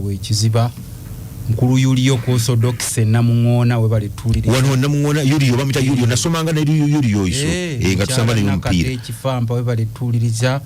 Ekiziba mukulu Yuliyo ku Orthodox Namuŋoona, webale tuwuliriza. Wano Namuŋoona Yuliyo, bamita Yuliyo, nasomanga ne Yuliyo iso nga tusamba naye omupiira. Ekifampa, webale tuwuliriza.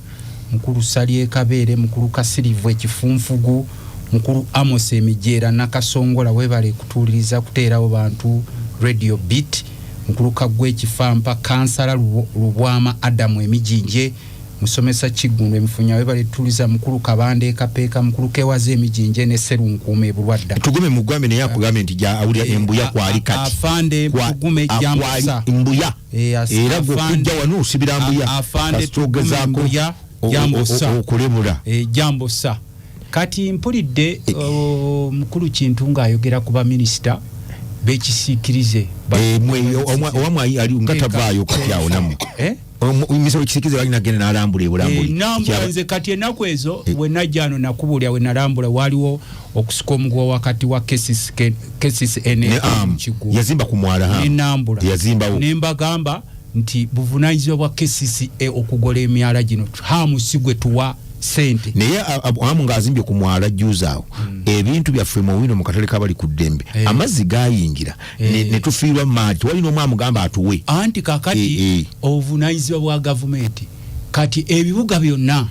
Mukulu Salye Kabeere, mukulu Kasirivu Ekifunfugu, mukulu Amos Emijeera Nakasongola, webale kutuwuliriza, kuteerawo bantu Radio Beat. Mukulu Kaggwa Ekifampa, kansala Lubwama Adamu Emijinje, musomesa Kiggundu Emifunya, webale tuwuliriza. Mukulu Kabanda Ekapeeka, mukulu Kewaza Emijinje ne Serunkuuma Ebulwadda. Tugume mugambe naye akugambe nti awulira Embuya kwali kati. Afande Tugume, jambusa. Mbuya. Era gwe okujja wano osibira Mbuya. Afande Tugume Mbuya, jambusa. Okulemula. Jambusa. Kati mpulidde mukulu Kintu ng'ayogera ku baminisita b'ekisiikirize. Owamwe ali nga tavaayo kati awo nammwe. Minisita w'ekisiikirize balina genda n'alambula ebulambuli. Nambula nze kati ennaku ezo we najja ano nakubuulira we nalambula, waliwo okusika omuguwa wakati wa KCCA ne yazimba ku mwala. Nenambula. Yazimbawo. Ne mbagamba nti buvunanyizibwa bwa KCCA okugola emyala gino, hamu si gwe tuwa sente. Naye amu ng'azimbye ku mwala juzi awo, ebintu byaffe mu wino mu katale kabali ku ddembe, amazzi gayingira ne tufiirwa maali, tewali n'omu amugamba atuwe. Anti kakati obuvunanyizibwa bwa gavumenti, kati ebibuga byonna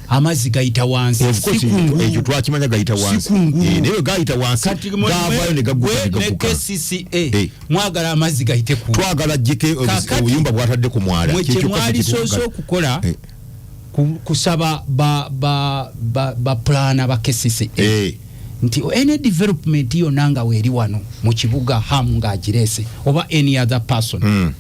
amazzi gayita wansi. Ekyo twakimanya, gayita wansi, naye gayita wansi gavayo ne gagguka. Ne KCCA mwagala amazzi gayite ku Twagala jjeke obuyumba bwatadde ku mwala. Mwe kyemwalisoose okukola kusaba ba planner ba KCCA nti any development yonna nga weeri wano mu kibuga, hamu ng'agireese oba any other person,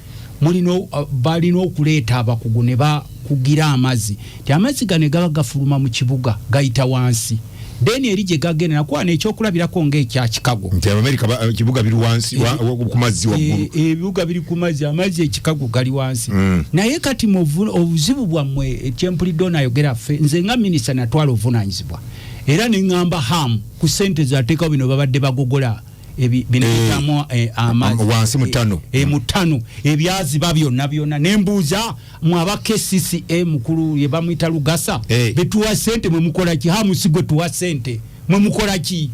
mulina balina okuleeta abakugu ne bakugira amazzi ti amazzi gano gaba gafuluma mu kibuga gayita wansi, then eri gye gagenda. Nakuwa ekyokulabirako ng'ekya Chicago. Nti Abamerika ekibuga biri wansi ku mazzi waggulu. Ebibuga biri ku mazzi, amazzi ekikago gali wansi. Naye kati obuzibu bwammwe kyempulidde onayogera, ffe nze nga minisita natwala obuvunanyizibwa era neŋŋamba Ham ku sente zateekawo bino babadde bagogola bino bitamu amazzi wansi mu ttano. Mu ttano ebyaziba byonna byonna. Nembuuza mwe aba KCCA, mukulu ye bamuyita Lugasa, betuwa sente mwe mukola ki? Hamu si gwe tuwa sente, mwe mukola ki?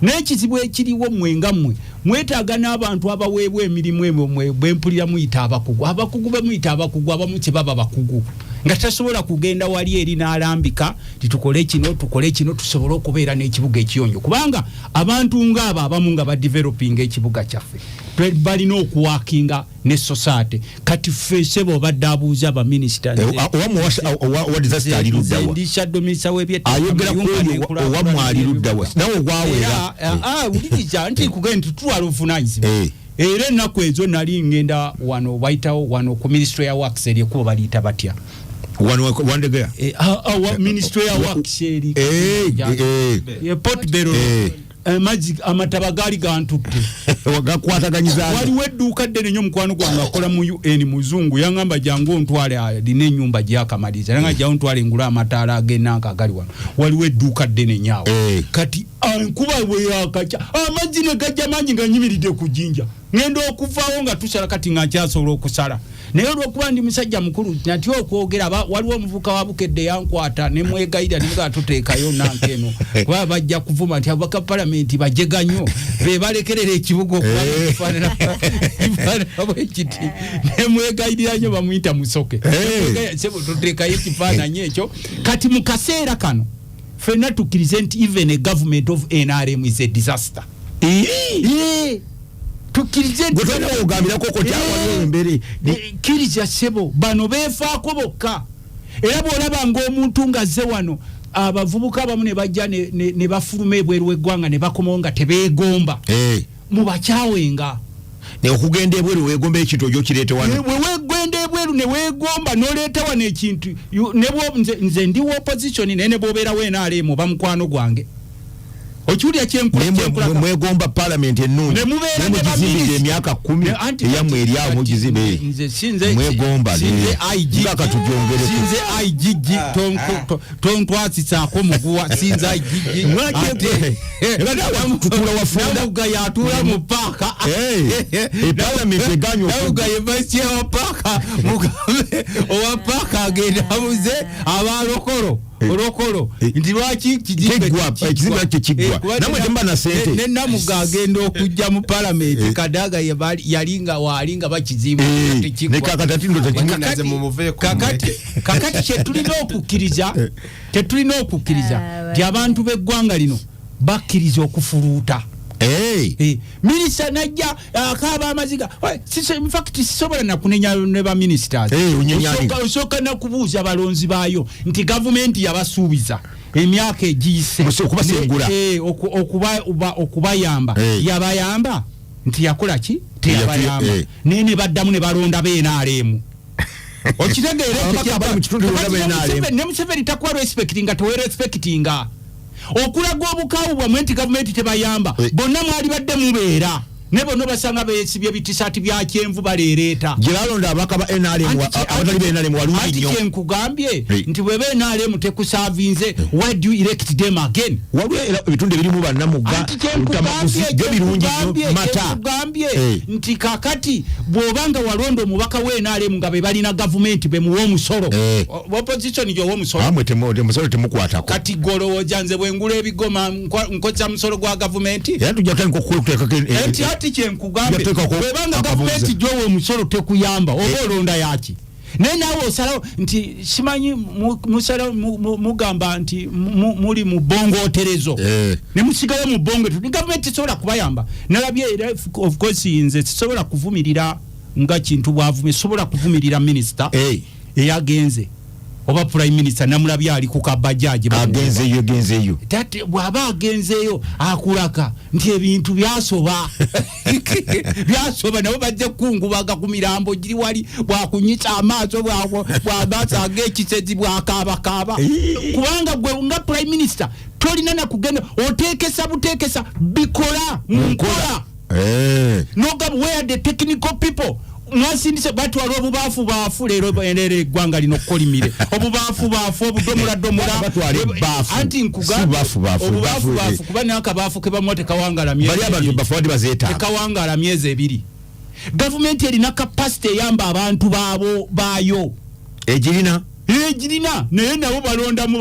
N'ekizibu ekiriwo, mmwe nga mmwe mwetaaga n'abantu abaweebwa emirimu ebyo mwe bwempulira muyita abakugu. Abakugu bemuyita abakugu abamu tebaba bakugu, nga tasobola kugenda wali eri n'alambika ti tukole kino, tukole kino, tusobole okubeera n'ekibuga ekiyonjo, kubanga abantu ng'abo abamu nga badevelopinga ekibuga kyaffe balina okuworkinga ne society. Kati ffe sebo obadde abuuza abaminisita. Owammwe owa disaster ali ludda wa? Ndi shadow minister w'ebyettaka. Ayogera ku oyo, owammwe ali ludda wa nawe ogwaweera? Wuliriza nti kugenda nti tutwala obuvunanyizibwa. Era ennaku ezo nali ngenda wano bayitawo wano ku ministry ya works, eri ekkubo baliyita batya? Wano Wandegea. Ministry ya works eri Port Bell. Amazzi amataba gaali gantutte. Gakwataganyiza. Waliwo edduuka ddene nnyo, mukwano gwange akola mu UN muzungu yaŋŋamba jangu ontwale, alina ennyumba gyakamaliriza, nanga jangu ontwale ngule amataala ag'enanka agali wano. Waliwo edduuka ddene nnyo awo. Kati enkuba bwe yakakya, amazzi ne gajja mangi nga nyimiridde ku jjinja, ŋŋenda okuvaawo nga tusala, kati nga nkyasobola okusala, naye olwokuba ndi musajja mukulu natya okwogera. Waliwo omuvuka wa Bukedde yankwata nemwegayirira nemugaa tuteekayo nanka eno kuba bajja kuvuma nti ababaka palamenti bajega nnyo, be balekerera ekibuga okufaanana bwe kiti. Nemwegayirira nnyo, bamuyita Musoke. Sebo tuteekayo ekifaananyi ekyo. Kati mu kaseera kano ffenna tukkirize nti even a government of NRM is a disaster. Tukkirize nti ogambirako kotawaliwo embeera. Kkiriza ssebo, bano beefaako bokka. Era bw'olaba ng'omuntu ng'azze wano, abavubuka abamu ne bajja ne bafuluma ebweru w'eggwanga ne bakomawo nga tebeegomba, mubakyawenga. Okugenda ebweru weegomba ekintu ojo kireete wano. Bwe wegenda ebweru ne weegomba n'oleeta wano ekintu, nze ndi wa opposition, naye ne bw'obeerawo NRM oba mukwano gwange, okiwulira? Kyenkulaga. Mwegomba palamenti ennungi, Ne mubeera naye ne mugizimbidde baminisita. emyaka 10. Anti Eyammwe eri awo mugizimbe. Nze sinze Mwegomba. Sinze IG. Ngaka tugyongereko. Sinze IGG, tontwasisaako muguwa, sinze IGG. Tutula wafunda. Namuga yatuula mu paaka. Epalamenti eganye. Namuga ye vice chair wa paaka, mugambe owa paaka agenda abuze abalokolo. Olokolo nti lwaki ekizimbe tekiggwa? Namwe temba na sente. Ne Namuga agenda okujja mu palamenti, Kadaga yali nga waali nga bakizimba tekiggwa. Kakati kyetulina okukkiriza, tetulina okukkiriza nti abantu b'eggwanga lino bakkiriza okufuluuta. Minisita najja akaaba amaziga. In fact sisobola nakunenya ne ba ministers. Osooka nakubuuza balonzi baayo nti gavumenti yabasuubiza emyaka egiyise okubayamba, yabayamba nti yakola ki? Teyabayamba. Naye ne baddamu ne balonda BNRM. Okitegeera? Ne Museveni takuwa respectinga, tewerespectinga okulaga obukaawu bwammwe nti gavumenti tebayamba. Bonna mwali badde mubeera ne bonna basanga beesibye bitisaati bya kyenvu baleereeta. Gye balonda ababaka ba NRM, abatali ba NRM walungi nnyo. Kyenkugambye nti bweba NRM tekusaavinze, why do you elect them again? Waliwo era ebitundu ebirimu bannamuga byo birungi nnyo mata. Kyenkugambye nti kakati bw'oba nga walonda omubaka wa NRM nga be balina gavumenti bemuwa omusolo, opposition gyowa omusolo? Amwe temusolo temukwatako. Kati golowooza nze bwengula ebigoma nkozesa musolo gwa gavumenti? Era tujja kutandika okuteekako. Enti ati kyenkugambye, bwebanga gavumenti gyowa omusolo tekuyamba, oba olonda yaki? Naye naawe osalawo nti simanyi musalawo mugamba nti muli mu bongoterezo ne musigala mu bongo, gavumenti tesobola kubayamba. Nalabye era, of course nze sisobola kuvumirira nga kintu bwavumye, sobola kuvumirira minisita eyagenze oba prime minister. Namulabye ali ku kabajaji. Agenzeeyo, genzeeyo. Bw'aba agenzeeyo akulaka nti ebintu byasoba, byasoba, nabo bajja kukungubaga ku mirambo giri wali, bwakunyisa amaaso, bwamaaso ag'ekisezi, bwakaabakaaba, kubanga gwe nga prime minister tolina nakugenda. Oteekesa buteekesa bikola mu nkola nogamba, "Where the technical people?" Mwasindise batwala obubaafu baafu. Leero leero eggwanga lino kolimire obubaafu baafu, obudomoladomola. Anti nkugambye obubaafu baafu, kuba nakabaafu kebamuwa tekawangala myezi, 2. Gavumenti erina capacity eyamba abantu baabo baayo. Egirina. Egirina, naye nabo balondamu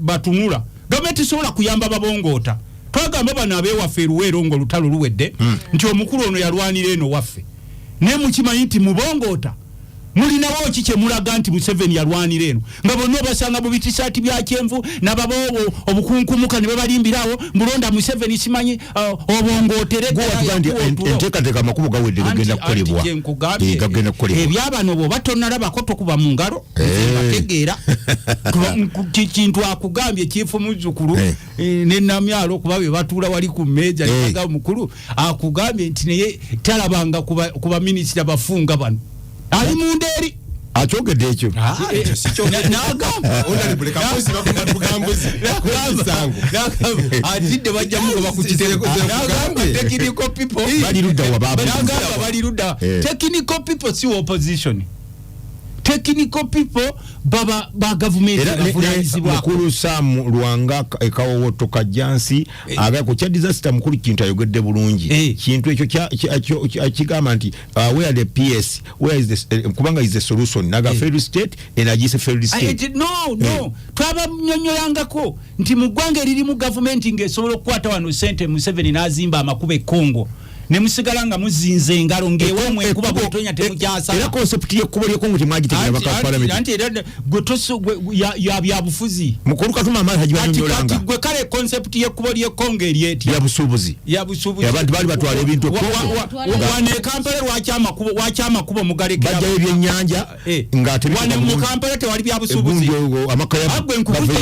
batunula. Gavumenti esobola kuyamba babongoota. Twagamba bano abewaffe eruweero nga olutalo luwedde nti omukulu ono yalwanira eno waffe, naye mukimanyi nti mubongoota mulinawo ki kyemulaga nti Museveni yalwanira eno, nga bonna obasanga mu bitisaati bya kyenvu nababa obukunkumuka ne babalimbirawo mbulonda Museveni, simanyi obongootere. Enteekateeka amakubo gawedde, gagenda kukolebwa. Kukolebwa. Ebyabano bwoba tonalabako tokuba mu ngalo. Bategeera kintu akugambye kifu muzzukulu nenamyalo, kuba bye batuula wali ku mmeeza mukulu akugambye nti naye talabanga ku baminisita bafunga bano ali munda eri. Akyogedde ekyo. Nagamba atidde bajja mugoba ku kitebe. Nagamba technical people bali ludda wa? Nagamba bali ludda. Technical people si opposition, technical people baba ba gavumenti. Mukulu Sam Lwanga ekawowoto Kajjansi aga ku kya disaster, mukulu Kintu ayogedde bulungi. Kintu ekyo kigamba nti where the PS, where is the kubanga is the solution naga failed state, energy failed state. No, twabanyonyolangako nti mu ggwanga eririmu gavumenti ng'esobola okukwata wano sente, Museveni n'azimba amakubo e Congo, ne musigala nga muzinze engalo ng'ewamwe enkuba bwetonya temukyasala. Era concept y'ekkubo ly'ekongo temwagitegera baka parliament. Anti era gwe toso ya byabufuzi. Mukulu Katuma amazi hajibanyonyolanga. Kati gwe kale concept y'ekkubo ly'ekongo eri etya? Ya busuubuzi. Ya busuubuzi. Abantu bali batwala ebintu Kongo. Wano e Kampala lwaki amakubo, lwaki amakubo mugalekera? Bajjayo ebyennyanja nga wano mu Kampala tewali byabusuubuzi. Agwe nkubuze,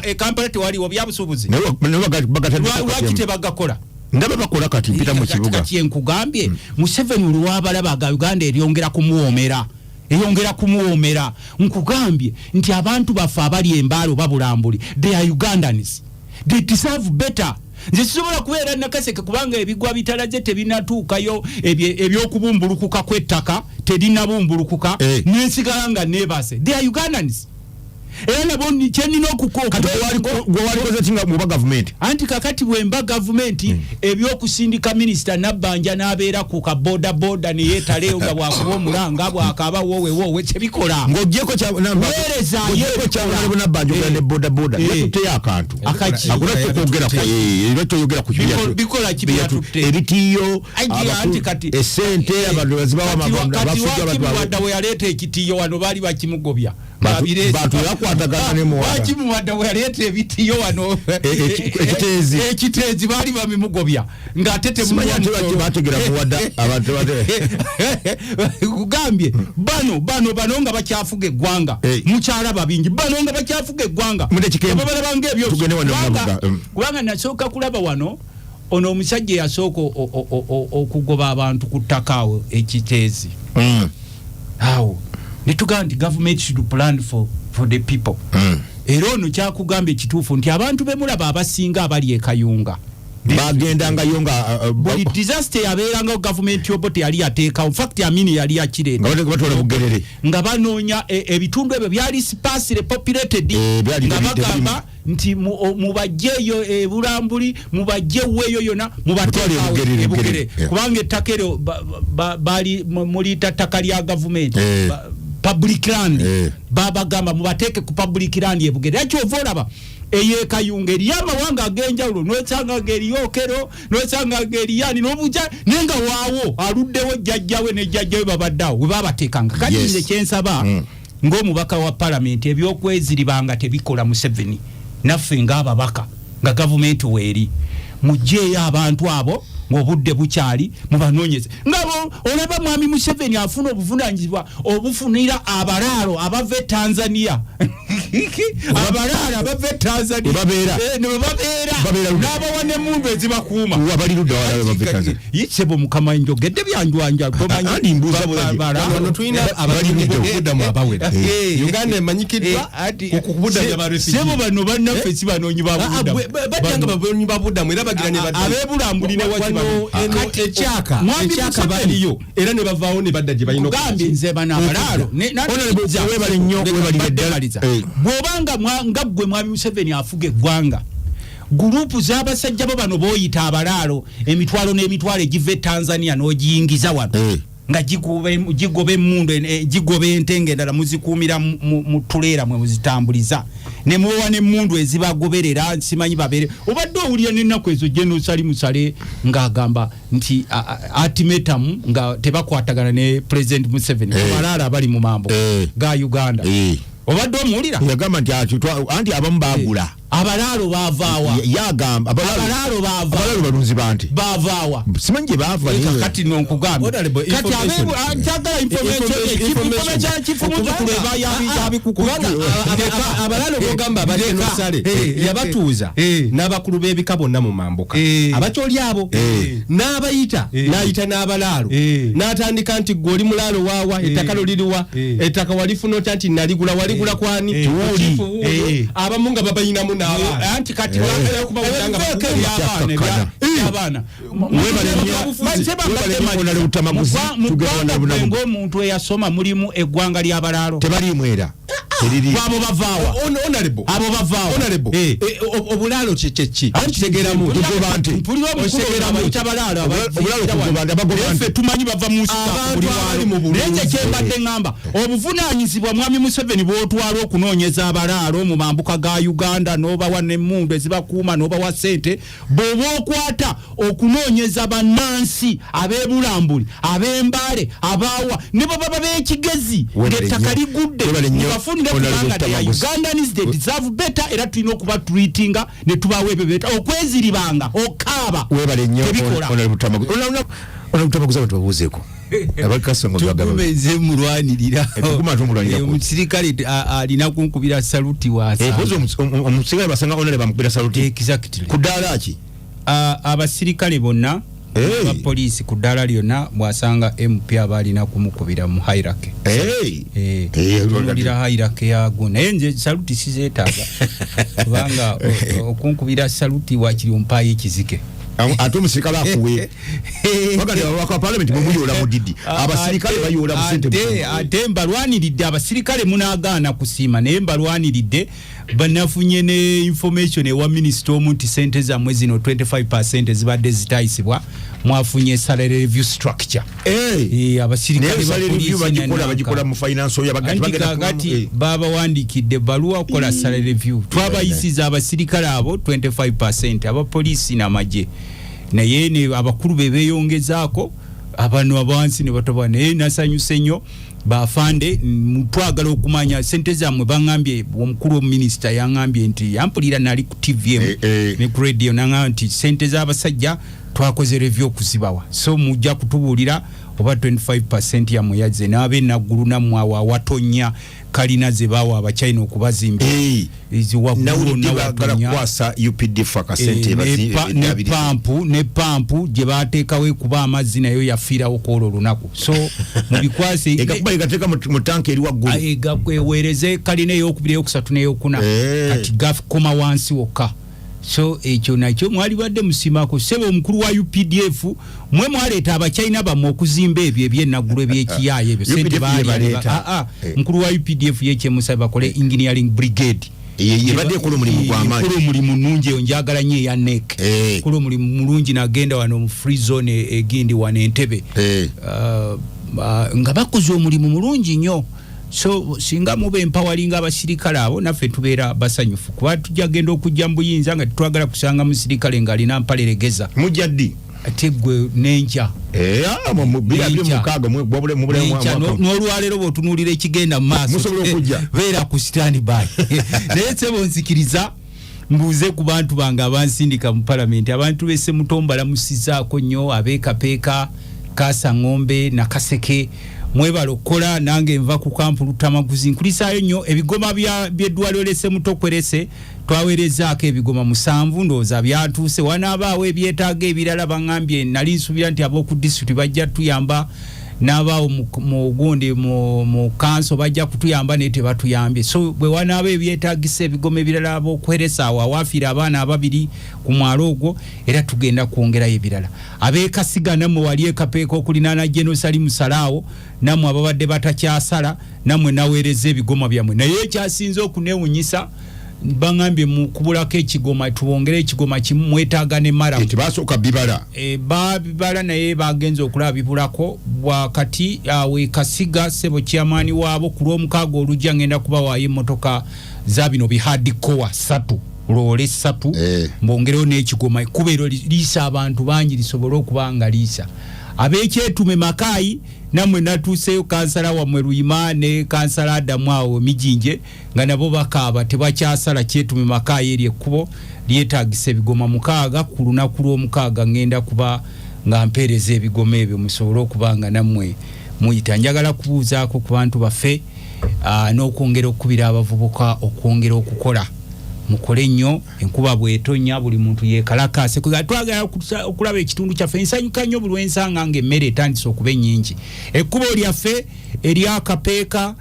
e Kampala tewaliwo byabusuubuzi? Lwaki tebagakola? Ndaba bakola kati, mpita mu kibuga. Kati nkugambye Museveni olwabalabaga Uganda eryongera kumuwoomera, eyongera kumuwoomera. Nkugambye nti abantu baffe abali embaalo babulambuli, they are Ugandans, they deserve better. Nze sisobola kubeera Nakaseke kubanga ebigwa bitalaze tebinatuukayo, ebyokubumbulukuka kw'ettaka terinabumbulukuka, nensigala nga nebase. They are Ugandans. Era nabo kyenina okukoogwewalikoze ki nga muba gavumenti? Anti kakati bwemba gavumenti, ebyokusindika minisita Nabbanja n'abeera ku kabodaboda neyeetaleeyo nga bwakuba omulanga, bwakaaba woowe woowe, tebikola. Ng'ogyeko Weerezaayo. Nabbanja ogenda ne bodaboda, yatutteyo akantu. Akaki? Akulwa toyogerako, toyogera ku Bikola ki byatutte? Ebitiiyo, Anti kati esente abantu bazibawa. Kati wakimuwadda we yaleeta ekitiiyo wano baali bakimugobya. Bantu yakwatagana ne muwala. Wakimuwadda we yaleeta ebitiiyo wano Ekiteezi. Ekiteezi baali babimugobya ng'ate Simanya ate baki bategera muwadda abantu bate. Kugambye bano nga bakyafuga eggwanga, mukyalaba bingi, bano nga bakyafuga eggwanga Mutekikemu. babalabanga ebyo. Tugende wano Nabuga. Kubanga nasooka kulaba wano ono omusajja eyasooka okugoba abantu ku ttaka awo Ekiteezi awo, netugamba nti government should plan for the people. Era ono kyakugamba ekituufu nti abantu bemulaba abasinga abali ekayunga Bagendangayo nga buli disaster yabeeranga, gavumenti Obote yali yateekawo, infact Amini yali yakireeta. Nga batwala Bugerere. Nga banoonya ebitundu ebyo byali sparsely populated, Byali nga bagamba nti mubajjeeyo ebulambuli, mubajje weeyo yonna, Mutwale mubateekawo Ebugerere, Ebugere, Ebugere, yeah. kubanga ettaka eryo bali muliyita ttaka lya gavumenti, public land. Babagamba mubateeke ku public land Ebugere. Era kyova olaba eyekayunga eriyo amawanga ag'enjawulo, nosanga nga eriyo Okero, nosanga nga eriyani nobuja, naye nga waawo aluddewo jjajjawe ne jjajjawe babaddeawo we babateekanga. Kati nze kyensaba ng'omubaka wa palamenti, ebyokweziribanga tebikola. Museveni naffe ng'ababaka, nga gavumenti weeri, mugjeeyo abantu abo ng'obudde bukyali, mubanoonyeze. Nga olaba mwami Museveni afuna obuvunanyizibwa obufunira abalaalo abava e Tanzania, abalaalo abava e Tanzania. Webabeera. Ne webabeera. Babeera ludda. N'abawa n'emmundu ezibakuuma. Wabali ludda wala bava e Tanzania? Yisebo mukama, njogedde byanjwanja. Andi mbuuza bulungi. Wano tulina Bali ludda. ababudamu abawera. Uganda emanyikiddwa ku kubudamya ba refugee. Sebo, bano bannaffe si banoonyi ba bubudamu. Bajjanga babonyi ba budamu era bagira ne badda. Ab'ebulambuli ne Wano eno Kati, ekyaka Mwami ekyaka Museveni- baliyo era ne bavaawo ne badda gye balina. Kugambye nze bano abalaalo Honorable, webale nnyo, webalire ddala. Maliza. Bw'obanga nga ggwe mwami Museveni afuga eggwanga, gurupu z'abasajja bo bano booyita abalaalo, emitwalo n'emitwalo egiva e Tanzania n'ogiyingiza wano, nga gigoba emmundu, gigoba ente, ng'endala muzikuumira mu tuleera mwe muzitambuliza, ne mubawa n'emmundu ezibagoberera, simanyi babeere. Obadde owulira n'ennaku ezo General Salim Saleh ng'agamba nti ultimatum nga tebakwatagana ne President Museveni, abalaalo abali mu mambo ga Uganda. Obadde omuwulira? Yagamba nti anti abamu bagula. Abalaalo baavaawa? Yagamba Abalaalo baava abalaalo balunzi bante. Baavaawa? Simanyi gye baava naye. Kati nonkugambye Honorable, kati information. Njagala information, chifu muzukulu eba Kubanga abalaalo bogamba abadde nosale yabatuuza n'abakulu b'ebika bonna mu mambuka, abakyoli abo n'abayita, n'ayita n'abalaalo, n'atandika nti gwe oli mulaalo waawa, ettaka lo liriwa, ettaka walifuna otya, nti naligula, waligula kwani? Tuwuli. Chifu wuuyo. Abamu nga babayinamu n'abaana. Anti kati Okuba nga ebiveeko ebyabaana, Kyakkakkana. ebyabaana. Webale nnyo. Webale nnyo, Honorable Lutamaguzi. Mu Tugenda ggwanga Honorable gwe Nabuga. ng'omuntu eyasoma, mulimu eggwanga ly'abalaalo? Tebaliimu era teriri. Abo bavaawa? Honorable. Abo bavaawa? Honorable. Obulaalo kyeki? Kitegeeramu. Kugoba nte. Mpulira omukulu Okitegeramu. abayita balaalo. Obulaalo kugoba nte, abagoba nte. Ffe tumanyi bava mu nsiko. Abantu abali mu bulunzi. Naye nze kyembadde ŋŋamba, obuvunaanyizibwa mwami Museveni bw'otwala okunoonyeza abalaalo mu mambuka ga Uganda, n'obawa n'emmundu ezibakuuma, n'obawa ssente, bw'oba okwata okunoonyeza bannansi ab'ebulambuli, ab'embaale, abaawa ne bwe baba b'ekigezi Webale ng'ettaka nnyo. ligudde, Webale nnyo, mubafunire, Honorable kubanga they are Lutamaguzi. Ugandans, they deserve better. Era tulina okubatreatinga ne tubawa ebyo beta okweziribanga okaaba Webale nnyo, tebikola. Honorable Lutamaguzi. Honorable Lutamaguzi, abantu babuuzeeko abakasongo byagaba. Tugume, mulwanirira. Tuguma tumulwanirira. Omusirikale alina kunkubira saluti wasa. Mpozi omusirikale basanga honorable bamukubira saluti Exactly. ku ddaala ki? Abasirikale bonna, abapoliisi, ku ddaala lyonna bw'asanga MP aba alina kumukubira mu hierarchy. Hey. Tunuulira hierarchy yagwo, naye nze saluti sizeetaaga, kubanga okunkubira saluti wakiri ompaayo ekizike. Ate omusirikale akuwe baganda babaka parliament mumuyoola mudidi, abasirikale bayoola busente. Ate mbalwaniridde abasirikale, munaagaana kusiima, naye mbalwaniridde. Banafunye ne information ewa minisita omu nti sente zammwe zino 25 zibadde zitayisibwa, mwafunye salary review structure. Abasirikale bagikola, bagikola mu finance oyo. Kati babawandiikidde baluwa okukola salary review. Twabayisiza abasirikale abo 25, abapoliisi n'amagye, naye ne abakulu be beeyongezaako, abano abansi ne batoba. Naye nasanyuse nnyo. Bafande, twagala okumanya sente zammwe. Baŋambye, omukulu omuminisita yaŋambye nti yampulira nali ku TV ne ku radio, naŋamba nti sente z'abasajja twakoze review okuzibawa, so mujja kutubuulira oba 25 yammwe yazze. N'abenaggulu nammwe awo awatonya kalina ze bawa Abachina okubazimba. Kwasa UPDF akasente. Ne pampu gye bateekawo ekuba amazzi nayo yafiirawo kwolwo olunaku, so mubikwase. Egateeka mu tanka eri waggulu. Eweereze kalina eyokubiri, eyokusatu n'eyokuna, kati gakoma wansi wokka. So ekyo nakyo mwalibadde musimako. Sebe omukulu wa UPDF, mwe mwaleeta Abachina bammwe okuzimba ebyo ebyenaggulu ebyekiyaayo ebyo, sente baali. Mukulu wa UPDF yekyemusabe bakole engineering brigade. Ebadde ekola omulimu gw'amaanyi. Ekola omulimu nungi eyo, njagala nnyo eya NEC. Ekola omulimu mulungi. Nagenda wano mu free zone egindi wano Entebe, nga bakoze omulimu mulungi nnyo. So singa muba empawalinga abasirikale abo, naffe tubeera basanyufu, kuba tujja genda okujja mu buyinza nga tetwagala kusanga musirikale ng'alina mpaleregeza. Mujja ddi? Ate gwe, nenkya. N'olwaleero bw'otunuulira ekigenda mu maaso, beera ku stand by. Naye sebo, nzikiriza mbuuze ku bantu bange abansindika mu palamenti. Abantu b'e Semuto mbalamusizaako nnyo, abeekapeeka, Kasa Ŋŋombe, Nakaseke, mwebala okukola. Nange nva ku kampu Lutamaguzi, nkulisaayo nnyo. Ebigoma by'eddwaliro ly'e Kwerese twaweerezaako ebigoma 7, ndowooza byatuuse. Wanaabaawo ebyetaaga ebirala, baŋŋambye, nali nsuubira nti ab'oku disitulikiti bajja tuyamba, n'abaawo mu gundi mu kanso bajja kutuyamba, naye tebatuyambye. So bwe wanaaba ebyetaagisa ebigoma ebirala, ab'okweresa awo awaafiira abaana ababiri ku mwalo ogwo, era tugenda kwongerayo ebirala. Abeekasiga nammwe wali ekapeeka okulinaana Genosali musalaawo, nammwe ababadde batakyasala, nammwe naweereza ebigoma byammwe. Naye ekyasinze okunewunyisa, baŋambye mukubulako ekigoma, tubongere ekigoma kimu, mwetaaga ne maramu. Tebasooka bibala? E, babibala, naye bagenze okulaba bibulako. Bwakati awo ekasiga, sebo kyamaani waabo, ku lwomukaaga olujja ngenda kubawaayo emmotoka za bino bi hardcore 3, loole 3, mbongereyo n'ekigoma. Ekkubo eryo liisa abantu bangi, lisobole okuba nga liisa. Ab'ekyetume Makaayi, nammwe natuuseyo, kansala wammwe Luyima ne kansala Adamu awo Mijinje, nga nabo bakaaba tebakyasala. Kyetume Makaayi, eri ekkubo lyetaagisa ebigoma 6. Ku lunaku lw'omukaaga ngenda kuba nga mpeereza ebigoma ebyo, musobole okuba nga nammwe muyita. Njagala kubuuzaako ku bantu baffe n'okwongera okukubira abavubuka okwongera okukola. Mukole nnyo. Enkuba bwetonya, buli muntu yekalakase. Twagala okulaba ekitundu kyaffe. Nsanyuka nnyo buli lwensanga nga emmere etandise okuba ennyingi. Ekkubo lyaffe eryakapeeka,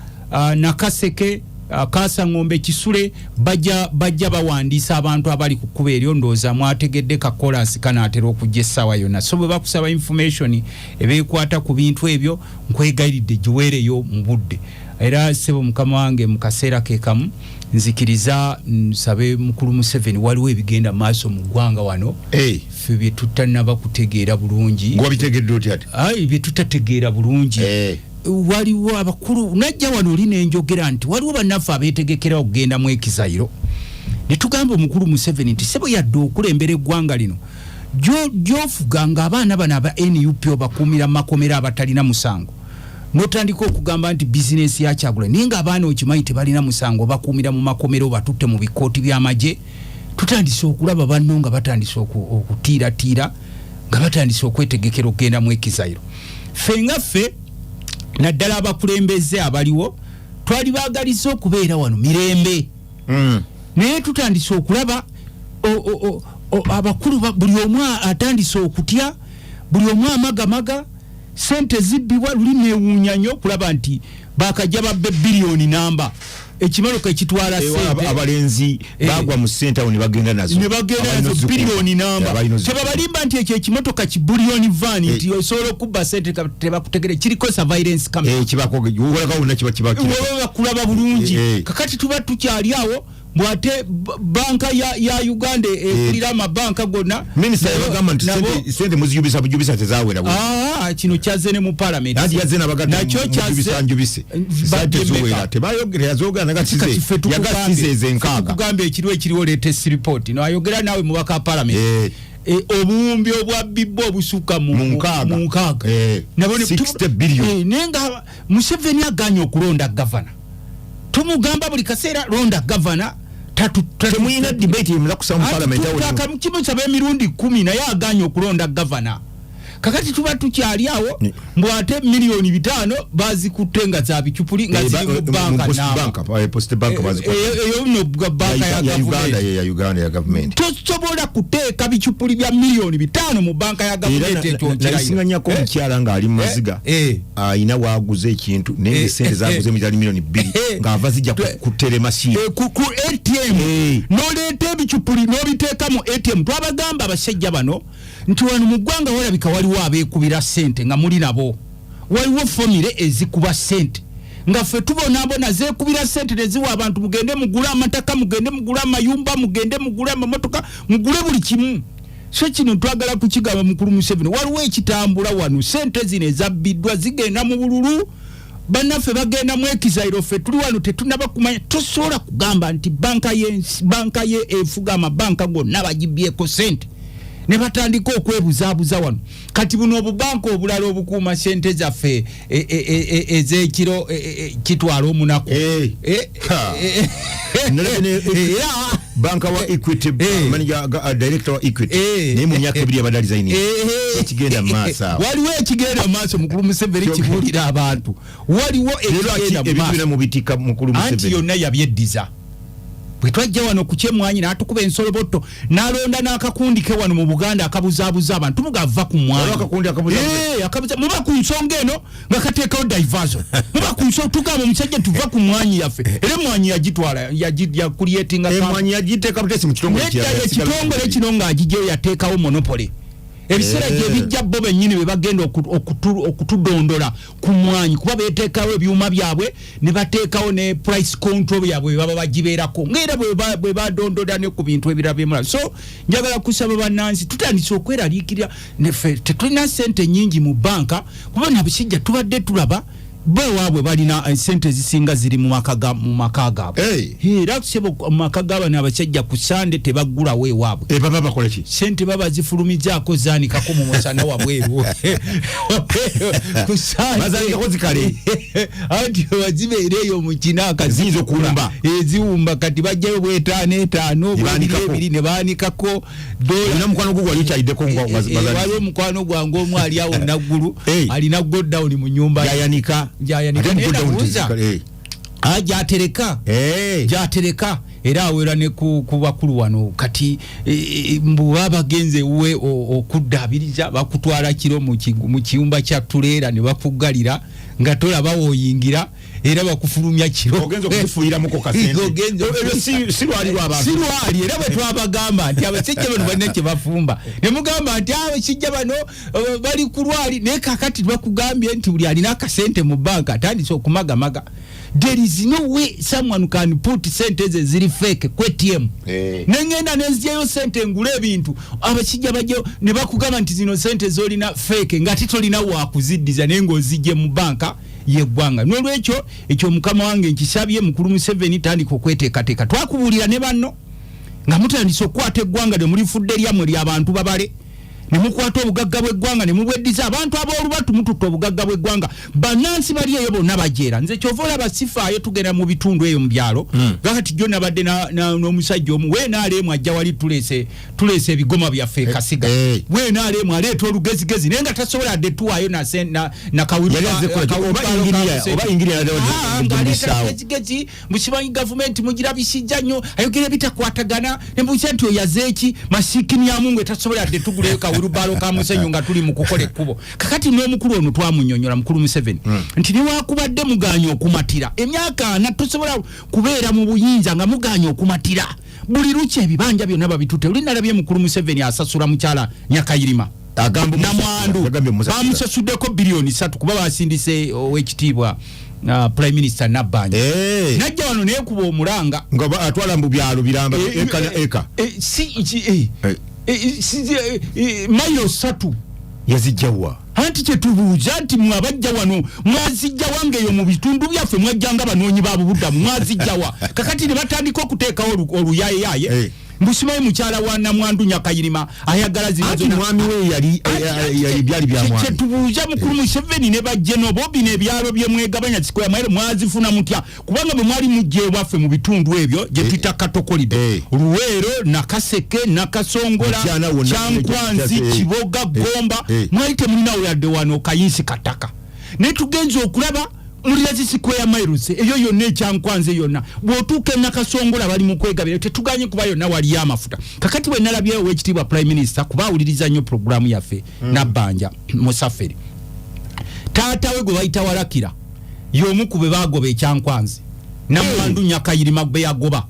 Nakaseke, Kasaŋŋombe, Kisule, bajja bawandiisa abantu abali ku kkubo eryo. Ndowooza mwategedde kakolansi kanaatera okujja essaawa yonna. So bwe bakusaba information ebeekwata ku bintu ebyo, nkwegayiridde giweereyo mu budde. Era ssebo mukama wange, mu kaseera ke kamu nzikiriza nsabe mukulu Museveni. Waliwo ebigenda maaso mu ggwanga wano ffe bye tutanaba kutegeera bulungi. Gwabitegedde otya ati? Ayi, bye tutategeera bulungi. Waliwo abakulu, najja wano oli nenjogera nti waliwo bannaffe abeetegekera okugenda mu exile, ne tugamba omukulu Museveni nti sebo, yadde okulembera eggwanga lino gyofuga nga abaana bano aba NUP obakuumira mu makomera abatalina musango, notandika okugamba nti bizinesi ya Kyagulanyi, naye nga abaana okimanyi tebalina musango, obakuumira mu makomera, obatutte mu bikooti by'amagye. Tutandise okulaba banno nga batandise okutiiratiira, nga batandise okwetegekera okugenda mu exile. Ffe nga ffe, naddala abakulembeze abaliwo, twali baagaliza okubeera wano mirembe, naye tutandise okulaba abakulu buli omu atandise okutya, buli omu amagamaga, sente zibbibwa. Luli newuunya nnyo okulaba nti bakajja babbe biliyoni namba. Ekimotoka ekitwala sente. Abalenzi bagwa mu sente awo ne bagenda nazo. Ne bagenda nazo biliyoni namba. Tebabalimba nti ekyo ekimotoka ki bullion van nti osobola okubba sente tebakutegere, kiriko surveillance camera. Kibako ukolaka wonna kiba kiba. Bakulaba bulungi. Kakati tuba tukyali awo bwate banka ya Uganda ekulira amabanka gonna. Minisita yabagamba nti sente muzijubisa bujubisa tezawera. Kino kyazze ne mu parliament. Anti yazze n'abagamba nakyo kyazze njubise. Sente ziwera tebayogera yazogera nagasize yagasize ezenkaaga. Tukugambye ekiriwo ekiriwo latest report. No ayogera nawe mu baka parliament. Obuwumbi obwa bibbo obusukka mu nkaaga. 60 billion. Nenga Museveni aganye okulonda governor. Tumugamba buli kaseera londa governor. Temuyina debate emala kusaba mu parliament awo. Kimusaba emirundi 10 naye aganye okulonda governor. Kakati tuba tukyali awo mbwate milioni 5 bazikutte nga za bicupuli nga ziri mu banka na banka post bank bazikutte. Eyo no banka ya Uganda ya Uganda ya government. Tosobola kuteeka bicupuli bya milioni 5 mu banka ya government ekyo nkirayo. Nasinganyako omukyala nga ali mu maziga. Ayina waaguze ekintu naye sente zaguze milioni 2 nga ava zijja ku telemachine. Ku ATM. Noleeta ebicupuli n'obiteeka mu ATM. Twabagamba abasajja bano nti wano mu ggwanga walabika waliwo abeekubira ssente nga muli nabo, waliwo famire ezikuba ssente nga ffe tubonaabona zeekubira ssente ne ziwa abantu mugende mugule amataka, mugende mugule amayumba, mugende mugule amamotoka, mugule buli kimu. So kino twagala kukigamba mukulu Museveni, waliwo ekitambula wano, ssente zino ezabbiddwa zigenda mu bululu, bannaffe bagenda mu exile, ffe tuli wano tetunnaba kumanya. Tosobola kugamba nti banka ye efuga amabanka gonna bagibyeko ssente ne batandika okwebuzaabuza wano. Kati buno obubanka obulala obukuuma ssente zaffe ez'ekiro kitwala omunaku. Banka wa Equity, manager director wa Equity naye mu myaka ebiri abadde resign. Ekigenda mu maaso awo. Waliwo ekigenda mu maaso mukulu Museveni kibuulira abantu. Waliwo ekigenda mu maaso. Mu bitika mukulu Museveni. Anti yonna yabyeddiza. Bwe twajja wano ku kyemwanyi n'atukuba ensolobotto n'alonda n'akakundi ke wano mu Buganda akabuzaabuza abantu mugava ku mwanyi. Akabuza muba ku nsonga eno nga kateekawo diversion. Muba ku nsonga tugamba omusajja tuva ku mwanyi yaffe. Era emwanyi yagitwala yakuliyetinga. Emwanyi yagiteeka butesi mu kitongole ekitongole kino ng'agigyeyo yateekawo monopoly. Ebiseera gye bijja bo bennyini be bagenda okutudondola ku mwanyi kuba beteekawo ebyuma byabwe ne bateekawo ne price control yabwe baba bagibeerako ng'era bwe badondola ne ku bintu ebirala byemula. So njagala kusaba bannansi tutandise okweraliikirira neffe tetulina ssente nnyingi mu banka kuba nabisijja tubadde tulaba bo waabwe balina sente ezisinga ziri mu maka gaabwe. Era kusebo mu maka g'abano abasajja ku Sande tebaggulawo ewaabwe. Baba bakola ki? Sente baba zifulumizaako zaanikako mu musana wabweru. Ku Sande bazaanikako zikale. Anti wazibeera eyo mu kinaaka ziyinza okuwumba. Ziwumba kati bajjayo bw'etaano etaano bw'ebiri ne baanikako. Olina mukwano gwo gwali okyayiddeko waliwo omukwano gwange omu ali awo Naggulu alina go down mu nnyumba yayanika. Gyatereka gyatereka era awera ne ku bakulu wano kati mbu bagenze we okuddaabiriza bakutwala kiro mu kiyumba kya tuleera ne bakuggalira nga tolaba w'oyingira era bakufulumya kiro ogenza okufuuyiramuko kasente. Ebyo si lwali lw'abantu, si lwali. Era bwe twabagamba nti abasajja bano balina kye bafumba ne mugamba nti abasajja bano bali ku lwali, naye kaakati bakugambye nti buli alina akasente mu banka atandise okumagamaga. There is no way someone can put sente ze ziri fake ku ATM. Nengenda nenzigyayo sente ngule ebintu abasajja bajja ne bakugamba nti zino sente z'olina fake nga titolina wakuziddiza naye ng'ozigye mu banka yeggwanga. N'olwekyo ekyo mukama wange nkisabye mukulu Museveni tandika okweteekateeka. Twakubuulira ne banno nga mutandise okukwata eggwanga ne mulifudde lyammwe ly'abantu babale ne mukwata obugagga bw'eggwanga ne mubweddiza abantu ab'olubatu mututta obugagga bw'eggwanga. Bannansi bali eyo bonna bajeera. Nze kyova olaba sifaayo tugenda mu bitundu eyo mu byalo. Kakati jjo nabadde n'omusajja omu weenaaleemu ajja wali tuleese ebigoma byaffe e Kasiga. Weenaaleemu aleeta olugezigezi naye nga tasobola adde tuwaayo nakawirugezigezi musimanyi gavumenti mugirabisijja nnyo ayogera ebitakwatagana ne mbuuza nti oyaze eki masiikini ya Mungu etasobola adde tuguleyo Kawirubalo ka musenyu nga tuli mu kukola ekkubo. Kakati n'omukulu ono twamunyonyola, mukulu Museveni, nti newakubadde muganye okumatira emyaka 40, tosobola kubeera mu buyinza nga muganye okumatira. Buli lukya ebibanja byonna babitute. Oli nalabye mukulu Museveni asasula mukyala Nyakayirima namwandu, bamusasuddeko 3 biliyoni kuba basindise owekitiibwa Prime Minister Nabbanja. Hey. Najja wano nekuba omulanga nga atwala mu byalo biramba, eka na eka. Si, mayiro 3. Yazijjawa? Anti kyetubuuza nti mwabajja wano mwazijja wange eyo mu bitundu byaffe, mwajjanga banoonyi babubuddamu, mwazijjawa? Kakati ne batandika okuteekawo oluyayeyaye. Hey. Mbusimayi mukyala wa namwandu Nyakayirima ayagala zino. Mwami we yali byali bya mwami. Kyetubuuza mukulu Museveni ne bajje nobobi n'ebyalo bye mwegabanya square mile mwazifuna mutya? Kubanga bwe mwali mujja ewaffe mu bitundu ebyo gye tuyita Katokolide, Luweero, Nakaseke, Nakasongola, Kyankwanzi, Kiboga, Gomba, mwali temulinawo yadde wano kayinsi kataka. Naye tugenza okulaba mulira zi square miles eyo yonna ekyankwanze yonna. Bw'otuuka enakasongola bali mu kwegabira, tetuganye kuba yonna waliyo amafuta. Kakati bwe nalabyewo owekitiibwa Prime Minister, kuba awuliriza nnyo programu yaffe, Nabbanja Musaferi, taata we gwe bayita Walakira y'omu ku be bagoba ekyankwanzi, namwandu Nyakayirima be yagoba.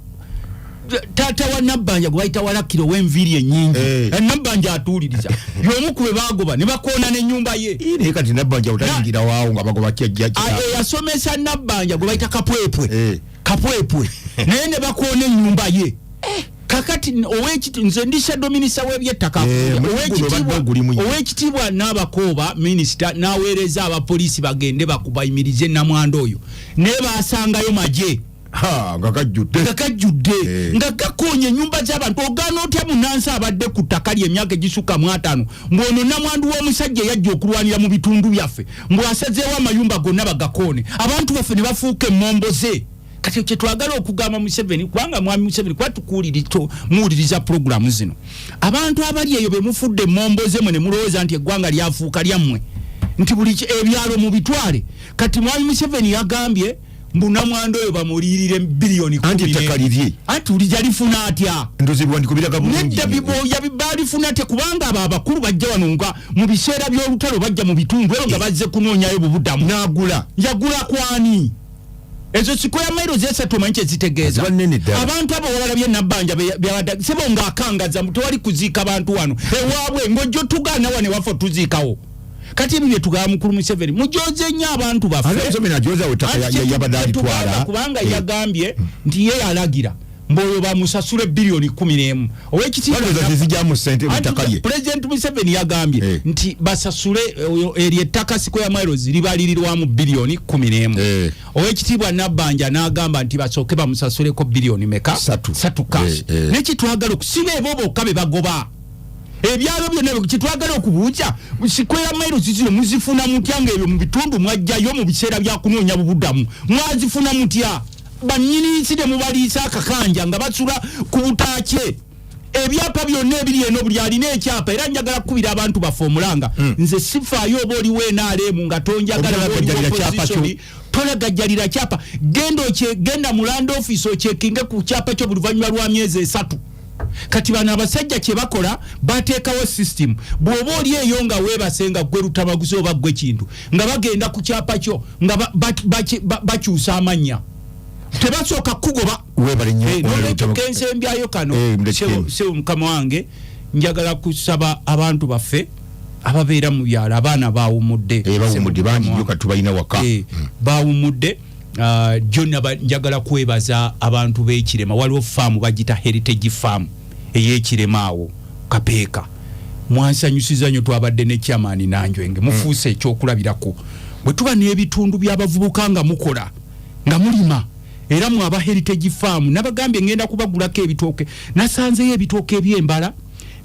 Taata wa Nabbanja gwe bayita Walakira ow'enviiri ennyingi, Nabbanja atuuliriza, y'omu ku be bagoba ne bakoona n'ennyumba ye. Naye kati Nabbanja otayingira waawo nga bagoba kyajja. Eyasomesa Nabbanja gwe bayita Kapwepwe, Kapwepwe naye ne bakoona ennyumba ye. Kakati owekiti nze ndi shadow minister w'ebyettaka, owekitiibwa n'abakooba minisita n'aweereza abapoliisi bagende bakubayimirize namwando oyo, naye basangayo magye nga gajjudde, nga gajjudde, nga gakonya ennyumba z'abantu. Ogaana otya munansi abadde ku ttaka lye emyaka egisukka mu 50, ng'ono namwandu w'omusajja eyajja okulwanira mu bitundu byaffe, mbw'asazeewo amayumba gonna bagakoone, abantu baffe ne bafuuka emmomboze? Kati kyetwagala okugamba Museveni, kubanga mwami Museveni, kuba muwuliriza puroguramu zino, abantu abali eyo bemufudde emmomboze mwe ne mulowooza nti eggwanga lyafuuka lyammwe, nti buli ebyalo mubitwale. Kati mwami Museveni yagambye mbu namwandu oyo bamuliirire biliyoni. Anti ettaka lirye. Anti ulija lifuna atya? Ndozi ebiwandiiko biraga bulungi. Nedda, balifuna atya? Kubanga abo abakulu bajja wano nga mu biseera by'olutalo, bajja mu bitundu ebyo nga bazze kunoonyayo bubudamu. N'agula. Yagula kwani? Ezo square miles 3 omanyi kyezitegeeza? Ziba nnene ddala. Abantu abo wabalabye Nabbanja byabadde sebo ng'akangaza tewali kuziika bantu wano ewaabwe, ng'ojja otugaana wano ewaffe tuziikawo. Kati ebyo byetugaba mukulu Museveni, mujoze nnyo abantu baffe. Ate Museveni ajoza ettaka Anti yabadde kyetugamba alitwala. Kubanga yagambye nti ye yalagira mboyo bamusasule 11 biliyoni. Owekitiibwa Balowooza tezijjamu ssente mu ttaka lye. President Museveni yagambye nti basasule oyo eryo ettaka square miles libalirirwamu 11 biliyoni. Owekitiibwa Nabbanja n'agamba nti basooke bamusasuleko biliyoni meka? Satu. Satu cash. Nekitwagala okusiba ebo bokka be bagoba ebyalo byonna kyetwagala okubuuza, square miles zino muzifuna mutya, ngaebyo mu bitundu mwajjayo mu biseera byakunoonya bubudamu? Mwazifuna mutya? Bannyini nsi ne mubaliisa akakanja nga basula ku butaakye. Ebyapa byonna ebiri eno, buli alina ekyapa, era njagala kukubira abantu baffe omulanga, nze sifaayo oba oliwo NRM nga tonjagala, oba oliwo Otolagajjalira kyapa kyo. opposition, tolagajjalira kyapa. Genda genda mu land office okyekinge ku kyapa kyo buli luvannyuma lwa myezi 3. Kati bano abasajja kye bakola, bateekawo system. Bw'oba oli eyo nga weebase nga gwe lutamaguzi oba gwe kintu, nga bagenda ku kyapa kyo nga bakyusa amannya, tebasooka kugoba. Weebale nnyo. Nolwekyo kensembyayo kano, Muleke. Sebo mukama wange, njagala kusaba abantu baffe ababeera mu byalo, abaana bawumudde. Bawumudde bangi nnyo, kati tubalina waka. Bawumudde. Jonna njagala kwebaza abantu b'ekirema. Waliwo faamu bagita Heritage Farm ey'ekirema awo Kapeeka. Mwansanyusiza nnyo, twabadde ne chairman Nanjwenge. Mufuuse ekyokulabirako bwe tuba n'ebitundu by'abavubuka nga mukola, nga mulima. Era mwe aba Heritage Farm nabagambye ngenda kubagulako ebitooke. Nasanzeyo ebitooke ebyembala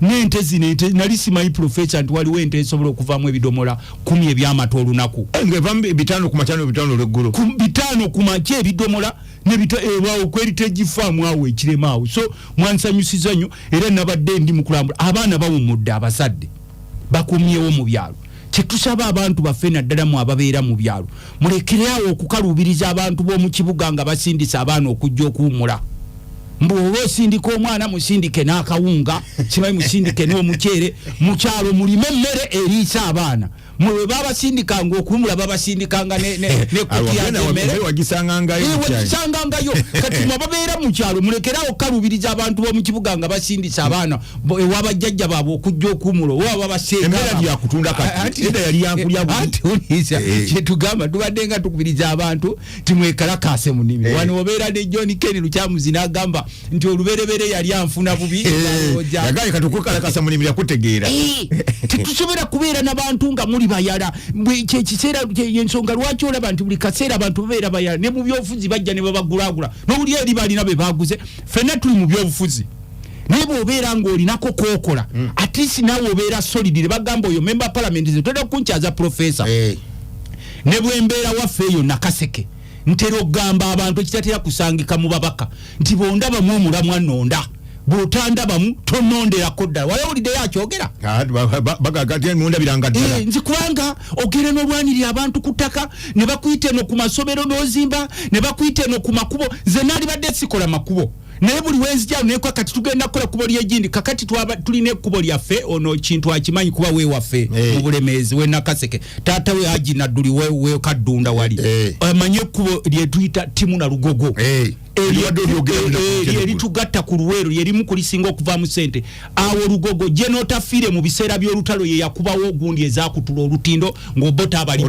n'ente zino. Ente nali simanyi, profesa, nti waliwo ente esobola okuvaamu ebidomola 10 ebyamata olunaku. Ng'evamu 5 ku makya n'5 olweggulo. Ku 5 ku makya ebidomola ewawo ku Heritage Farm awo ekirema awo. So mwansanyusiza nnyo, era nabadde ndi mu kulambula. Abaana bawumudde, abazadde bakomyewo mu byalo. Kyetusaba abantu baffe, naddala mu ababeera mu byalo, mulekereawo okukaluubiriza abantu b'omu kibuga nga basindisa abaana okujja okuwumula. Mbu oba osindika omwana, musindike n'akawunga, simanyi musindike n'omuceere. Mukyalo mulime emmere eriisa abaana. Mwe babasindikanga okuwumula, babasindikanga nemmere. Wagisangangayo. Kati mwe babeera mu kyalo, mulekerawo kalubiriza abantu b'omu kibuga nga basindisa abaana ewabajjajja baabwe okujja okuwumula oba babaseekaatiuliza. Kyetugamba, tubadde nga tukubiriza abantu timwekalakase mu nnimi. Wano obeera ne John Ken Lukyamuzi n'agamba nti oluberebere yali anfuna bubi. Tetusobola kubeera n'abantu nga muli bayala. Kyekiseera, ensonga lwaki olaba nti buli kaseera abantu babeera bayala ne mu byobufuzi, bajja ne babagulagula n'obuli eri balina be baguze. Ffenna tuli mu byobufuzi, naye bw'obeera ng'olinako kookola, at least naawe obeera solid. Ne bagamba oyo member parliament, ze tolina kunkyaza professor. Ne bwembeera waffe eyo Nakaseke, ntera okugamba abantu ekitatera kusangika mu babaka nti bondabamu omulamwa nonda, bw'otandabamu tononderako ddala. Wali owuliddeyo akyogera? Nzi kubanga ogenda n'olwanirira abantu ku ttaka, ne bakuyita eno ku masomero n'ozimba, ne bakuyita eno ku makubo. Nze naalibadde sikola makubo, naye buli wenzija nekwa kati tugenda kukola kkubo lyegindi. Kakati tulina ekkubo lyaffe. Ono kintu akimanyi kuba wewaffe mu Bulemeezi, we Nakaseke, taata we Haji Nadduli we Kaddunda wali amanyi ekkubo lyetuyita Timuna Lugogo eritugatta ku Luweero, lyerimu kulisinga okuvaamu sente. Awo Lugogo genotafiire mu biseera by'olutalo ye yakubawo gundi ezakutula olutindo ng'obota abali.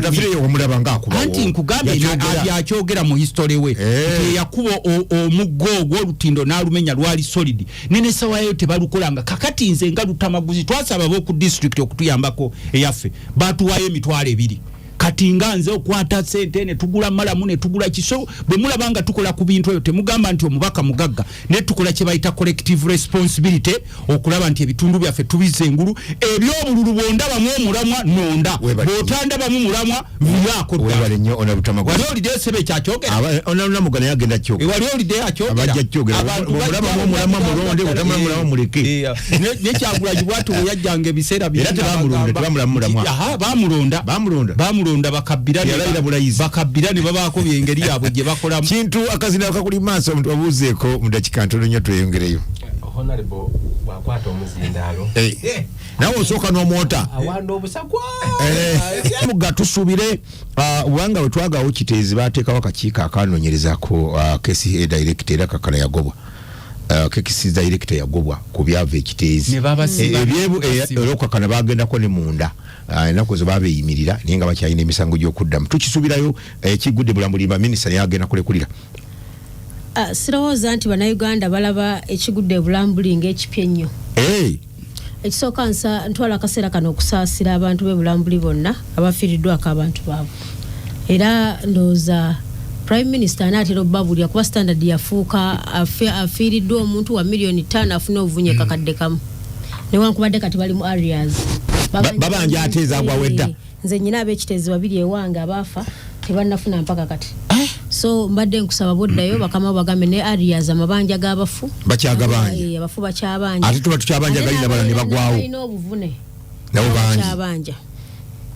Anti nkugambye, akyogera mu history we nti yakuba omuggo ogwo olutindo n'alumenya, lwali solid. Nenesawayo tebalukolanga. Kakati nze nga Lutamaguzi, twasaba ab'oku district okutuyambako eyaffe, batuwayo 20,000. Kati nga nze okwata sente ne tugula malamu ne tugula kiso. Bwe mulaba nga tukola ku bintu ebyo, temugamba nti omubaka mugagga, naye tukola kye bayita collective responsibility okulaba nti ebitundu byaffe tubizza engulu. Ebyobululu, bwondabamu omulamwa nonda, bw'otandabamu mulamwa nviyaako. Wali oliddeyo sebe ekyakyogera? Wali oliddeyo akyogera? Nekyagulaji bwati bwe yajjanga ebiseera bamulonda, bamulonda bakabbira ne babaako byengeri yaabwe gye bakolamu. Kintu akazina kakuli maaso, omuntu abuuzeeko mu dakika ntono nnyo, tweyongereyo. Honorable bwakwata omuzindaalo, nawe osooka n'omwota. Awanda obusakwa. Muga tusuubire kubanga bwe twagawo Kiteezi, bateekawo akakiiko akanoonyerezako KCCA director, era kakala yagobwa. KCC director yagobwa ku byava ekiteezi olwokakana bagendako ne munda ennaku ezo babeeyimirira, naye nga bakyalina emisango gy'okuddamu. Tukisuubirayo ekigudde Bulambulimba, minisita naye agenda kulekulira. Sirowooza nti Bannayuganda balaba ekigudde ebulambuli ng'ekipya ennyo. Ekisooka, ntwala akaseera kano okusaasira abantu b'e Bulambuli bonna abafiiriddwako abantu baabwe. Era ndowooza Prime Minister anaatera obbabulya, kuba standard yafuuka afiiriddwa omuntu wa 5 miliyoni afune obuvunye kakadde kamu, newankubadde kati bali mu arrears. Babanja ate ezagwawo edda. Nze nyina ab'ekiteezi babiri ewange abaafa tebannafuna mpaka kati. So mbadde nkusaba boddayo bakama bagambe ne arrears, amabanja g'abafu. Bakyagabanja. Abafu bakyabanja. Ate tuba tukyabanja gali nabala ne bagwawo. Balina obuvune. Nabo bangi. Bakyabanja.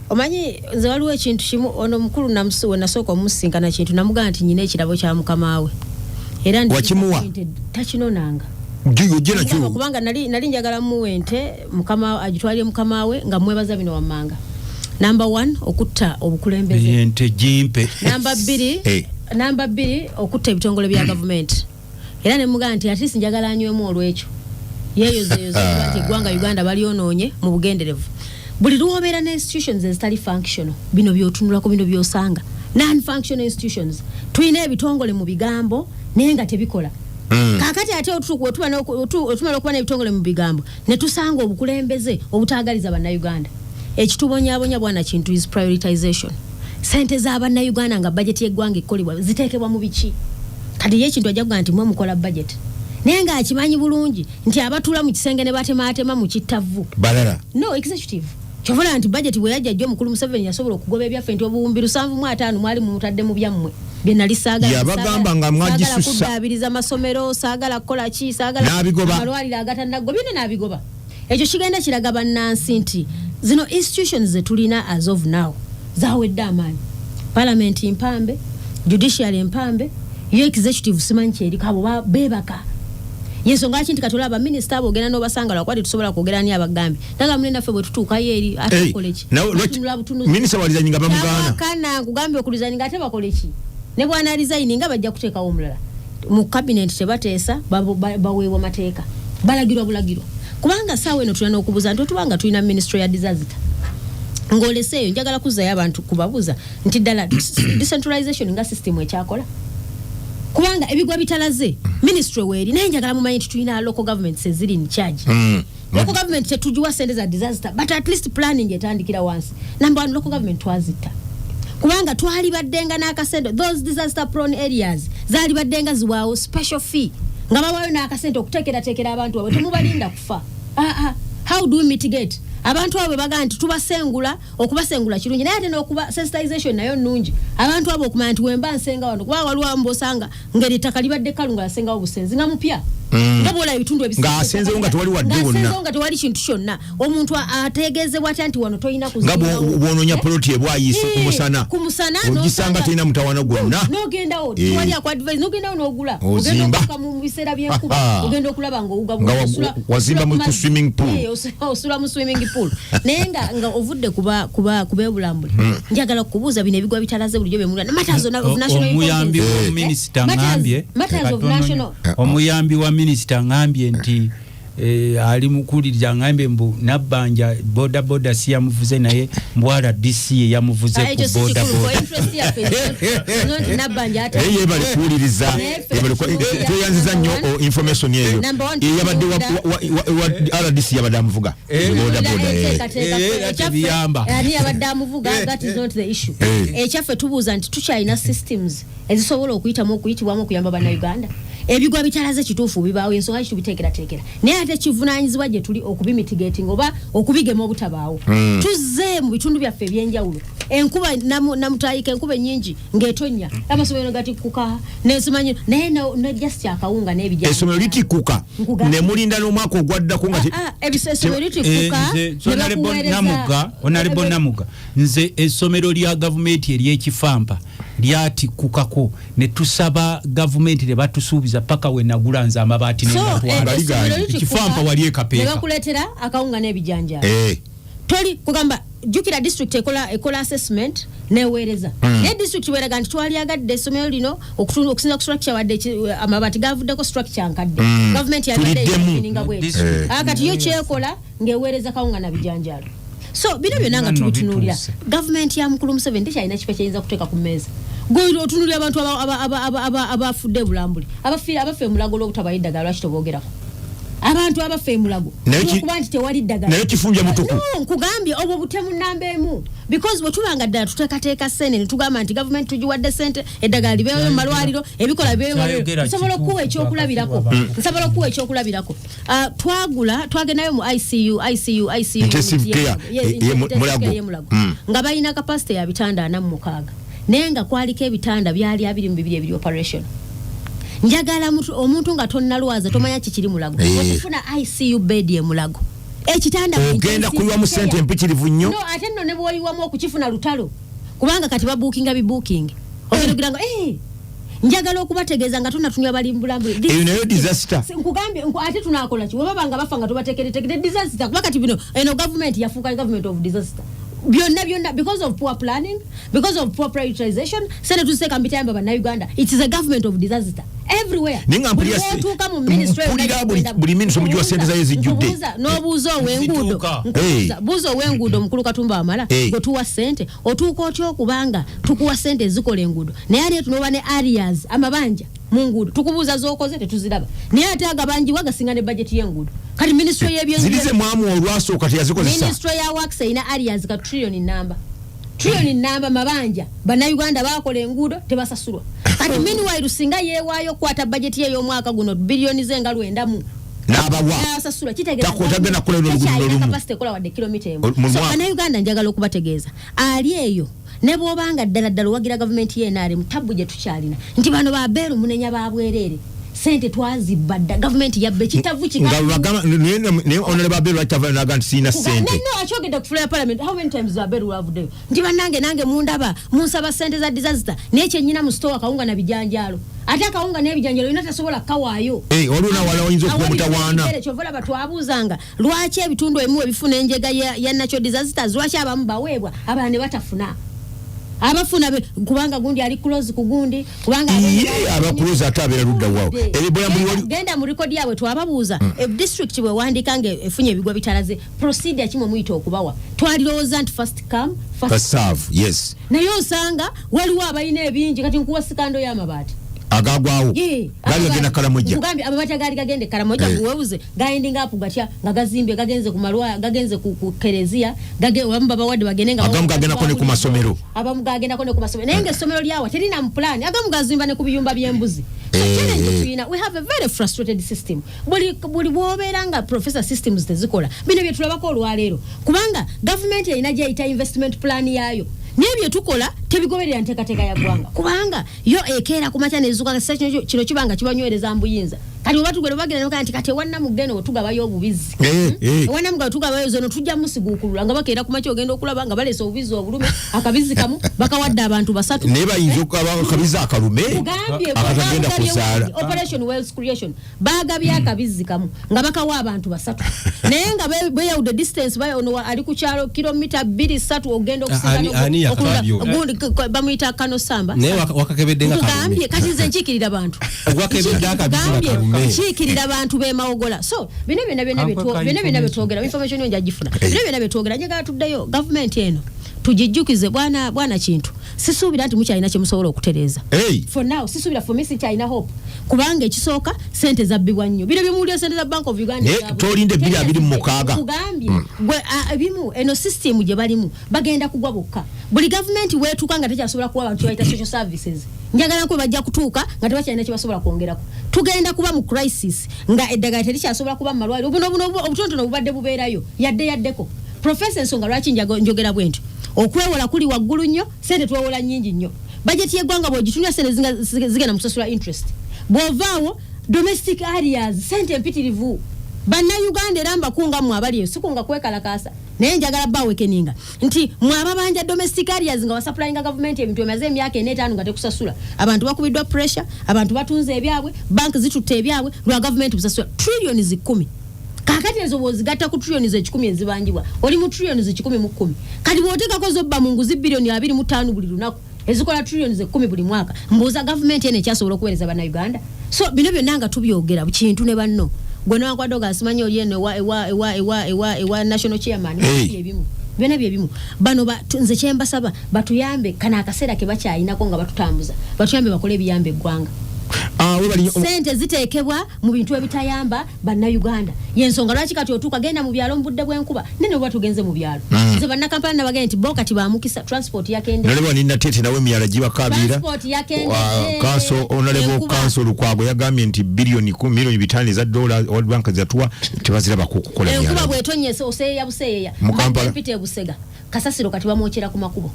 Omanyi nze waliwo ekintu kimu, ono omukulu we nasooka omusinkana, kintu namugamba nti nyina ekirabo kya mukama we, era ndi Wakimuwa? Takinonanga. Ojje nakyo. Kubanga nali njagala muwe ente mukama agitwalire mukama we nga mwebaza bino wammanga. Number one, okutta obukulembeze. Ente gimpe. Namba bbiri, namba 2, okutta ebitongole bya gavumenti. Era ne mugamba nti at least njagala anywemu olwekyo, yeeyozeyoze okuba nti eggwanga Uganda balyonoonye mu bugenderevu. Buli lwobeera ne institutions ezitali functional, bino byotunulako, bino byosanga non functional institutions. Tulina ebitongole mu bigambo naye nga tebikola. Kakati ate otumala okuba n'ebitongole mu bigambo, ne tusanga obukulembeze obutaagaliza Bannayuganda. Ekitubonyabonya bwana kintu is prioritization. Sente z'Abannayuganda nga bajeti y'eggwanga ekkolebwa ziteekebwa mu biki? Kati ye ekintu ajja kugaa nti mwe mukola budget, naye ng'akimanyi bulungi nti abatuula mu kisenge ne batemaatema mu kittavu balala. No executive. Kyovula nti budget bwe yajja jjo, omukulu Museveni yasobola okugoba ebyaffe nti 75,000 mwali mumutadde mu byammwe bye nali saagala. Yabagamba nga mwagisussa. Kuddaabiriza masomero, saagala kukola ki, saagala N'abigoba. amalwaliro agatannagwa, byonna n'abigoba. Ekyo kigenda kiraga bannansi nti zino institutions zetulina as of now zawedde amaanyi. Parliament mpambe, judiciary mpambe, yo executive simanyi kyeriko, abo beebaka. Yensonga lwaki nti kati olaba minisita abo ogenda n'obasanga, lwakuba tetusobola kwogera ni abagambi naga mune naffe bwe tutuukayo eri ate tukole ki? Nawe lwaki- Batunula butunuzi. Minisita walizanyinga bamugaana. Tabakana, nkugambye okuresigninga ate bakole ki? Ne bwana resigninga bajja kuteekawo omulala mu cabinet. Tebateesa, baweebwa mateeka, balagirwa bulagirwa. Kubanga saawa eno tulina n'okubuuza nti otubanga tulina ministry ya disaster ng'oleseeyo, njagala kuzzayo abantu kubabuuza nti ddala decentralization nga system ekyakola? Kubanga ebigwa bitalaze ministry weeri, naye njagala mumanye nti tulina local governments eziri in charge. Local government tetugiwa sente za disaster, but at least planning etandikira wansi. Number one, local government twazitta kubanga twali baddenga n'akasente. Those disaster prone areas zaali baddenga ziwaawo special fee, nga bawaayo n'akasente okuteekerateekera abantu babwe. Temubalinda kufa. Ah, ah. How do we mitigate abantu abo? Bagaa nti tubasengula, okubasengula kirungi, naye ate n'okuba sensitization nayo nnungi, abantu abo okumanya nti wemba nsenga wano, kuba waliwo ambosanga ngeri ettaka libadde kkalu nga asengawo busenzi nga mupya, nga bwolaba ebitundu ebisinga. Ng'asenzewo nga tewali wadde wonna. Ng'asenzewo nga tewali kintu kyonna. Omuntu ategeezebwa atya nti wano tolina Nga kuzimbawo? Bw'onoonya poloti ebwayise ku musana, Ku musana, ogisanga n'osanga- terina mutawaana gwonna. N'ogendawo, tewali akuadvise, n'ogendawo n'ogula. Ozimba. Ogenda okutuuka mu biseera by'enkuba, ogenda okulaba ng'owuga. Nga wazimba osula ku swimming pool. Osula mu swimming pool, naye nga ovudde kuba kubebulambule. Njagala kukubuuza bino ebigwa bitalaze bulijjo byemulwa, matters of national Omuyambi importance. wa minisita Matters ŋambye of katono national nnyo. Omuyambi wa minisita ŋambye nti ali mukuwuliriza, ŋambye mbu Nabbanja boda boda si yamuvuze, naye mbwala DC ye yamuvuze Ah, ku ekyo si boda kikulu for boda. interest yaffe. Is not Nabbanja ate. Naye yebale kuwuliriza. Naye ffe Yebale tutunuulira tweyanziza nnyo number one. information eyo. Number one, Yabadde tutunuulira- wa RDC yabadde amuvuga boda boda. Enteekateeka ffe, Era ekyaffe, tebiyamba. ani yabadde amuvuga, that is not the issue. Ekyaffe tubuuza nti tukyalina systems ezisobola okuyitamu okuyitibwamu okuyamba Bannayuganda? Ebigwa bitalaze kituufu bibaawo, ensonga ki tubiteekerateekera, naye ate kivunaanyizibwa gye tuli okubimitigating oba okubigema obutabaawo. Tuzze mu bitundu byaffe ebyenjawulo, enkuba namutayika, enkuba ennyingi ng'etonnya, amasomero gatikkuka nesimanyi, naye ne just akawunga n'ebijja. Essomero litikkuka Nkugambye. ne mulinda n'omwaka ogwaddako nga Ah, ah, essomero litikkuka Nze, ne Honorable bakuweereza- Namuga, Honorable Namuga, nze essomero lya gavumenti eryekifampa lyatikkukako ne tusaba gavumenti ne batusuubiza paka we nagula nze amabaati So, nengatwala. essomero litikkuka, Ekifampa wali ne ekapeeka. bakuleetera akawunga n'ebijanjaalo. Toli kugamba, jjukira district ekola assessment neweereza, naye district weraga nti twalyagadde essomero lino okusinza ku structure, wadde amabaati gavuddeko, structure nkadde, gavumenti yabadde Tuliddemu. eyininga bweti. District. Ah, kati yo kyekola ng'eweereza kawunga na bijanjaalo. So bino byonna nga Nno tubitunuulira, bituuse. gavumenti ya mukulu Museveni tekyalina kifo kyeyinza kuteeka ku mmeeza. Gwe otunuulira abantu abafudde ebulambuli, abafa emulago olw'obutabayo eddagala, lwaki toboogerako? Abantu abafa emulago olwokuba nti tewali ddagala. Naye kifunja mutuku. No, nkugambye obwo butemu namba emu, because bwe tubanga ddala tuteekateeka sente ne tugamba nti gavumenti tugiwadde sente, eddagala libeeyo mu malwaliro, ebikola bibeeyo mu malwaliro. Kyayogera Nsobola okuwa kituufu, ekyokulabirako. abantu. Nsobola okuwa ekyokulabirako. Ah, twagula, twagendayo mu ICU, ICU, ICU Intensive unit care, Yes, intensive Mulago. care y'e Mulago. Nga balina capacity ya bitanda 46, naye nga kwaliko ebitanda byali 22 ebiri operation. Njagala omuntu nga tonnalwaza tomanya kikiri Mulago. Okufuna ICU bed e Mulago, ekitanda mu Ogenda intensive kuyiwamu sente care. empitirivu nnyo. No, ate nno ne bw'oyiwamu okukifuna lutalo, kubanga kati babuukinga bibuukingi, ogenda ogira nga njagala okubategeeza nga tonatunywa bali mbulambuli. Eyo nayo disaster. Nkugambye ate tunakola ki webaba nga bafa nga tubateekeretekere disaster? Kuba kati bino eno gavumenti yafuuka government of disaster, byonna byonna because of poor planning, because of poor prioritization. Sente tuziteeka mbitayamba Bannayuganda. It is a government of disaster everywhere. Naye nga Buli mpulira lw'otuuka mu ministry mpulira yonna buli ministry omugiwa sente zayo zijjudde. Nkubuuza, n'obuuza ow'enguudo. Zituuka. Nkubuuza, buuza ow'enguudo omukulu Katumba Wamala, gwe tuwa sente, otuuka otya okubanga tukuwa sente ezikola enguudo, naye ate tunoba ne areas, amabanja mu nguudo? Tukubuuza z'okoze, tetuziraba, naye ate agabanjibwa gasinga ne bajeti y'enguudo. Kati ministry Ziri ze mwamu olwasooka teyazikozesa. Ministry ya works erina arrears ka trillion namba, trillion namba, mabanja. Bannayuganda bakola enguudo tebasasulwa. Kati meanwhile singa yeewaayo okukwata bajeti ye y'omwaka guno, biliyoni ze nga 900 N'abawa. N'abasasula, kitegeeza Tagenda kukola luno oluguudo tekyalina n'olumu. capacity ekola wadde kilomita emu. Mu So mwaka. Bannayuganda, njagala okubategeeza ali eyo, ne bw'obanga ddala ddala owagira gavumenti ye NRM, tabbu gye tukyalina nti bano babeeru munenya babwereere. Sente twazibba dda, gavumenti yabba ekitavu. Naye honorable Abel lwaki tava naga nti sirina sente? No, akyogedde ku floor ya parliament. How many times Abel lwavuddeyo nti bannange, nange mundaba munsaba sente za disaster, naye kyenyina mu store kawunga na bijanjaalo, ate akawunga n'ebijanjaalo olina tasobola kukawaayo. Eh, waliwo nawala oyinza okuba omutawaana. Kyova olaba twabuuzanga lwaki ebitundu ebimu ebifuna enjega ya natural disasters, lwaki abamu baweebwa, abalala ne batafuna. Abafuna kubanga gundi ali close ku gundi, kubanga Ye aba close ate abeera ludda waawo. Ebibula muli Genda mu record yaabwe twababuuza, district bwe wandika nga efunye ebigwa bitalaze, procedure kimwe muyita okubawa, twalirowooza nti first come first First serve, yes. Naye osanga waliwo abalina ebingi. Kati nkuwa scandal y'amabaati. Agagwawo. Ye, Gaali gagenda Karamoja. Nkugambye amabaati agaali gagenda e Karamoja, guwebuze gaending up gatya nga gazimbye, gagenze ku malwa, gagenze ku kereziya, abamu babawadde bagende nga Agamu gagendako ne ku masomero. Abamu gagendako ne ku masomero, naye nga essomero lyawa terina mu plan. Agamu gazimba ne ku biyumba by'embuzi. So challenge tuyina, we have a very frustrated system. Buli bw'obeera nga professor, systems tezikola. Bino bye tulabako olwaleero, kubanga gavumenti erina gyeyita investment plan yaayo, naye bye tukola tebigoberera nteekateeka ya ggwanga, kubanga yo ekeera ku makya nezuka kino kibanga kibanywereza mbuyinza. Kati oba tugere bagenda nebagamba nti kati ewannamugga wetugabayo obubizi, Ewannamugga wetugabayo zono tujja musiguukulula, nga bakeera ku makya ogenda okulaba nga baleese obubizi obulume, akabizi kamu bakawadde abantu basatu. Naye bayinza okuba akabizi akalume Kugambye akatagenda kuzaala. Operation Wealth Creation, bagabye akabizi kamu nga bakawa abantu basatu, naye nga beyawudde distance, ono ali ku kyalo kilomita 2-3 ogenda Ani yakabye okusinga gundi bamuyita Kano Samba. Naye wakakebedde nga kalume. Nkugambye kati nze nkiikirira bantu. Wakebedde akabizi nga Nkugambye, kalume. nkiikirira bantu b'emawogola. So bino byonna byonna bino byonna byetwogera, information yo njagifuna. Bino byonna byetwogera, njagala tuddeyo gavumenti eno tugijjukize. Bwana Kintu, sisuubira nti mukyalina kyemusobola okutereeza. Hey. For now sisuubira, for me sikyalina hope, kubanga ekisooka sente zabbibwa nnyo. Bino byemuwulira, sente za Bank of Uganda Naye tolinde 2026. Nkugambye gwe, ebimu eno system gye balimu bagenda kugwa bokka. Buli gavumenti weetuuka nga tekyasobola kuwa abantu bayita social services, njagala nkube bajja kutuuka nga tebakyalina kyebasobola kwongerako. Tugenda kuba mu crisis nga eddagala terikyasobola kuba mu malwaliro. Buno obutonotono bubadde bubeerayo yadde yaddeko. Professor, ensonga lwaki njogera bwe ntyo, okwewola kuli waggulu nnyo, sente twewola nnyingi nnyo. Bajeti y'eggwanga bw'ogitunula, sente zigenda mu kusasula interest. Bw'ovaawo domestic arrears, sente empitirivu. Bannayuganda era mbakunga mmwe abali eyo, sikunga kwekalakaasa, naye njagala bawekeninga nti mwe ababanja domestic arrears nga wasupplyinga gavumenti ebintu emaze emyaka 4-5 nga tekusasula. Abantu bakubiddwa pressure, abantu batunze ebyabwe, bank zitutte ebyabwe lwa gavumenti busasula trillions 10. Kakati ezo bw'ozigatta ku trillions 100 ezibanjibwa, oli mu trillions 110. Kati bw'oteekako zobba mu nguzi biliyoni 25 buli lunaku, ezikola trillions 10 buli mwaka, mbuuza gavumenti eno ekyasobola okuweereza bannayuganda? So bino byonna nga tubyogera, Kintu ne banno, gwe newankwadde ogasimanyi oli eno ewa national chairman. Ebimu byonna byebimu. Bano nze kyembasaba, batuyambe kano akaseera ke bakyayinako nga batutambuza, batuyambe bakole ebiyamba eggwanga. Ah, webali nnyo. Sente ziteekebwa mu bintu ebitayamba bannayuganda. Yensonga lwaki kati otuuka genda mu byalo mu budde bw'enkuba nene, oba tugenze mu byalo. Nze bannakampala nabagende nti bo kati bamukisa, transport yakende. Naleba ninatete nawe emyala gibakaabira. Transport yakendedde. Kanso honorable Enkuba. Kanso Lukwago yagambye nti biliyoni 5 miliyoni eza dola World Bank zatuwa tebazirabako okukola Enkuba myala. bwetonyese oseeya buseeyeya. Mu Kampala. Mpita ebusega, kasasiro kati bamwokyera ku makubo,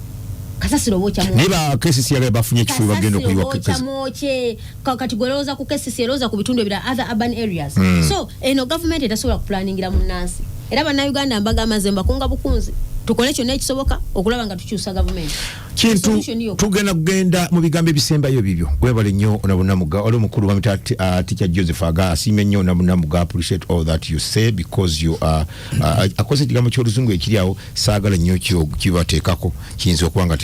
kasasiro bookya. Naye ba KCC yagaye bafunye ekifo bagenda okuyiwa. Bookya mwokye. Kati gwe ku KCC, erowooza ku bitundu ebirala, other urban areas. So eno gavumenti etasobola kuplanningira munnansi. Era bannayuganda mbagamba, nze mbakunga bukunzi, tukole kyonna ekisoboka okulaba nga tukyusa gavumenti. Kintu Solution yokka. Tugenda kugenda mu bigambo ebisembayo bibyo. Webale nnyo Onabunamuga. Oli omukulu bamita teacher Joseph aga asiimye nnyo Onabunamuga, appreciate all that you say because you are akozesa ekigambo ky'oluzungu ekiri awo, saagala nnyo kibateekako, kiyinza okuba nga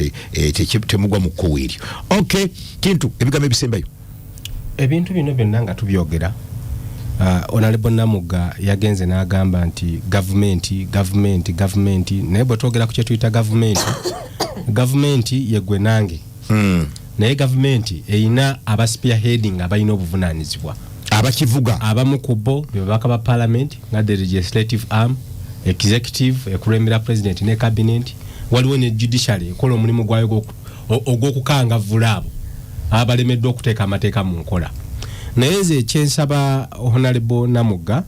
temugwa mu kkowe eryo. Okay, Kintu, ebigambo ebisembayo. Ebintu bino byonna nga tubyogera, Honorable Namugga yagenze n'agamba nti gavumenti, gavumenti, gavumenti, naye bwe twogera ku kyetuyita gavumenti, gavumenti yegwe nange. Naye gavumenti erina aba spearheading abalina obuvunaanyizibwa. Abakivuga. Abamu ku bo be babaka ba parliament nga the legislative arm, executive ekulembera president ne cabinet, waliwo ne judiciary ekola omulimu gwayo ogw'okukangavvula abo abalemeddwa okuteeka amateeka mu nkola. Naye nze ekyensaba Honorable Namugga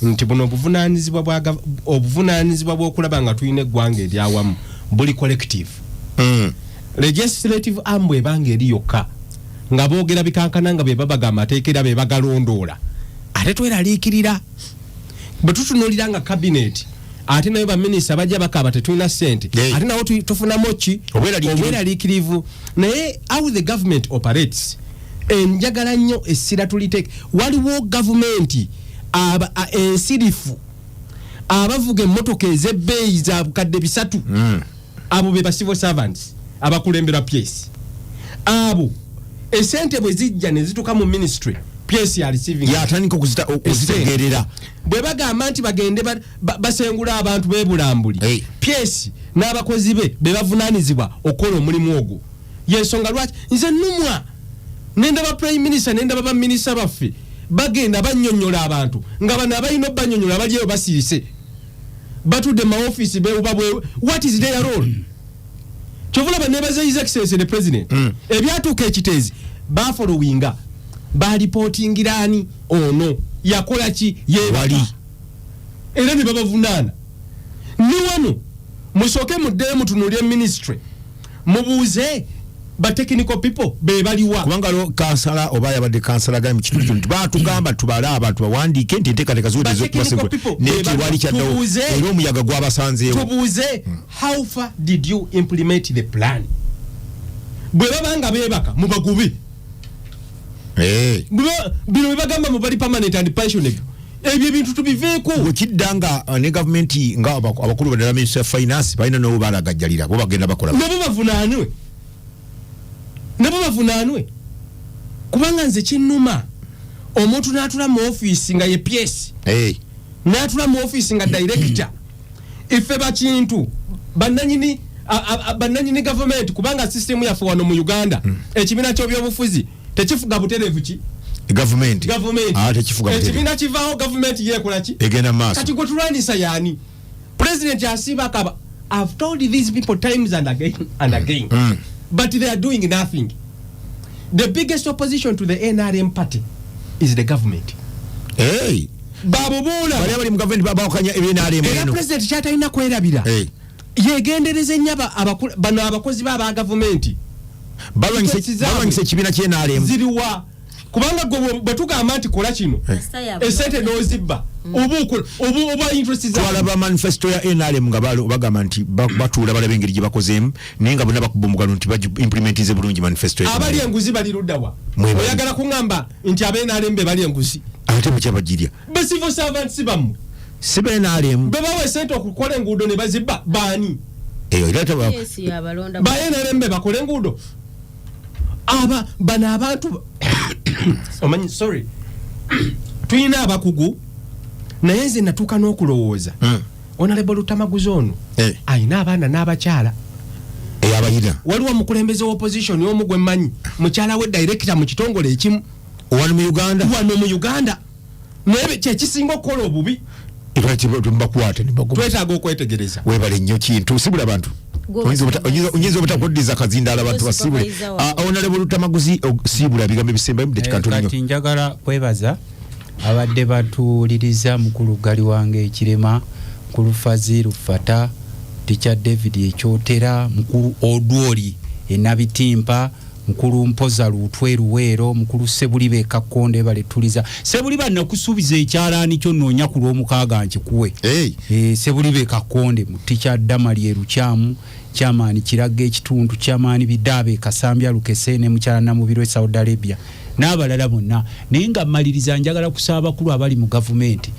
nti buno obuvunaanyizibwa bw'okulaba nga tulina eggwanga eryawamu buli collective. Legislative arm bwebanga eri yokka Nga boogera bikankana nga be babaga amateeka era be bagalondoola, ate tweraliikirira bwe tutunuulira nga cabinet, ate nayo baminisita bajja bakaaba tetulina ssente. Ate nawo tufunamu ki? Obweraliikirivu. Obweraliikirivu. Naye how the government operates, enjagala nnyo essira tuliteeke waliwo gavumenti ensirifu abavuga emmotoka ez'ebbeeyi za bukadde 300. Abo be ba civil servants abakulembera PS. Abo esente bwe zijja ne zituuka mu ministry, PS ya receiving. Yatandika okuzitegeerera. Bwe bagamba nti bagende basengula abantu b'ebulambuli, PS n'abakozi be be bavunaanyizibwa okukola omulimu ogwo. Yensonga lwaki nze nnumwa nendaba prime minister, nendaba baminisita baffe bagenda bannyonnyola abantu nga bano abalina obbanyonnyola bali eyo basirise, batudde mu maofiisi bewuba bwe. What is their role? Kyova olaba nebaza His Excellency the President. Ebyatuuka ekiteezi bafollowinga, balipootingira ani, ono yakola ki, yeebaka. Wali. Era ne babavunaana. Ni wano musooke muddeyo mutunuulye ministry, mubuuze ba technical people be baliwa. Kubanga lo kansala oba yabadde kansala agambye mu kitundu kino nti baatugamba tubale abantu bawandiike nti enteekateeka ziwedde Ba technical ez'okubasengula, people naye be baliwa. tewali kyaddawo. Era omuyaga gwabasanzeewo. Tubuuze, how far did you implement the plan? Bwe baba nga beebaka, mubagube. Bino bwe bagamba mu bali permanent and pensionable, ebyo ebintu tubiveeko. Bwekidda nga ne gavumenti nga abakulu baddala ministry ya finance balina nabo balagajjalira, bo bagenda bakola. Nabo bavunaanwe, nabo bavunaanwe, kubanga nze kinnuma omuntu n'atula mu ofiisi nga ye PS, n'atula mu ofiisi nga director. Ife bakintu bannanyini bannanyini gavumenti, kubanga sisitemu yaffe wano mu Uganda, ekibiina ky'ebyobufuzi tekifuga butereevu ki? Gavumenti. Gavumenti. Ah, tekifuga butereevu. Ekibiina kivaawo, gavumenti yeekola ki? Egenda mu maaso. Kati gwe tulwanisa yaani? President asiiba akaba. I've told these people times and again and again, but they are doing nothing. The biggest opposition to the NRM party is the government. Hey. Babubuula. Bali abali mu gavumenti babawakanya ebyenrm. Era eno. president kyatalina kwerabira, yegendereza ennyo bano abakozi ba aba gavumenti. Interest zaabwe. Balwanyisa ekibiina ky'NRM. Ziriwa? Kubanga gwe bwe tugamba nti kola kino, esente n'ozibba, oba oba interest zaabwe. Twalaba manifesto ya NRM nga bagamba nti batuula balaba engeri gye bakozeemu, naye nga bonna bakuba omugalo nti bagiimplementize bulungi manifesto ya Abali NRM. enguzi bali luddawa? Mwebali. Oyagala kuŋŋamba nti ab'NRM be bali enguzi? Ate mukyabagirya. Be civil servants bammwe. Si ba NRM. Be bawa esente okukola enguudo ne bazibba baani? Eyo era Yes, yabalonda. Ba NRM be bakola enguudo? Aba bano abantu omanyi, sorry, tulina abakugu, naye nze natuuka n'okulowooza, Honorable Lutamaguzi ono ayina abaana n'abakyala. Eyo abayina. Waliwo omukulembeze w'opposition omu gwe mmanyi, mukyala we director mu kitongole ekimu. Wano mu Uganda? Wano mu Uganda, naye kyekisinga okukola obubi. Bakwate. Twetaaga okwetegereza. Webale nnyo kintu sibula bantu. Gwe Oyinza obutakuddiza kazindaala abantu basiibule. supervisor waabwe. Ah, Honorable Lutamaguzi, siibula bigambo ebisembayo mu dakiika ntono nnyo. Kati njagala kwebaza abadde batuwuliriza, mukulu Gali wange Ekirema, mukulu Faziru Fata, Teacher David Ekyotera, mukulu Odwoli Enabitimpa, mukulu Mpoza Lutwe Luweero, mukulu Sebuliba Ekakkonde baletuliza. Sebuliba, nakusuubiza ekyalaani kyo, noonya ku Lwomukaaga nkikuwe. Hey. Sebuliba Ekakkonde, mu Teacher Damali Erukyamu, Chairman Kiraga ekitundu, Chairman Bidaabe Kasambya Lukese ne mukyala Namubiro e Saudi Arabia n'abalala bonna. Naye nga mmaliriza, njagala kusaba abakulu abali mu gavumenti.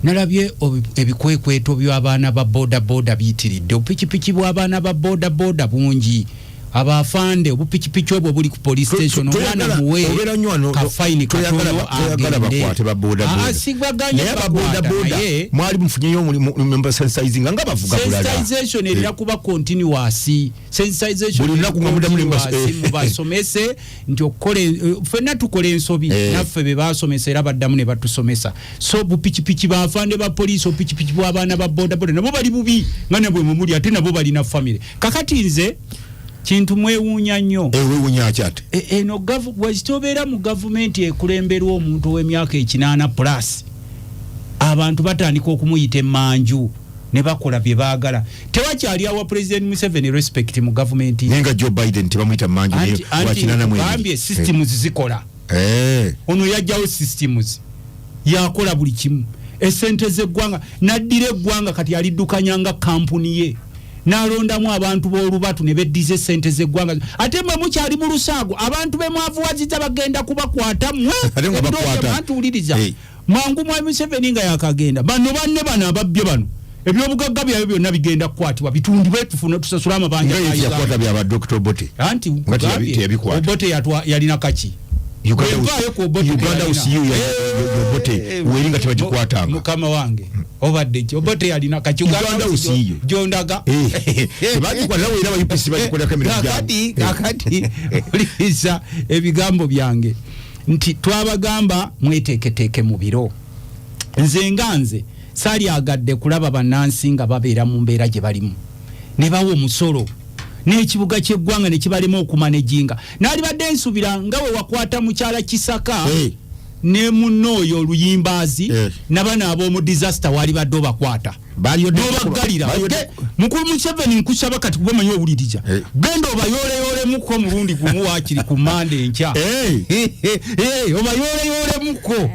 Nalabye ebikwekweto by'abaana ba boda boda biyitiridde. Obupikipiki bw'abaana ba boda boda bungi. Abafande, obupikipiki obwo buli ku police station, omwana muwe Obeera nnyo wano, kafayini katono toyagala agende. Bakwate ba boda Ah, boda. sibaganye Naye aba bakwata, boda boda naye mwali mufunyeyo sensitizing nga bavuga bulala. Sensitization erina kuba continuous sensitization. Buli lunaku nga muddamu ne Continuous, mubasomese nti okukola ffenna tukola ensobi. Naffe be basomesa era baddamu ne batusomesa. So bupikipiki bafande ba poliisi, obupikipiki bw'abaana ba bodaboda nabo bali bubi nga nabwe mumuli, ate nabo balina famire. Kakati nze kintu mwewuunya nnyo. Weewuunya ki ate? Eno bwekitobeera mu gavumenti ekulemberwa omuntu ow'emyaka 80 plus, abantu batandika okumuyita emmanju. Ne bakola bye baagala. Tewakyali awa President Museveni respect mu gavumenti. Naye nga Joe Biden tebamuyita manju. Anti systems zikola. Ono yajjawo systems, yakola buli kimu, esente z'eggwanga naddira eggwanga, kati aliddukanya nga kampuni ye, n'alondamu abantu b'olubatu ne beddiza esente z'eggwanga. Ate mwe mukyali mu lusaago, abantu be mwavuwaziza bagenda kubakwata mmwe. Ate nga bakwata. Antuwuliriza mangu, mwami Museveni nga yakagenda, bano banne bano ababbye bano ebyobugagga byabwe byonna bigenda kukwatibwa, bitundibwe, tufune tusasule amabanja nga ga ye Uganda. Yakwata byaba Dr. Obote. Anti Nga teyabikwata. Obote yalina kaki? Uganda Bwevaayo ku Obote Uganda teyalina. usiyu ya Obote weri nga tebagikwatanga. Mukama wange, obadde ki? Obote yalina kaki? Uganda usiyo. Gyondaga. Tebagikwata era ba UPC bagikolako emirimu gyabwe. Kakati uliriza ebigambo byange nti twabagamba mweteeketeeke mu biro. Nze nga nze saalyagadde kulaba bannansi nga babeera mu mbeera gye balimu ne bawa omusolo n'ekibuga ky'eggwanga ne kibalema okumanaginga. Naalibadde nsuubira nga we wakwata mukyala Kisaka ne munno oyo oluyimbaazi nabano ab'omu disaster, walibadde obakwata nobaggalira. Mukulu Museveni, nkusaba kati, kuba omanyi owuliriza, genda obayooleyolemuko omulundi gumu waakiri ku Mande enkya. Obayooleyolemuko,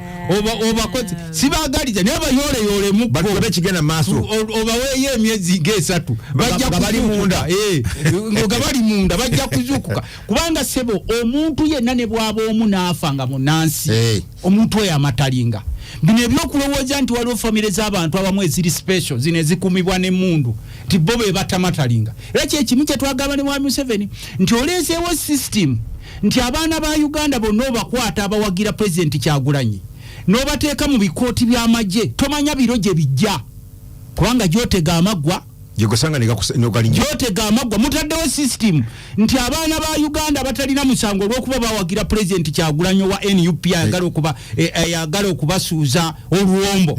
obakoze sibagaliza, naye obayooleyolemuko. Batulabe ekigenda maaso. Obaweeyo emyezi ng'esatu, bajja Nga bali kuzuukuka. munda. Nga bali munda bajja kuzuukuka, kubanga sebo omuntu yenna ne bw'aba omu n'afa nga munansi, omuntu oyo amatalinga. Bino ebyokulowooza nti waliwo famire z'abantu abamu eziri special, zino ezikumibwa n'emmundu, nti bo be batamatalinga, era kyekimu kyetwagamba ne mwami Museveni nti oleeseewo system nti abaana ba Uganda bonna obakwata abawagira Pulezidenti Kyagulanyi n'obateeka mu bikooti by'amagye. Tomanya biro gye bijja, kubanga gyotega amaggwa gyegosanga negalinnya. Gyotega amaggwa. Mutaddewo system nti abaana ba Uganda batalina musango olw'okuba bawagira Pulezidenti Kyagulanyi wa NUP, ayagala okuba ayagala okubasuuza oluwombo,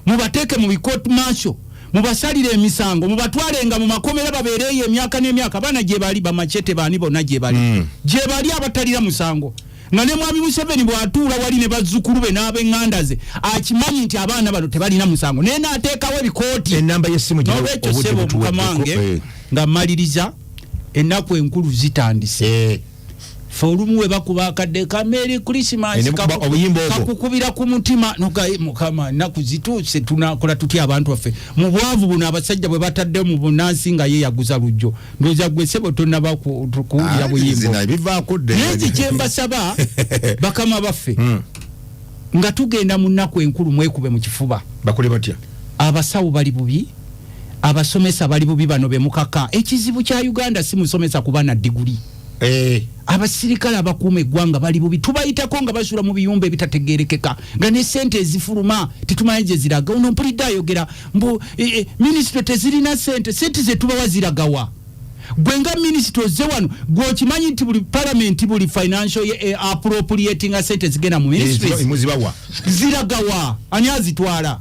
mubateeke mu bikooti martial, mubasalire emisango, mubatwalenga mu makomera, babeereeyo emyaka n'emyaka. Abaana gye bali bamachete baani bonna gye bali, gye bali abatalira musango, nga ne mwami Museveni bw'atuula wali ne bazzukulu be n'ab'eŋŋanda ze akimanyi nti abaana bano tebalina musango, naye n'ateekawo ebikooti. Enamba y'essimu. N'olwekyo Obudde ssebo, butuweddeko. mukama wange, nga mmaliriza, ennaku enkulu zitandise. Fe olumu we bakuba akadde ka Merry Christmas, Ne mukuba obuyimba obwo. kakukubira ku mutima noga, "Mukama, ennaku zituuse, tunakola tutya abantu baffe mu bwavu buno abasajja bwe batadde mu bunansi?" Nga ye yaguza lujjo. Ndowooza gwe ssebo tonnaba kuwulira buyimba. Zina bivaako dde. Naye nze kyembasaba, bakama baffe, nga tugenda mu nnaku enkulu, mwekube mu kifuba. Bakole batya? Abasawo bali bubi, abasomesa bali bubi, bano bemukaka. Ekizibu kya Uganda si musomesa kuba na diguli. Abasirikale abakuuma eggwanga bali bubi, tubayitako nga basula mu biyumba ebitategerekeka, nga ne sente ezifuluma tetumanyi gye ziraga. Ono mpulidde ayogera mbu minisitule tezirina sente. Sente zetubawa ziragawa? Gwe nga minisita ozze wano, gwe okimanyi nti buli palamenti, buli financial appropriating, sente zigenda mu ministries? Muzibawa. Ziragawa? Ani azitwala?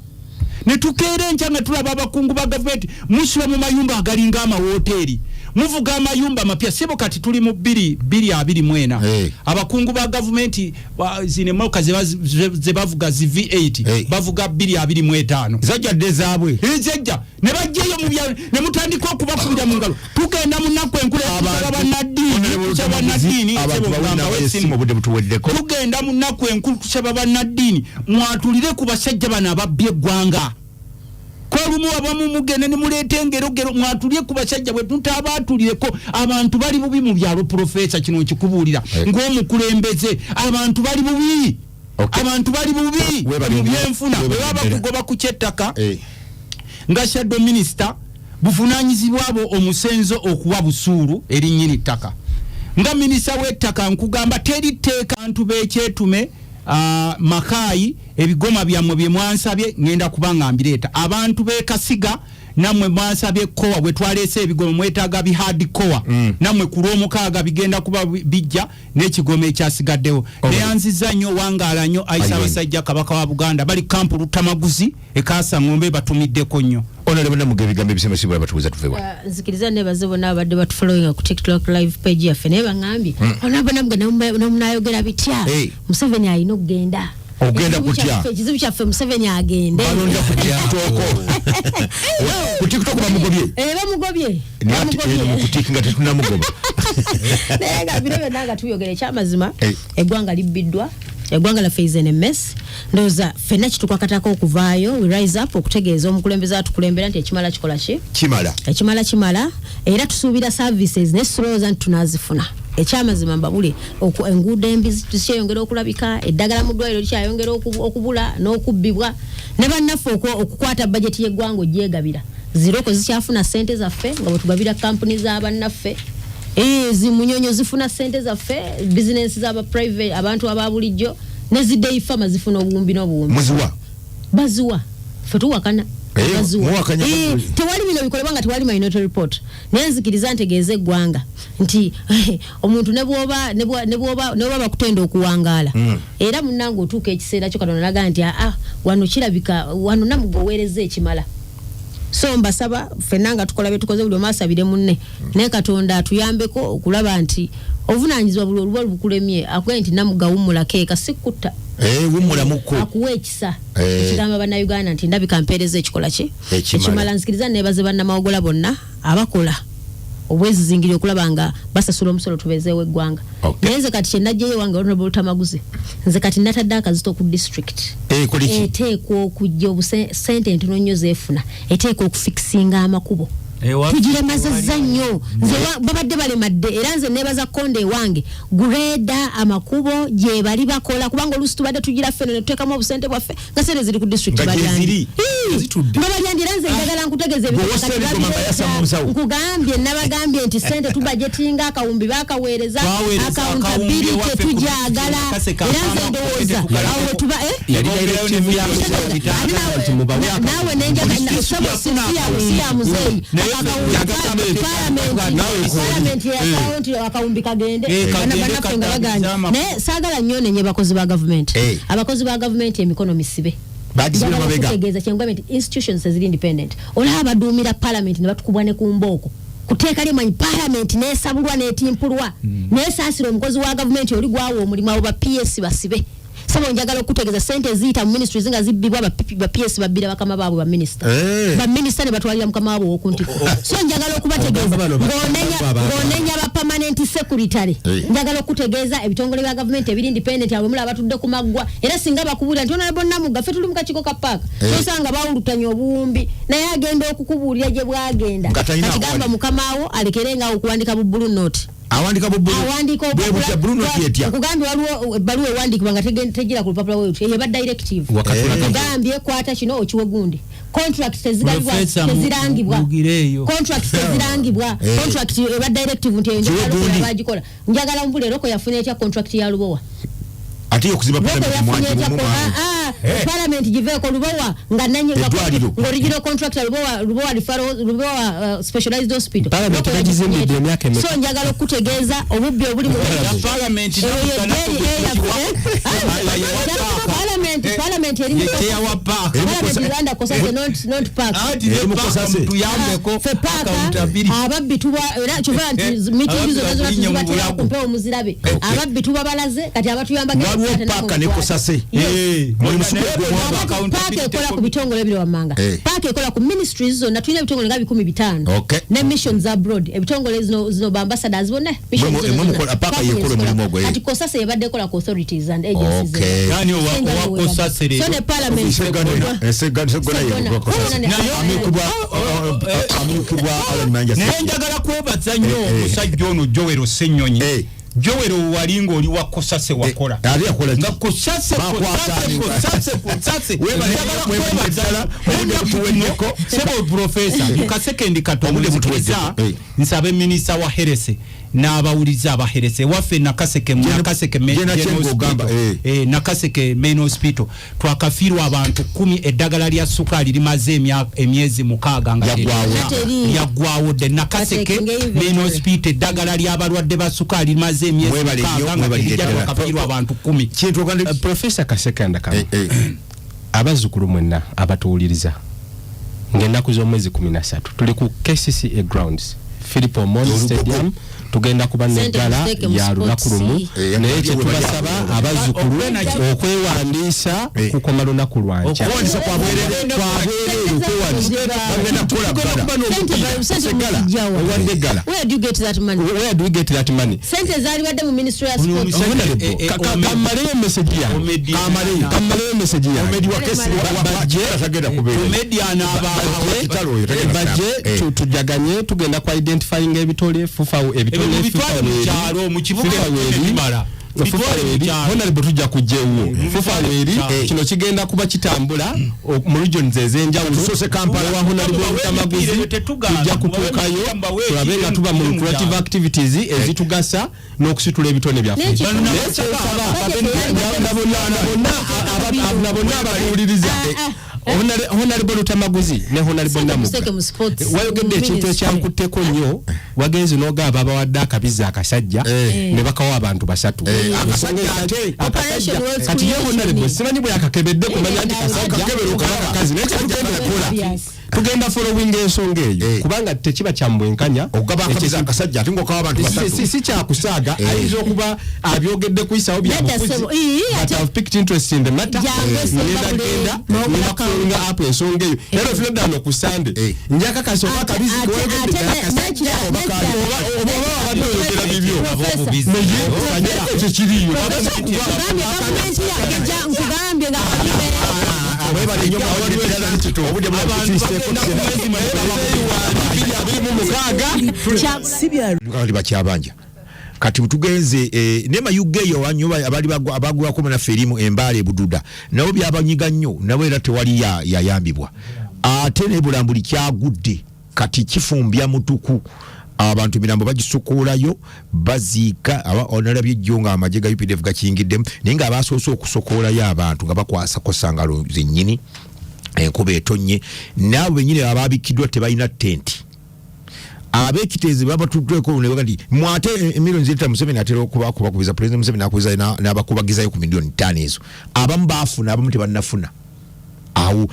Ne tukeera enkya nga tulaba abakungu ba gavumenti musula mu mayumba agalinga amawoteeri, muvuga amayumba amapya. Sebo, kati tuli mu 2024. Abakungu ba gavumenti zino emmotoka ze bavuga zi V8, bavuga 2025. Zajja dde zaabwe. Ezejja ne bajjayo mu byalo ne mutandika okubakubira mu ngalo. Tugenda mu nnaku enkulu, tusaba bannaddiini, tusaba bannaddiini. Abantu Sebo, bawe mugamba enamba w'essimu. y'essimu, obudde butuweddeko. Tugenda mu nnaku enkulu, tusaba bannaddiini mwatulire ku basajja bano ababbye eggwanga. Kolumu abamu mugenda ne muleeta engerogero. Mwatulire ku basajja, bwe tutabaatulireko abantu bali bubi mu byalo. Profesa, kino nkikubuulira ng'omukulembeze, abantu bali bubi. Abantu bali bubi Weebale mu nnyo. byenfuna. Weebale Bwe baba ddala. kugoba ku kyettaka nga shadow minister, buvunanyizibwa bwo omusenzo okuwa busuulu eri nnyini ttaka. Nga minisita w'ettaka nkugamba, teri tteeka. Bantu b'ekyetume, makaayi, ebigoma byammwe bye mwansabye ŋŋenda kuba nga mbireeta. Abantu b'e Kasiga, nammwe mwansabye kowa, bwe twaleese ebigoma mwetaaga bi hard core. Nammwe ku lwomukaaga bigenda kuba bijja n'ekigoma ekyasigaddewo. Neyanziza nnyo, wangaala nnyo ayi Ssaabasajja Kabaka wa Buganda. Bali kampu Lutamaguzi ekasa ng'ombe batumiddeko nnyo. Honorable Namuga, ebigambo ebisemesibwa batubuuza tuve wano. Nzikiriza nebaze bonna abadde batufollowinga ku TikTok live page yaffe, naye baŋŋambye, "Honorable Namuga, namunayogera bitya?" Hey. Museveni alina okugenda. Ogenda kutya? Ekizibu kyaffe Museveni agende. Balonda ku TikTok. Ku TikTok bamugobye. Bamugobye. Naye ati eno mu kutiiki nga tetunamugoba. Naye nga bino byonna nga tubiyogera, ekyamazima eggwanga libbiddwa, eggwanga laffe is in a mess. Ndowooza ffenna kitukwakatako okuvaayo, we rise up okutegeeza omukulembeze atukulembera nti ekimala kikola ki? Kimala. Ekimala kimala, era tusuubira services naye tulowooza nti tunaazifuna. Ekyamazima mbabule, enguudo embi zikyeyongera okulabika, eddagala mu ddwaliro likyayongera okubula n'okubbibwa, ne bannaffe okukwata bajeti y'eggwanga ogyegabira. Ziroko zikyafuna ssente zaffe nga bwe tugabira kampuni z'abannaffe. Zimunyonyo zifuna ssente zaffe, bizinensi z'aba private, abantu aba bulijjo, ne zi dairy farmer zifuna obuwumbi n'obuwumbi. Muziwa? Baziwa, ffe tuwakana. Baziwa. Muwakanya baziwa. Tewali bino bikolebwa nga tewali minority report. Naye nzikiriza ntegeeze eggwanga nti omuntu ne bw'oba, ne bwa-, ne bw'oba, ne bw'oba bakutenda okuwangaala. Era munnange otuuka ekiseera kyo Katonda n'agamba nti, aa, wano kirabika, wano namugoweereza ekimala. So mbasaba ffenna nga tukola bye tukoze, buli omu asabire munne. Naye Katonda atuyambeko okulaba nti obuvunaanyizibwa buli oluba lubukulemye, akugambe nti Namugga wummulako eka, si kutta. Wummulamuko. Akuwa ekisa. Ekigamba Bannayuganda nti ndabika mpeereza ekikola ki? Ekimala. Ekimala. Nzikiriza neebaze bannamawogola bonna abakola obwezizingiri okulaba nga basasula omusolo tubeezeewo eggwanga. Naye nze kati kye naggyeyo ewange, Honorable Lutamaguzi, nze kati natadde akazito ku district. Kuli ki? Eteekwa okujja sente entono nnyo zeefuna, eteekwa okufikisinga amakubo. Tugiremazezza nnyo. Nze babadde balemadde, era nze neebaza Konde ewange grader amakubo gye bali bakola, kubanga oluusi tubadde tugira ffeno ne tuteekamu obusente bwaffe nga sente ziri ku district Nga gye balyandi. ziri. Ii, Zitudde. nga balyandi, era nze njagala nkutegeeze Gwe ebintu wossa kati ebigoma nga yasa mu nsawo. Nkugambye, nabagambye nti sente tubajetinga, akawumbi bakaweereza, Twaweereza accountability akawumbi ewaffe ku tugyagala. Kaseka Era nze akama, ndowooza tukalako. awo we tuba, eh? Yali directive ya Ate nti mubawe naawe nenjaga- sebo, si ya muzeeyi. Naye Akawumbi Naawe parliament yasalawo nti akawumbi kagende. Kagende Bannaffe nga katabiza baganye. amakulu. Naye saagala nnyo nenye bakozi ba gavumenti. Abakozi ba gavumenti emikono misibe. Bagisibira Njagala mabega. okutegeeza kyengambye nti institutions eziri independent, olaba baduumira parliament ne batukubwa ne ku mbooko kuteeka lyemanyi, parliament nesabulwa netimpulwa. Naye saasira omukozi wa gavumenti oli gwawa omulimu, abo ba PS basibe. Sabo, njagala okutegeeza sente eziyita mu ministries nga zibbibwa, ba PS babbira bakama baabwe ba minister. Ba minister ne batwalira mukama waabwe ow'okuntiko. So njagala okubategeeza Ogamba bano abantu. ng'onenya ba permanent secretary. Njagala okutegeeza ebitongole bya gavumenti ebiri independent, abo mulaba batudde ku maggwa, era singa bakubuulira nti honorable Namugga, ffe tuli mu kakiiko ka paaka, tosanga bawulutanya obuwumbi, naye agenda okukubuulira gye bwagenda. Nga talina Kati gamba awali. mukamaawo alekere nga okuwandika bu blue note. Awandika bu blue. Awandika Bwe butya blue note etya? Okugambye waliwo ebbaluwa ewandiikibwa nga tegira ku lupapula bwe lutyo, eyo eba directive. Wakati Okugambye kwata kino okiwe gundi, contract tezigabibwa, Professor, tezirangibwa. mugireeyo. Contract tezirangibwa. Contract eba directive nti eyo Kiwe njagala gundi. bagikola. Njagala mbule Roko yafuna etya contract ya Lubowa? Ate okuzimba Roko parliament yafunye mwangi etya mu mwangu. Parliament giveeko Lubowa nga nanyi Eddwaliro. nga original contractor Lubowa, Lubowa referral, Lubowa specialized hospital. Parliament Roko bagizimbidde yagifunye emyaka emeka? So njagala okutegeeza obubbi obuli mu Ya parliament Eyo ye nakuga deri eyaffe. Parliament eri mu Ye chair wa park. Parliament Uganda Kosase, not park. Anti ne Eri mu park Kosase. mutuyambeko Ffe paaka accountability. ababbi tuba, era kyova nti meeting Ababbi zonna zonna bakulinnya mu tuzibatera bulago. ku mpewo muzirabe. Ababbi tubabalaze, kati abatuyambako Waliwo ebikwata paaka nabo ne mukwate. Kosase. Muli musuku Naye gw'omwaka. bwe Paaka accountability ekola ku bitongole ebiri wammanga. Paaka ekola ku ministries zonna, tulina ebitongole nga 500. Ne missions abroad, ebitongole zino ba ambassadors bonna, missions Mwe- zonna mwe zonna. mukola- paaka Paaka yekola yekola. omulimu ogwo, eh. Kati Kosase yebadde ekola ku authorities and agencies. Yani owa Kosase leero. So ne parliament. Seggona Seggona. ye Kosase. Amyukibwa Alan Mayanja. Naye njagala kwebaza nnyo omusajja ono Joel Ssenyonyi. Joel, wali ng'oli wa Kosase wakola. Ate yakola ki? Nga Kosase, Bakwata Kosase, ani? Kosase, Kosase. Webale, Njagala webale kwebaza. ddala, obudde Ennaku butuweddeko. zino, sebo profesa, mu kasekendi katono Obudde nzikiriza butuweddeko. nsabe minisita wa health n'abawuliza aba health ewaffe Nakaseke, mu Nakaseke Gye General Nakyengo ogamba, Hospital. Nakaseke Main Hospital twakafiirwa abantu 10, eddagala lya sukaali limaze emyezi 6 nga Yaggwawo. Teri. Yaggwawo dde. Nakaseke Bateekinga inventory. Main Hospital eddagala ly'abalwadde ba sukaali limaze emyezi Mwebale nnyo, 6 nga mwebalire terijja, ddala. twakafiirwa abantu 10. Kintu oganda Profesa Kasekanda kamu. Abazzukulu mwenna abatuwuliriza, ng'ennaku z'omwezi 13 tuli ku KCCA grounds. Philip Omondi Stadium. Tugenda kuba neggala ya lunaku lumu, naye kyetubasaba abazzukulu okwewandiisa kukoma lunaku lwankya. Kamaleyo message yange, kamaleyo message yange, bajje tujaganye. Tugenda ku identifying ebitole fufa ebitole Honorable, tujja kujjewo fufa weri. Kino kigenda kuba kitambula mu regions ez'enjawulo. Wa Honorable Lutamaguzi, tujja kutuukayo tulabe nga tuba mu creative activities ezitugasa n'okusitula ebitone byaffe. Na bonna abatuwuliriza, Honorable Lutamaguzi ne Honorable Namugga, wayogedde ekintu ekyankutteko nnyo. Wagenze n'ogamba abawadde akabizi akasajja ne bakawa abantu basatu. Kati ye Honorable simanyi bwe yakakebedde kumanya nti kasajja kakazi, naye kyetugenda okukola, tugenda following ensonga eyo, kubanga tekiba kya bwenkanya akasajja ate ng'okawa abantu basatu. Si kyakusaaga, ayinza okuba abyogedde kuyisawo byabufuzi, but I've picked interest in the matter. Ngenda genda ngenda following up ensonga eyo, era ofuna ddano ku Sunday njakakasa oba akabizi kewayogedde akasajja oba abadde oyogera bibyo, naye ekyo kiriyo. Nkugambye nga Webale nnyo, obudde bulatukiiseeko. 26. Kati bakyabanja, kati tugenze ne Mayuge eyo wanyo abali abagwako naffe erimu embaale ebududa, nabo byabanyiga nnyo, nabo era tewali yayambibwa. Ate ne Bulambuli kyagudde, kati kifumbya mutuku, abantu emirambo bagisukuulayo baziika. Onalabye ejjo nga amagye ga UPDF gakiyingiddemu, naye nga abasoose okusokoolayo abantu nga bakwasakosa ngalo zennyini, enkuba etonnye, naabo bennyini ababikiddwa tebalina tenti. Ab'ekiteezi babatuddeko ne baga nti mwate emiliyoni zirita Museveni atera okubakubiza, President Museveni akubiza n'abakubagizayo ku miliyoni 5 ezo. Abamu baafuna, abamu tebannafuna. Awo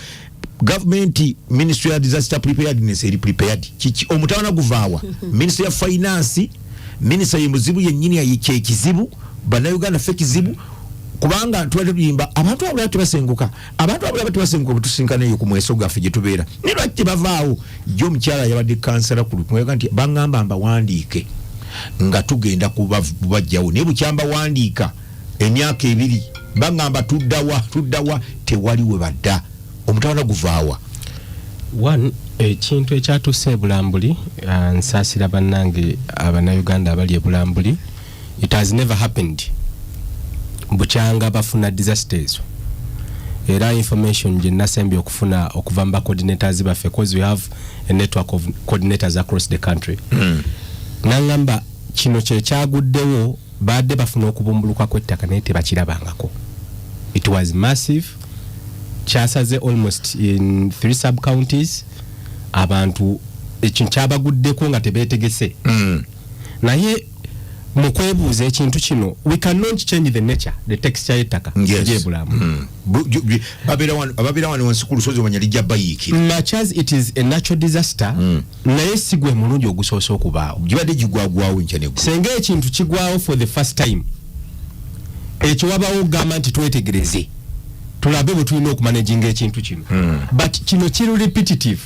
gavumenti, Ministry ya Disaster Preparedness eri prepared kiki? Omutawana guvaawa? Ministry ya Finance, minisita ye muzibu yennyini, kyekizibu. Bannayuganda ffe kizibu, kubanga tubadde tuyimba abantu abulala tebasenguka, abantu abulala tebasenguka. Bwetusinkana eyo ku mweso gwaffe gye tubeera, naye lwaki tebavaawo? Yo omukyala yabadde kansala ku lukumwega nti baŋŋamba mbawandiike nga tugenda kubajjawo, naye bukyamba wandiika emyaka 2, baŋŋamba tuddawa, tuddawa, tewali we badda. Omutawana guvaawa? One, ekintu ekyatuuse ebulambuli, nsaasira bannange abannayuganda abali ebulambuli. It has never happened bukyanga bafuna disaster ezo. Era information gye nasembye okufuna okuva mu ba coordinators baffe, cause we have a network of coordinators across the country, nangamba kino kyekyaguddewo, badde bafuna okubumbuluka kw'ettaka naye tebakirabangako. It was massive, kyasaze almost in three sub counties. Abantu ekintu kyabaguddeko nga tebeetegese. Naye mu kwebuuza ekintu kino, we cannot change the nature, the texture y'ettaka eryebulamu. Ababeera wano wansi ku lusozi omanya lijja bayiikira. Much as it is a natural disaster, naye si gwe mulundi ogusoose okubaawo. Gibadde gigwagwawo enkya neggulo. Senga ekintu kigwawo for the first time, ekyo wabawo okugamba nti twetegereze tulabe bwe tulina okumanaginga ekintu kino, but kino kiri repetitive.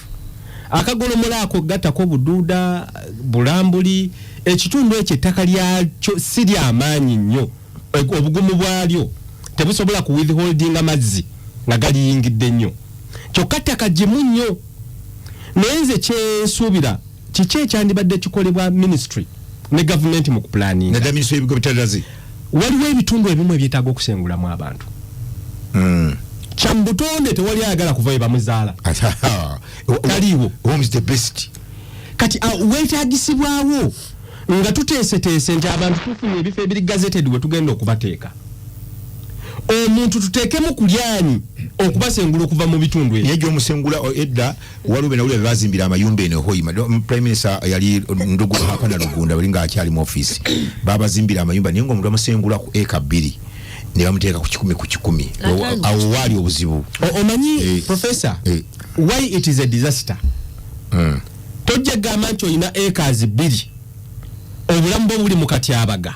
Akagolomola ako gattako Buduuda, Bulambuli, ekitundu ekyo ettaka lyakyo si lyamaanyi nnyo, obugumu bwalyo tebusobola ku withholdinga mazzi nga galiyingidde nnyo, kyokka ttaka gimu nnyo. Naye nze kyensuubira, kiki ekyandibadde kikolebwa ministry ne gavumenti mu kupulaninga? Naddala minisitule y'ebigo bitalaze. Waliwo ebitundu ebimu ebyetaaga okusengulamu abantu. Kyamubutonde tewali ayagala kuva we bamuzaala. Taliiwo. Home is the best. Kati weetagisibwawo nga tuteeseteese nti abantu tufunye ebifo ebiri gazetted we tugenda okubateeka, omuntu tuteekemu kulyanyi okubasengula okuva mu bitundu ebyo. Naye gyomusengula edda waliwo benawulira bebazimbira amayumba eno Hoima. Prime Minister yali ndugu Hapana Lugunda bali nga akyali mu office, babazimbira amayumba, naye ngaomuntu bamusengula ku eka 2 ne bamuteeka ku 100 ku 100. Ataano. Awo waali obuzibu. Omanyi, Eh. professor, Eh. why it is a disaster? Tojja kugamba nti olina acres 2, obulamu bwo buli mu katyabaga,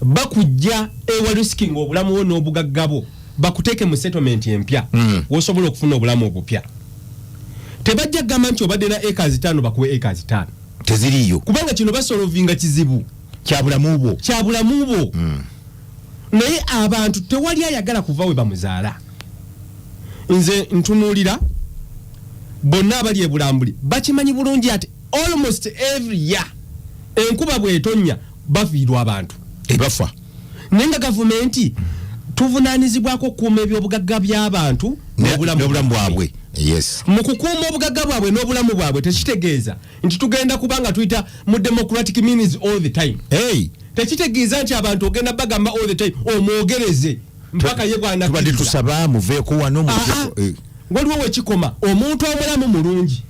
bakujja ewa risking obulamu bwo n'obugagga bwo, bakuteeke mu settlement empya wosobola okufuna obulamu obupya. Tebajja kugamba nti obadde na acres 5, bakuwe acres 5. Teziriiyo. Kubanga kino basolovinga kizibu kya bulamu bwo. Kya bulamu bwo. Naye abantu tewali ayagala kuva we bamuzaala. Nze ntunuulira bonna abali ebulambuli bakimanyi bulungi ati almost every year enkuba bw'etonnya bafiirwa abantu. Ebafa. Naye nga gavumenti tuvunaanyizibwako okukuuma ebyobugagga by'abantu n'obulamu n'obulamu bwabwe, yes. Mu kukuuma obugagga bwabwe n'obulamu bwabwe tekitegeeza nti tugenda kubanga tuyita mu democratic means all the time. Hey. Tekitegeeza nti abantu ogenda bagamba all the time omwogereze mpaka ye tubadde bwanakkiriza. Tusaba muveeko wano. Ah, ah. Waliwo wekikoma, omuntu omulamu mulungi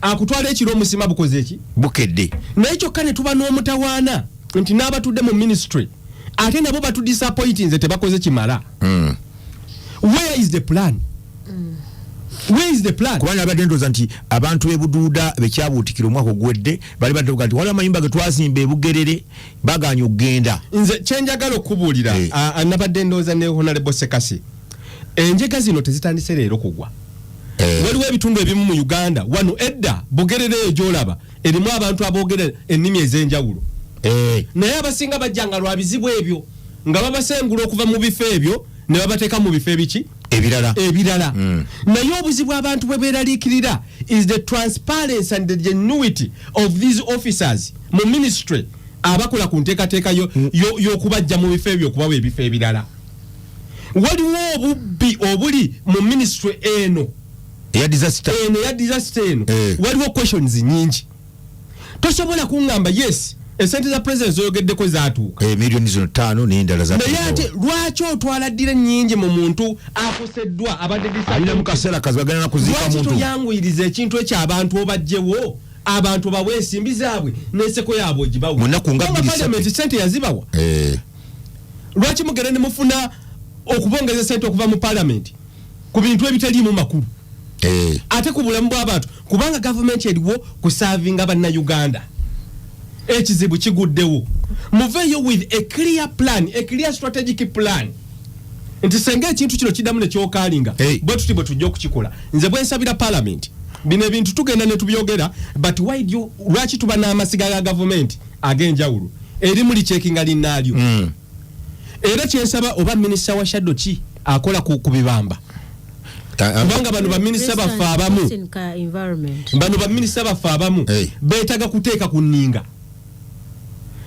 akutwala ekiro omusima bukoze eki Bukedde. Naye kyokka ne tuba n'omutawaana nti n'abatudde mu ministry ate nabo batudisappointinze, tebakoze kimala. Where is the plan? Where is the plan? Kubanga abadde ndowooza nti abantu b'ebuduuda bekyabuutikira omwaka oguwedde bali badde nti waliwo amayumba ge twazimba ebugerere baganye okugenda. Nze kyenjagala okubuulira, nabadde ndowooza ne Honorable Sekasi, enjega zino tezitandise leero kugwa. Waliwo ebitundu ebimu mu Uganda wano edda Bugerere eyo gyolaba erimu abantu aboogera ennimi ez'enjawulo, naye abasinga bajjanga lwa bizibu ebyo nga babasengula okuva mu bifo ebyo ne babateeka mu bifo ebiki? Ebirala. Ebirala. Naye obuzibu abantu bwe beeraliikirira is the transparency and the genuity of these officers mu ministry abakola ku nteekateeka y'okubajja mu bifo ebyo okubawa ebifo ebirala. Waliwo obubbi obuli mu ministry eno eya disaster. Eno eya disaster eno. Waliwo questions nyingi. Tosobola kuŋŋamba yes, esente za president zoyogeddeko zaatuuka. Miliyoni zino 5 n'endala za Naye ate lwaki otwala ddira nnyingi mu muntu akoseddwa, abadde alina mu kaseera kazi bagenda na kuziika Lwaki muntu? toyanguyiriza ekintu ekyo, abantu obajjewo, abantu bawe ensimbi zaabwe n'enseko yaabwe ogibawe? Mu nnaku nga Kubanga 2, 3. Parliament sente yazibawa. Lwaki mugende ne mufuna okubongeza sente okuva mu parliament ku bintu ebitaliimu makulu, ate ku bulamu bw'abantu? Kubanga gavumenti eriwo kuservinga bannayuganda. Ekizibu kiguddewo, muveeyo with a clear plan, a clear strategic plan nti senga ekintu kino kiddamu nekyokalinga, bwe tuti bwe tujja okukikola. Nze bwe nsabira parliament, bino ebintu tugenda ne tubyogera, but why do you, lwaki tuba n'amasiga ga gavumenti ag'enjawulo erimu licheckinga linnaalyo? Era kyensaba, oba minisita wa shadow ki akola ku bibamba, kubanga bano baminisita baffe abamu Christine ka environment. Bano baminisita baffe abamu beetaga kuteeka ku nninga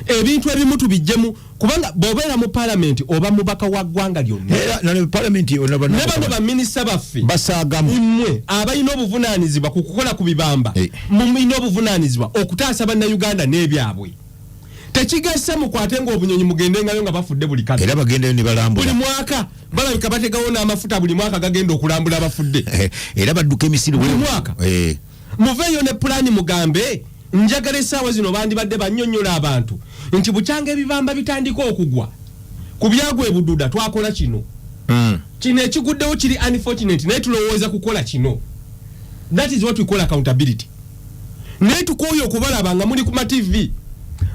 ebintu ebimu tubijjemu, kubanga bw'obeera mu palamenti oba mubaka wa ggwanga lyonna. Era na parliament Ne bano baminisita baffe basaagamu. Mmwe abalina obuvunaanyizibwa ku kukola ku bibamba, mulina obuvunaanyizibwa okutaasa bannayuganda n'ebyabwe. Tekigasa mukwate ng'obunyonyi mugendengayo nga bafudde buli kale. Era bagendayo ne Buli balambula. mwaka balabika bategawo n'amafuta, buli mwaka gagenda okulambula abafudde. Era badduka emisiri. Buli mwaka. Muveeyo ne pulaani, mugambe njagala essaawa zino bandibadde bannyonnyola abantu nti bukyanga ebibamba bitandika okugwa ku byagwa ebududa twakola kino, kino ekiguddewo kiri unfortunate, naye tulowooza kukola kino. That is what we call accountability. Naye tukooye okubalaba nga muli ku ma TV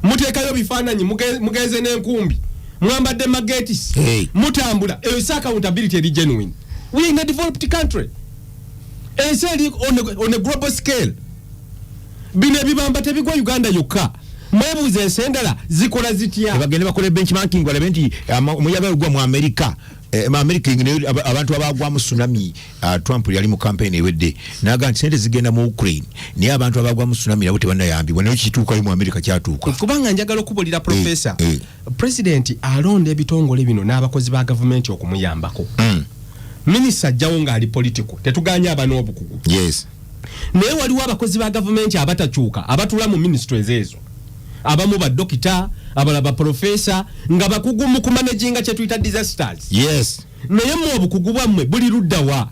muteekayo bifaananyi, mugenze n'enkumbi, mwambadde magetisi, mutambula. Eyo si accountability eri genuine. We are in a developed country, ensi eri on a global scale. Bino ebibamba tebigwa Uganda yokka, mwebuuza ensi endala zikola zitya? Bagende bakole benchmarking balabe nti omuyaga gwa mu America, mu America nayo abantu abagwamu tsunami, Trump yali mu campaign ewedde naga nti sente zigenda mu Ukraine, naye abantu abagwamu tsunami nabo tebannayambibwa, naye kituukayo mu America kyatuuka. Kubanga njagala okubulira profesa, president alonda ebitongole bino n'abakozi ba gavumenti okumuyambako. Minisita ajjawo ng'ali political, tetuganye aba n'obukugu, naye waliwo abakozi ba gavumenti abatakyuka abatula mu ministries ezo, abamu badokita, abalala baprofesa, nga bakugu mu kumanaginga kye tuyita disasters. Naye mu obukugu bwammwe buli luddawa?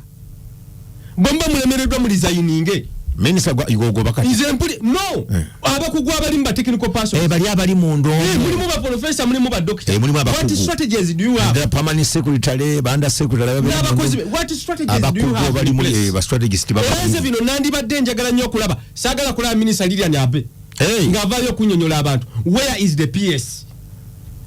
Bwe muba mulemereddwa muresigninge. Minisita gwogoba kati nze mpuli no Eh. Abakugu abalimu ba technical person. Eh, bali abali mu ndongo. Eh, mulimu ba professor, mulimu ba doctor. Eh, mulimu abakugu. What strategies do you have? The permanent secretary, ba under secretary, n'abakozi be, what strategies do you abakugu have bali in mu place? eh, ba strategist. Era nze bino nandibadde njagala nnyo okulaba, saagala kulaba minisita Lilian Abe Hey. ng'avaayo okunyonyola abantu. Where is the PS?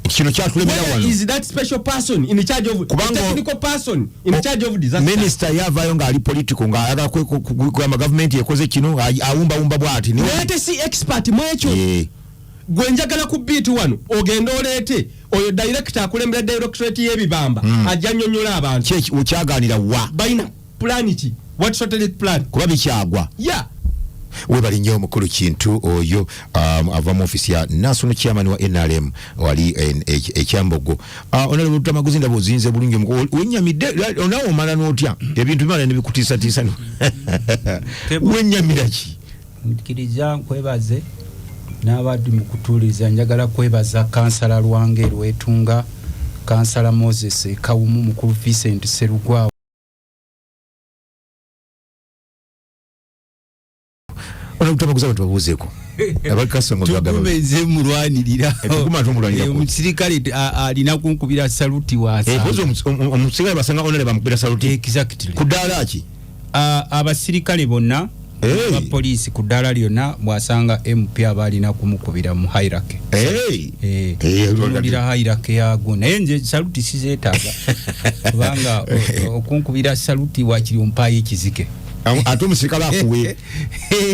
Kino kyatulemera Where wano. is that special person in charge of technical person in charge of disaster? Minisita yavaayo ng'ali political, ng'ayagala kugamba gavumenti ekoze kino, awumbawumba bw'ati. Naye ate si expert mu ekyo. Eh. Gwe njagala ku beat wano ogende oleete oyo director akulembera directorate y'ebibamba, ajja nnyonnyola abantu. Ki okyaganira wa? Balina plan ki? What strategic plan? Kuba bikyagwa. Yeah. Webali nnyo omukulu Kintu oyo, ava mu ofisi ya national chairman wa NRM wali ekyambogo. Honorable Lutamaguzi, ndaba ozinze bulungi, wenyamidde onawe omala n'otya ebintu bimala ne bikutiisatiisa? Wenyamira ki? Nkiriza nkwebaze n'abaddi mu kutuuliza. Njagala kwebaza kansala Lwange Lwetunga, kansala Moses Kawumu, mukulu Vincent Serugwawo. Honorable Lutamaguzi, abantu babuuzeeko abalikasongo. Tugume, mulwanirira. Tuguma tumulwanirira. Omusirikale alina kunkubira saluti wasa. Omusirikale basanga honorable bamukubira saluti? Exactly. Ku ddaala ki? Abasirikale bonna abapoliisi ku ddaala lyonna, bw'asanga MP aba alina kumukubira mu hierarchy. Hey. Eh, Eh, tunuulira hierarchy yago, naye nze saluti sizeetaaga kubanga okunkubira saluti wakiri ompaayo ekizike. Ate omusirikale akuwe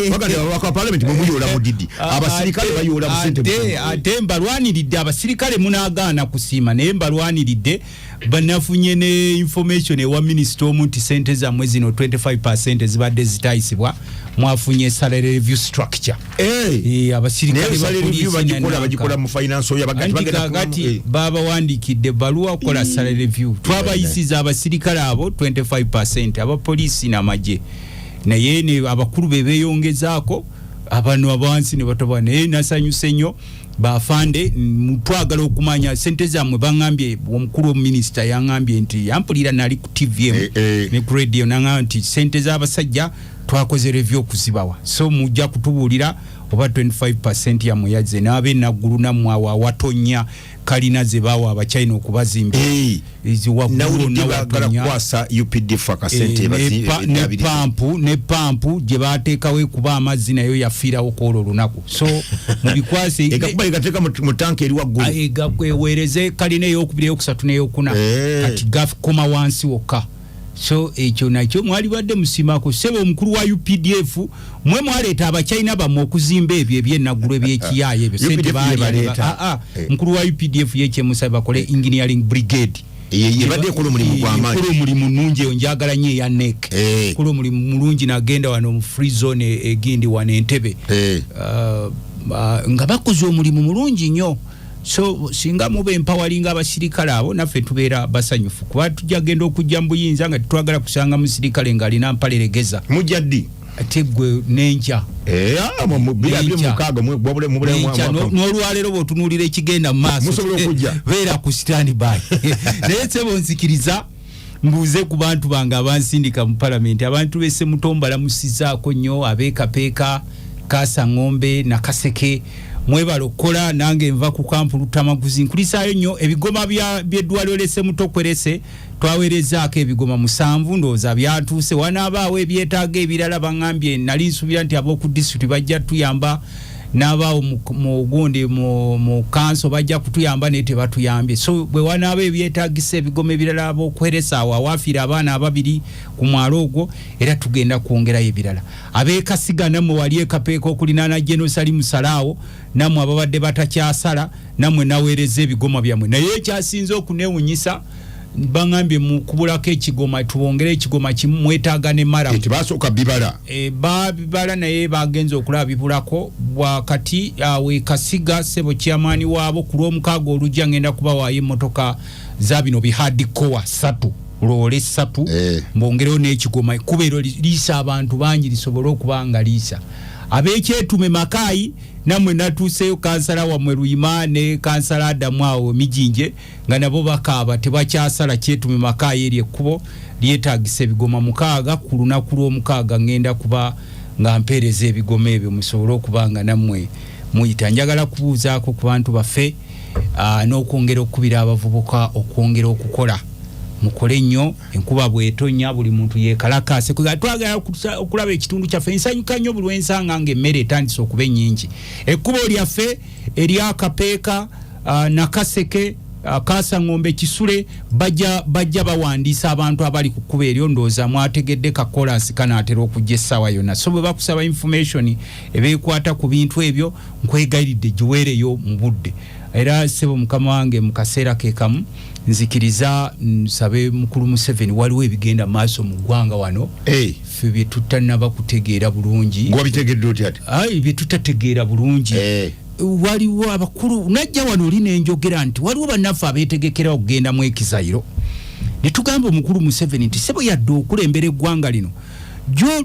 bagati ababaka ba parliament mwe mu didi, abasirikale bayoola mu sente. Ate mbalwaniridde abasirikale, munaagaana kusiima, naye mbalwaniridde. Banafunye ne information ewa minisita omu nti sente zammwe zino 25 zibadde zitayisibwa, mwafunye salary review structure. Eh, abasirikale naye ba salary review poliisi bagikola nananka. Bagikola mu finance oyo Anti bagenda kakati babawandiikidde ebbaluwa okukola salary review. Twabayisiza abasirikale abo 25, abapoliisi n'amagye, naye ne abakulu be beeyongezaako, abano abansi ne batoba. Naye nasanyuse nnyo bafande, twagala okumanya sente zammwe. Baŋŋambye, omukulu omuminisita yaŋŋambye nti yampulira nali ku TVM ne ku radio, naŋŋamba nti sente z'abasajja twakoze review okuzibawa, so mujja kutubuulira oba 25 yammwe yazze. N'ab'enaggulu nammwe awo awatonya kalina ze baawa Abachina okubazimbira waggulu Nawulidde wonna baagala watonya. kukwasa UPDF akasente. Eh, ne pampu gye bateekawo ekuba amazzi nayo yafiirawo kwolwo olunaku, so mubikwase. Egakuba egateeka mu tanka eri waggulu. Eweereze kalina eyokubiri, eyokusatu n'eyokuna. Kati gakoma wansi wokka, so ekyo nakyo mwalibadde musimako. Sebe omukulu wa UPDF, mwe mwaleeta Abachina bammwe okuzimba ebyo ebyenaggulu ebyekiyaayo ebyo sente UPDF baalya ne yebaleeta. Ah, ah, mukulu wa UPDF yekyemusabe bakole engineering brigade. Ebadde ekola omulimu gw'amaanyi. Ekola omulimu nungi eyo, njagala nnyo eya NEC. Ekola omulimu mulungi. Nagenda wano mu free zone egindi wano Entebe, nga bakoze omulimu mulungi nnyo. So singa muba empawalinga abasirikale abo, naffe tubeera basanyufu, kuba tujja genda okujja mu buyinza nga tetwagala kusanga musirikale ng'alina mpaleregeza. Mujja ddi? Ate gwe, nenkya. Eh, ah, mu 2026, mubule Nenkya, n'olwaleero bw'otunuulira ekigenda mu maaso. Musobola okujja. Beera ku stand by. Naye sebo, nzikiriza mbuuze ku bantu bange abansindika mu palamenti. Abantu b'e mbalamusizaako nnyo, abeekapeeka, Kasa Ŋŋombe, Nakaseke, mwebala okukola. Nange nva ku kampu Lutamaguzi, nkulisaayo nnyo. Ebigoma by'eddwaliro ly'e Kwerese twaweerezaako ebigoma 7, ndowooza byatuuse. Wanaabaawo ebyetaaga ebirala baŋŋambye, nali nsuubira nti ab'oku disitulikiti bajja tuyamba, n'abaawo mu gundi mu kanso bajja kutuyamba, naye tebatuyambye. So bwe wanaaba ebyetagisa ebigoma ebirala, ab'okweresa awo awaafiira abaana ababiri ku mwalo ogwo, era tugenda kwongerayo ebirala. Ab'ekasiga nammwe wali ekapeeka okulinaana Genosali Musalaawo, nammwe ababadde batakyasala, nammwe naweereza ebigoma byammwe. Naye ekyasinze okunewunyisa, baŋambye mukubulako ekigoma, tubongere ekigoma kimu, mwetaaga ne murram. Tebasooka bibala? E, babibala, naye bagenze okulaba bibulako. Bwakati awo ekasiga, sebo kyamaani waabo, ku lwomukaaga olujja ngenda kubawaayo emmotoka za bino bi hardcore 3, loole 3. Mbongereyo n'ekigoma, ekkubo eryo liisa abantu bangi, lisobole okuba nga liisa. Ab'ekyetume Makaayi, nammwe natuuseyo, kansala wammwe Luyima ne kansala Adamu awo Mijinje, nga nabo bakaaba tebakyasala. Kyetume Makaayi, eryo ekkubo lyetagisa ebigoma 6. Ku lunaku lw'omukaaga ngenda kuba Nga mpeereza ebigoma ebyo, musobole okuba nga nammwe muyita. Njagala kubuuzaako ku bantu baffe n'okwongera okukubira abavubuka okwongera okukola. Mukole nnyo, enkuba bwetonya buli muntu yekalakase. Twagala okulaba ekitundu kyaffe. Nsanyuka nnyo buli lwensanga nga emmere etandise okuba ennyingi. Ekkubo lyaffe eryakapeeka, Nakaseke, Kasangombe, Kisule, bajja bawandiisa abantu abali ku kkubo eryo. Ndowooza mwategedde kakolansi kanaatera okujja essaawa yonna. So bwe bakusaba information ebeekwata ku bintu ebyo, nkwegayiridde giweereyo mu budde. Era ssebo mukama wange, mu kaseera ke kamu nzikiriza nsabe mukulu Museveni. Waliwo ebigenda maaso mu ggwanga wano ffe bye tutanaba kutegeera bulungi. Gwabitegedde otya ati? Ayi, bye tutategeera bulungi. Waliwo abakulu, najja wano oli nenjogera nti waliwo bannaffe abeetegekera okugenda mu exile, ne tugamba omukulu Museveni nti sebo, yadde okulembera eggwanga lino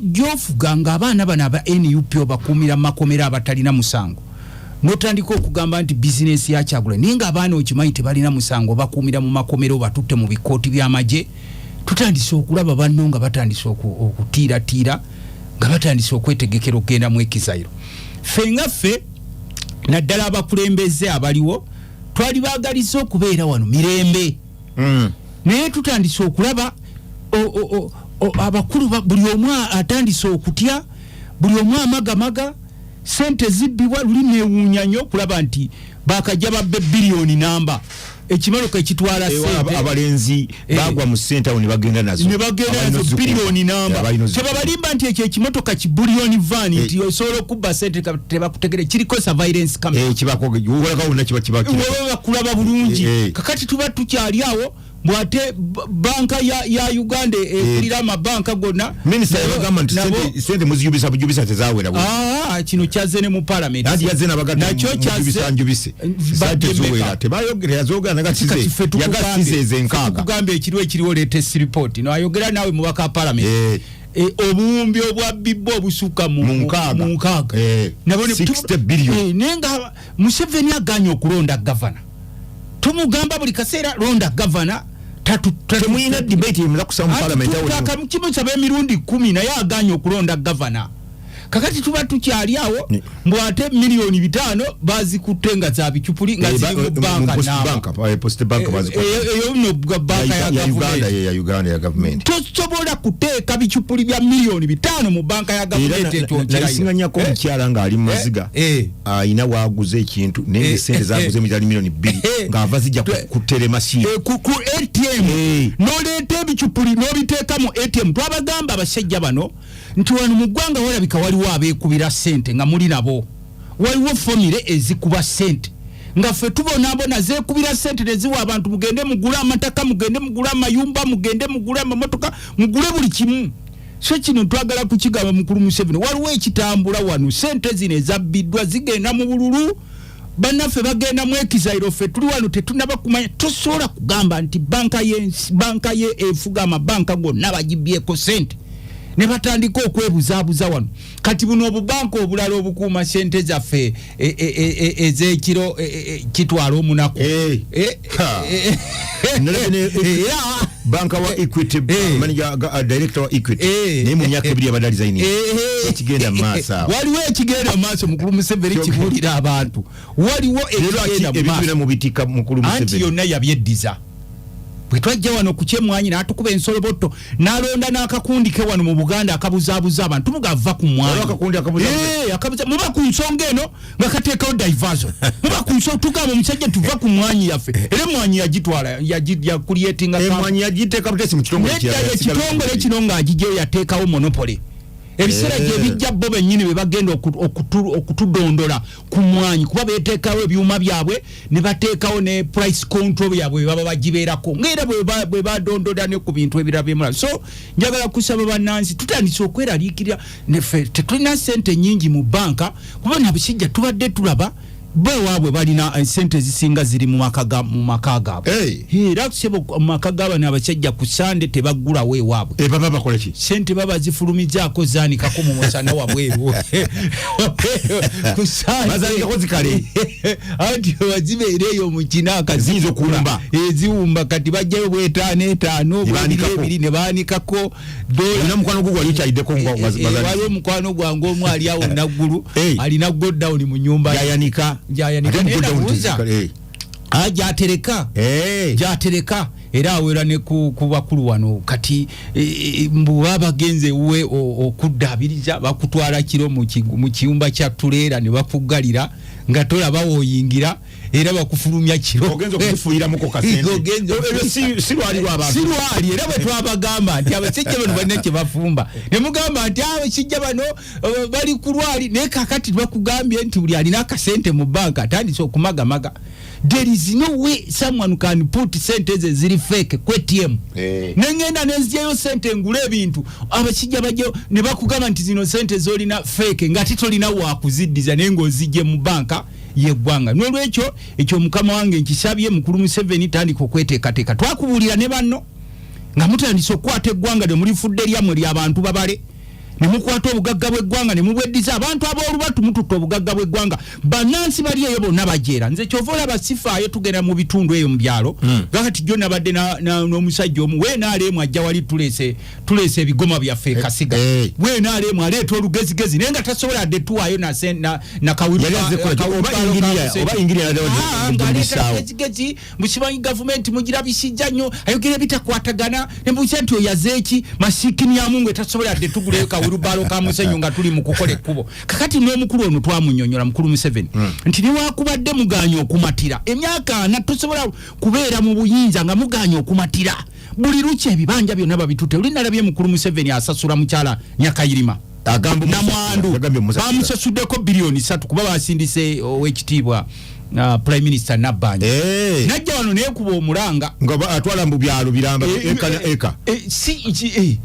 gyofuga nga abaana bano aba NUP obakuumira mu makomera abatalina musango, notandika okugamba nti bizinesi ya Kyagulanyi, naye nga abaana okimanyi tebalina musango, bakuumira mu makomera, obatutte mu bikooti by'amagye. Tutandise okulaba banno nga batandise okutiiratiira, nga batandise okwetegekera okugenda mu exile. Ffe nga ffe, naddala abakulembeze abaliwo, twali baagaliza okubeera wano mirembe, naye tutandise okulaba abakulu buli omu atandise okutya, buli omu amagamaga, sente zibbibwa. Luli neewuunya nnyo okulaba nti bakajja babbe biliyoni namba, ekimaloka ekitwala sente. Abalenzi bagwa mu sente awo ne bagenda nazo. Ne bagenda nazo, biliyoni namba. Tebabalimba nti ekyo ekimotoka ki bullion van nti osobola okubba sente tebakutegere, kiriko surveillance camera. Kibako olaka wonna kiba kiba. Bakulaba bulungi. Kakati tuba tukyali awo, bwate banka ya Uganda ekulira amabanka gonna. Minisita yabagamba nti sente muzijubisa bujubisa, tezawera. Ah, kino kyazze ne mu parliament. Anti yazze nabaga nakyo kyazze njubise, sente ziwera, tebayogera, yazogera nagatize yagasize ezenkaaga. Kugamba ekiriwo latest report no ayogera nawe mubaka wa parliament, obuwumbi obwa bibbo obusukka mu nkaaga. Nkaaga. 60 billion. Naye nga Museveni aganye okulonda gavana, tumugamba buli kaseera londa gavana. Temuyina debate emala kusaba mu parliament awo? Kimusaba emirundi 10, naye aganye okulonda gavana. Kakati tuba tukyali awo, mbw ate 5 miliyoni bazikutte nga za bicupuli nga ziri mu banka. Eyo no banka ya Uganda ya government. Tosobola kuteeka bicupuli bya 5 miliyoni mu banka ya gavumenti. Ekyo nalisinganyako omukyala ng'ali mu maziga, ayina waguze ekintu, naye nga sente zaguze mu 2 miliyoni ng'ava zijja ku teller machine. Ku ATM, n'oleeta ebicupuli n'obiteeka mu ATM. Twabagamba abasajja bano nti wano mu ggwanga walabika waliwo abeekubira ssente nga muli nabo, waliwo family ezikuba ssente nga ffe tubonaabona, zeekubira ssente neziwa abantu, mugende mugule amataka, mugende mugule amayumba, mugende mugule amamotoka, mugule buli kimu. So kino twagala kukigamba mukulu Museveni, waliwo ekitambula wano. Ssente zino ezabbiddwa zigenda mu bululu, bannaffe bagenda mu exile, ffe tuli wano tetunaba kumanya. Tosobola kugamba nti banka yensi, banka ye efuga amabanka gonna bagibyeko ssente ne batandika okwebuzaabuza wano. Kati buno obubanka obulala obukuuma sente zaffe ez'ekiro kitwala omunaku. Banka wa Equity, manager director wa Equity, naye mu myaka 2 abadde resign. Ekigenda mu maaso awo. Waliwo ekigenda mu maaso, mukulu Museveni, kibuulira abantu, waliwo ekigenda mu maaso. Mu bitika, mukulu Museveni. Anti yonna yabyeddiza. Bwe twajja wano ku kyemwanyi n'atukuba ensolobotto n'alonda n'akakundi ke wano mu Buganda akabuzaabuza abantu, mugava ku mwanyi muba ku nsonga eno nga kateekawo diversion, muba ku nsonga tugamba omusajja tuva ku mwanyi yaffe, era emwanyi yagitwala yakulyetinga. Emwanyi yagiteeka butesi mu kitongole. Ekitongole kino ng'agigyeyo yateekawo monopoly. Ebiseera gye bijja bo bennyini be bagenda okutudondola ku mwanyi, kuba beteekawo ebyuma byabwe ne bateekawo ne price control byabwe baba bagibeerako, ngaera bwe badondola ne ku bintu ebirala byemula. So njagala kusaba bannansi, tutandise okweraliikirira neffe tetulina sente nyingi mu banka, kuba nabisijja tubadde tulaba. Bo ewaabwe balina sente ezisinga ziri mu maka gaabwe. Era sebo, mu maka g'abano abasajja ku Sande tebaggulawo ewaabwe. Baba bakola ki? Sente baba zifulumizaako, zaanikako mu musana wabweru ku Sande. Bazaanikako zikale. Anti wazibeera eyo mu kinaaka. Ziyinza okuwumba. Ziwumba. Kati bajjayo bwetaano etaano, Ne baanikako. bwebiri ebiri ne baanikako. Olina mukwano gwo gwali okyayiddeko nga Waliwo omukwano gwange omu ali awo Naggulu, alina godown mu nyumba ye. Gyayanika. Gyayanika. Ate mu Naye godown nabuuza. Ah, gyatereka. Gyatereka era awera ne ku bakulu wano. Kati mbu baba bagenze ewuwe okuddaabiriza, bakutwala kiro mu kiyumba kya tuleera ne bakuggalira nga tolaba wooyingira, era bakufulumya kiro. Ogenza okuzifuuyiramuko kasente. Ogenza Ebyo si lwali lw'abantu. Si lwali. Era bwe twabagamba nti abasajja bano balina kye bafumba, ne mugamba nti abasajja bano bali ku lwali. Naye kakati bakugambye nti buli alina akasente mu banka atandise okumagamaga. There is no way someone can put sente ze ziri fake ku ATM. Nengenda nenzigyayo sente ngule ebintu, abasajja bajja ne bakugamba nti zino sente zolina fake, nga titolina wakuziddiza, naye ng'ozijje mu banka yeggwanga. N'olwekyo ekyo mukama wange nkisabye, mukulu Museveni, tandika okweteekateeka. Twakubuulira ne banno nga mutandise okukwata eggwanga ne mulifudde lyammwe ly'abantu babale, ne mukwata obugagga bw'eggwanga ne mubweddiza abantu ab'olubatu, mututte obugagga bw'eggwanga. Bannansi bali eyo bonna bajeera. Nze kyova olaba sifaayo, tugenda mu bitundu eyo mu byalo. Kakati jjo nabadde n'omusajja omu weenaaleemu, ajja wali tuleese ebigoma byaffe e Kasiga. Weenaaleemu aleeta olugezigezi, naye nga tasobola adde tuwaayo na kawiru Yali azze kukola ki? Kawiru Oba ingiriya, ka oba ingiriya yali Ah, azze ng'aleeta kugisaawo. lugezigezi, musimanyi gavumenti mugirabisijja nnyo, ayogera ebitakwatagana. Ne mbuuza nti oyaze eki? Masiikini ya Mungu etasobola yadde tuguleyo kawirubaalo ka musenyu nga tuli mu kukola ekkubo. Kakati n'omukulu ono twamunyonyola, mukulu Museveni, nti newakubadde muganye okumatira emyaka 40, tosobola kubeera mu buyinza nga muganye okumatira. Buli lukya ebibanja byonna babitute. Oli nalabye mukulu Museveni asasula mukyala Nyakayirima Agamba namwandu. Yagambye omusasula. Bamusasuddeko biliyoni 3 kuba basindise owekitiibwa Prime Minister Nabbanja. Najja wano nekuba omulanga. Nga atwala mu byalo biramba, eka na eka. Si, si,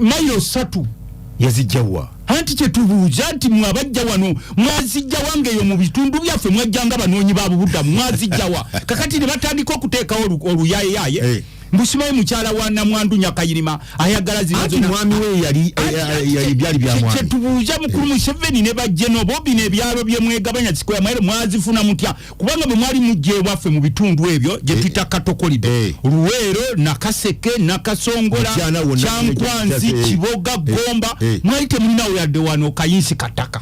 mayiro 3. Yazijjawa? Anti kyetubuuza nti mwe abajja wano mwazijjawa? Ngaeyo mu bitundu byaffe mwajjanga banoonyi ba bubuddamu, mwazijjawa? Kakati ne batandika okuteekawo oluyayeyaye. Mbusimanyi mukyala wa namwandu Nyakayirima ayagala zino Anti zonna. mwami we yali, yali byali bya mwami. Kyetubuuza mukulu Museveni ne bajje nobobi n'ebyalo bye mwegabanya square mile mwazifuna mutya? Kubanga bwe mwali mujja ewaffe mu bitundu ebyo gye tuyita Katokolide, Luweero, Nakaseke, Nakasongola, Mityana wonna, Kyankwanzi, Kiboga, Gomba, mwali temulinawo yadde wano kayinsi kataka,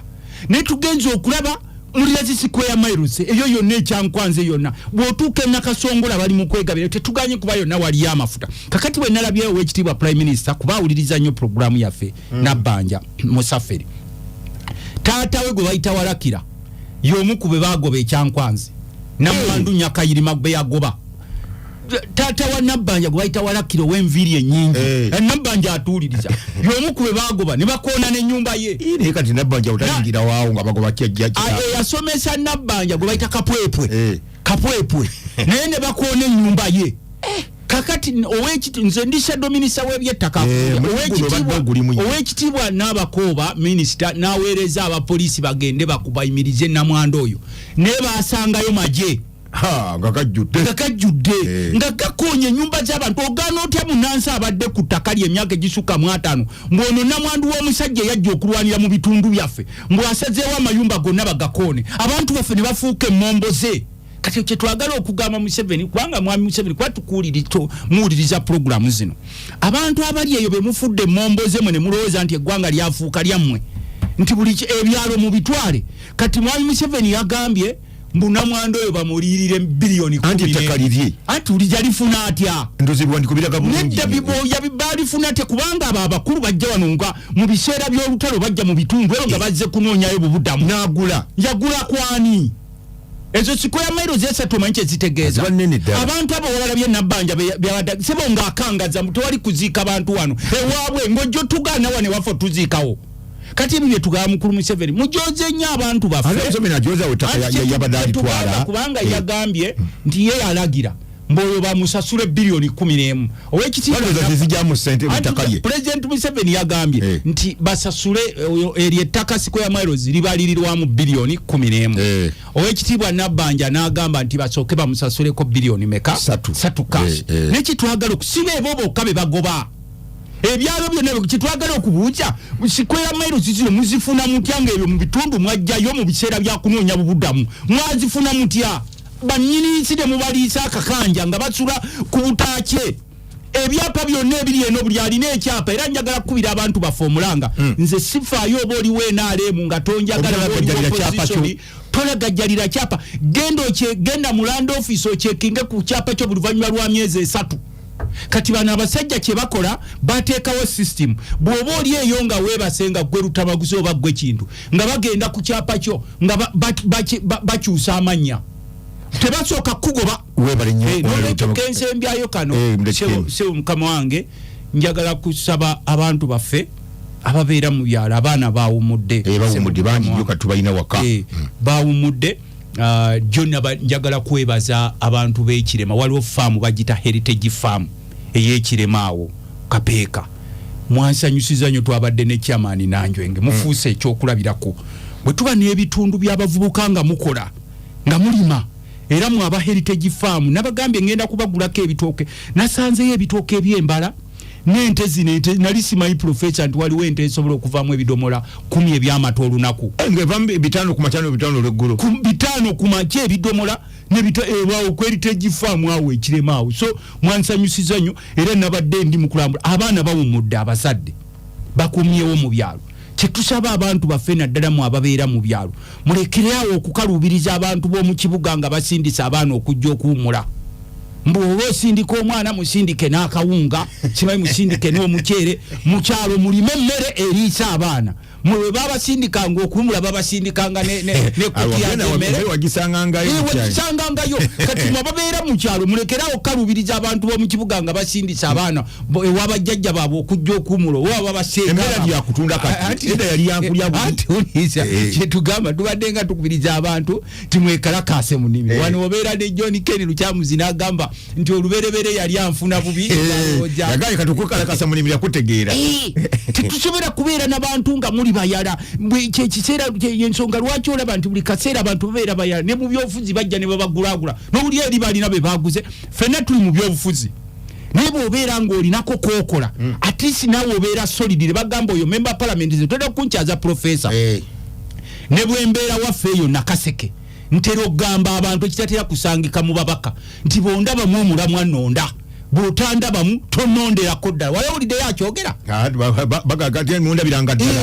naye tugenze okulaba mulina zi square miles eyo yonna ekyankwanze yonna. Bw'otuuka e Nakasongola bali mu kwegabira, tetuganye kuba yonna waliyo amafuta. Kakati bwe nalabyewo owekitiibwa Prime Minister, kuba awuliriza nnyo puroguramu yaffe, Nabbanja Musafiri, taata we gwe bayita Walakira y'omu ku be bagoba ekyankwanzi, namwandu Nyakayirima be yagoba. Taata wa Nabbanja gwe bayita Walakira ow'enviiri ennyingi, Nabbanja atuwuliriza, y'omu ku be bagoba ne bakoona n'ennyumba ye. Ii, naye kati Nabbanja otayingira waawo nga bagoba kyajja Eyasomesa Nabbanja gwe bayita Kapwepwe. Kapwepwe naye ne bakoona ennyumba ye. Kakati nze ndi shadow minister w'ebyettaka. Mulimu guno obadde ogulimu nnyo. Owekitiibwa n'abakooba minisita n'aweereza abapoliisi bagende bakubayimirize namwandu oyo, naye basangayo magye. Ha, nga gajjudde. Nga gajjudde. Nga gakoonye ennyumba z'abantu. Ogaana otya munansi abadde ku ttaka lye emyaka egisukka mu 50, ng'ono namwandu w'omusajja eyajja okulwanira mu bitundu byaffe, mbw'asazeewo amayumba gonna bagakoone, abantu baffe ne bafuuka emmomboze? Kati kyetwagala okugamba Museveni, kubanga mwami Museveni, kuba muwuliriza pulogulamu zino, abantu abali eyo be mufudde emmomboze mwe ne mulowooza nti eggwanga lyafuuka lyammwe, nti buli ebyalo mubitwale. Kati mwami Museveni yagambye mbu namwandu oyo bamuliyirire biliyoni Anti kumi ettaka n'emu. lirye. Anti uli yalifuna atya? Ndozi ebiwandiiko biraga bulungi. Nedda, balifuna atya? Kubanga abo abakulu bajja wano nga mu biseera by'olutalo, bajja mu bitundu ebyo nga bazze kunoonyayo bubudamu. N'agula. Yagula kwani? Ezo square miles 3 omanyi kyezitegeeza? Ziba nnene ddala. Abantu abo wabalabye Nabbanja byabadde sebo ng'akangaza mbu tewali kuziika bantu wano ewaabwe, ng'ojja otugaana wano ewaffe tuziikawo. Kati ebyo bye tugamba mukulu Museveni, mujoze nnyo abantu baffe. Ate Museveni ajoza we ttaka Anti yabadde kyetugamba alitwala. kubanga yagambye nti ye yalagira. Mboyo bamusasule biliyoni 11. Owekitiibwa President Museveni yagambye nti basasule eri ettaka square miles libalirirwamu biliyoni 11. Owekitiibwa Nabbanja n'agamba nti basooke bamusasuleko biliyoni meka? 3 cash. Nekitwagala okusiba ebo bokka be bagoba. Ebyalo byonna kitwagala okubuuza square miles zino muzifuna mutya nga ebyo mu bitundu mwajjayo mu biseera bya kunoonya bubudamu mwazifuna mutya? Bannyini nsi ne mubaliisa akakanja nga basula ku butaakye. Ebyapa byonna ebiri eno buli alina ekyapa, era njagala kukubira abantu baffe omulanga. Nze sifaayo oba oliwo NRM nga tonjagala tolagajjalira kyapa, genda mu land office okyekinge ku kyapa kyo buli luvannyuma lwa myezi 3. Kati bano abasajja kye bakola bateekawo system, bw'oba oli eyo nga weebase nga gwe Lutamaguzi oba gwe Kintu, nga bagenda ku kyapa kyo nga bakyusa amannya, tebasooka kugoba. Nolwekyo kensembyayo kano sebo mukama wange, njagala kusaba abantu baffe ababeera mu byalo, abaana bawumudde, bawumudde. Jonna njagala kwebaza abantu b'Ekirema. Waliwo faamu bagita Heritage Farm ey'Ekirema awo Kapeeka, mwansanyusiza nnyo. Twabadde ne chairman Nanjwenge, mufuuse ekyokulabirako. Bwe tuba n'ebitundu by'abavubuka nga mukola nga mulima, era mu aba Heritage Farm nabagambye ngenda kubagulako ebitooke. Nasanzeyo ebitooke eby'embala n'ente zino, ente nali simanyi professor nti waliwo ente esobola okuvaamu ebidomola 10 ebyamata olunaku. 5 ku makya 5 olweggulo. 5 ku makya ebidomola ebwawo ku Heritage Farm awo Ekirema awo. So mwansanyusiza nnyo, era nabadde ndi mu kulambula. Abaana bawumudde, abazadde bakomyewo mu byalo. Kyetusaba abantu baffe naddala mu ababeera mu byalo, mulekereawo okukaluubiriza abantu b'omu kibuga nga basindisa abaana okujja okuwummula. Mbu oba osindika omwana musindike n'akawunga, simanyi musindike n'omuceere. Mu kyalo mulime emmere eriisa abaana. Mwe babasindikanga okuwummula babasindikanga nemmere wagisangangayo. Kati mwe ababeera mu kyalo mulekerawo okukaluubiriza abantu b'omu kibuga nga basindisa abaana ewabajjajja baabwe okujja okuwummula oba babaseeka. Kyetugamba tubadde nga tukubiriza abantu timwekalakaase mu nnimi. Wano obeera ne John Ken Lukyamuzi n'agamba nti oluberebere yali anfuna bubi. Tetusobola kubeera n'abantu nga muli bayala. Kyekiseera ensonga lwaki olaba nti buli kaseera abantu babeera bayala, ne mu byobufuzi bajja ne babagulagula n'owulira eri balina be baguze. Ffenna tuli mu byobufuzi, naye bw'obeera ng'olinako kookola at least naawe obeera solid. Ne bagamba oyo member parliament ze tolina kunkyaza professor. Ne bwembeera waffe eyo Nakaseke ntera okugamba abantu ekitatera kusangika mu babaka nti bwondabamu omulamwa nonda, bw'otandabamu tononderako ddala. Wali owuliddeyo akyogera?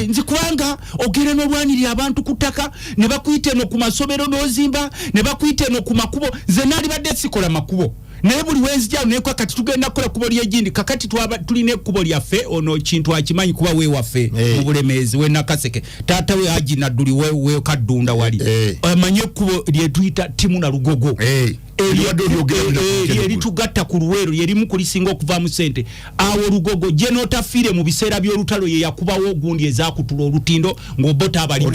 Nzi kubanga ogenda n'olwanirira abantu ku ttaka, ne bakuyita eno ku masomero n'ozimba, ne bakuyita eno ku makubo. Nze naalibadde sikola makubo, naye buli wenzija nekwa kati tugenda kukola kkubo ly'egindi. Kakati tulina ekkubo lyaffe, ono Kintu akimanyi kuba weewaffe mu Bulemeezi we Nakaseke, taata we Haji Nadduli we Kaddunda wali amanye ekkubo lyetuyita Timu na Lugogo eritugatta ku Luweero, lyerimu kulisinga okuvaamu ssente. Awo Lugogo Genotafiire mu biseera by'olutalo ye yakubawo ogundi ezakutula olutindo ng'obota abali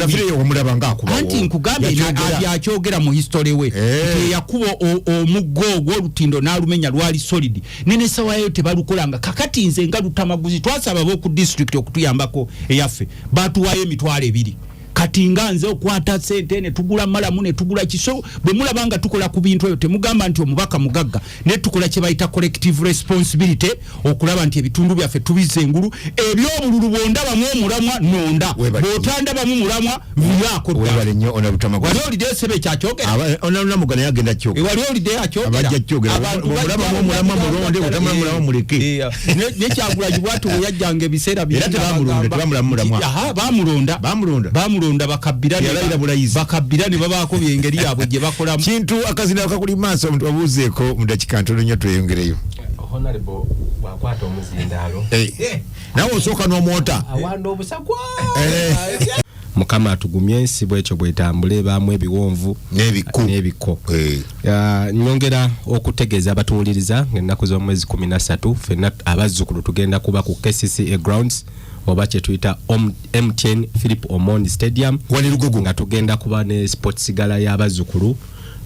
anti nkugambye akyogera mu history we nti yakuba omuggo ogwo olutindo n'alumenya, lwali solid nenesawayo tebalukolanga. Kakati nze nga Lutamaguzi twasaba ab'oku district okutuyambako eyaffe, batuwaayo 20,000. Kati nga nze okwata sente ne tugula malamu ne tugula kiso. Bwe mulaba nga tukola ku bintu ebyo temugamba nti omubaka mugagga, ne tukola kye bayita collective responsibility okulaba nti ebitundu byaffe tubizza engulu. Ebyobululu bwondabamu omulamwa nonda, bw'otandabamu mulamwa viyaako. Wali oliddeyo sebe kyakyogera? Wali oliddeyo akyogera? Nekyagulanyi bwati bwe yajjanga ebiseera bamulonda bamulonda bakabbira ne babaako byengeri yaabwe gye bakolamu. Kintu akazina kakuli maaso, omuntu babuuzeeko mu dakika ntono nnyo tweyongereyo. Honorable bwakwata omuzindaalo nawe osooka n'omwota awanda obusagwa. Mukama atugumye ensi bwekyo bwetambule, ebaamu ebiwonvu n'ebikko. Nyongera okutegeeza abatuwuliriza ng'ennaku z'omwezi 13 ffenna abazzukulu tugenda kuba ku KCCA grounds oba kyetuyita MTN Philip Omondi Stadium nga tugenda kuba ne sports gala y'abazzukulu.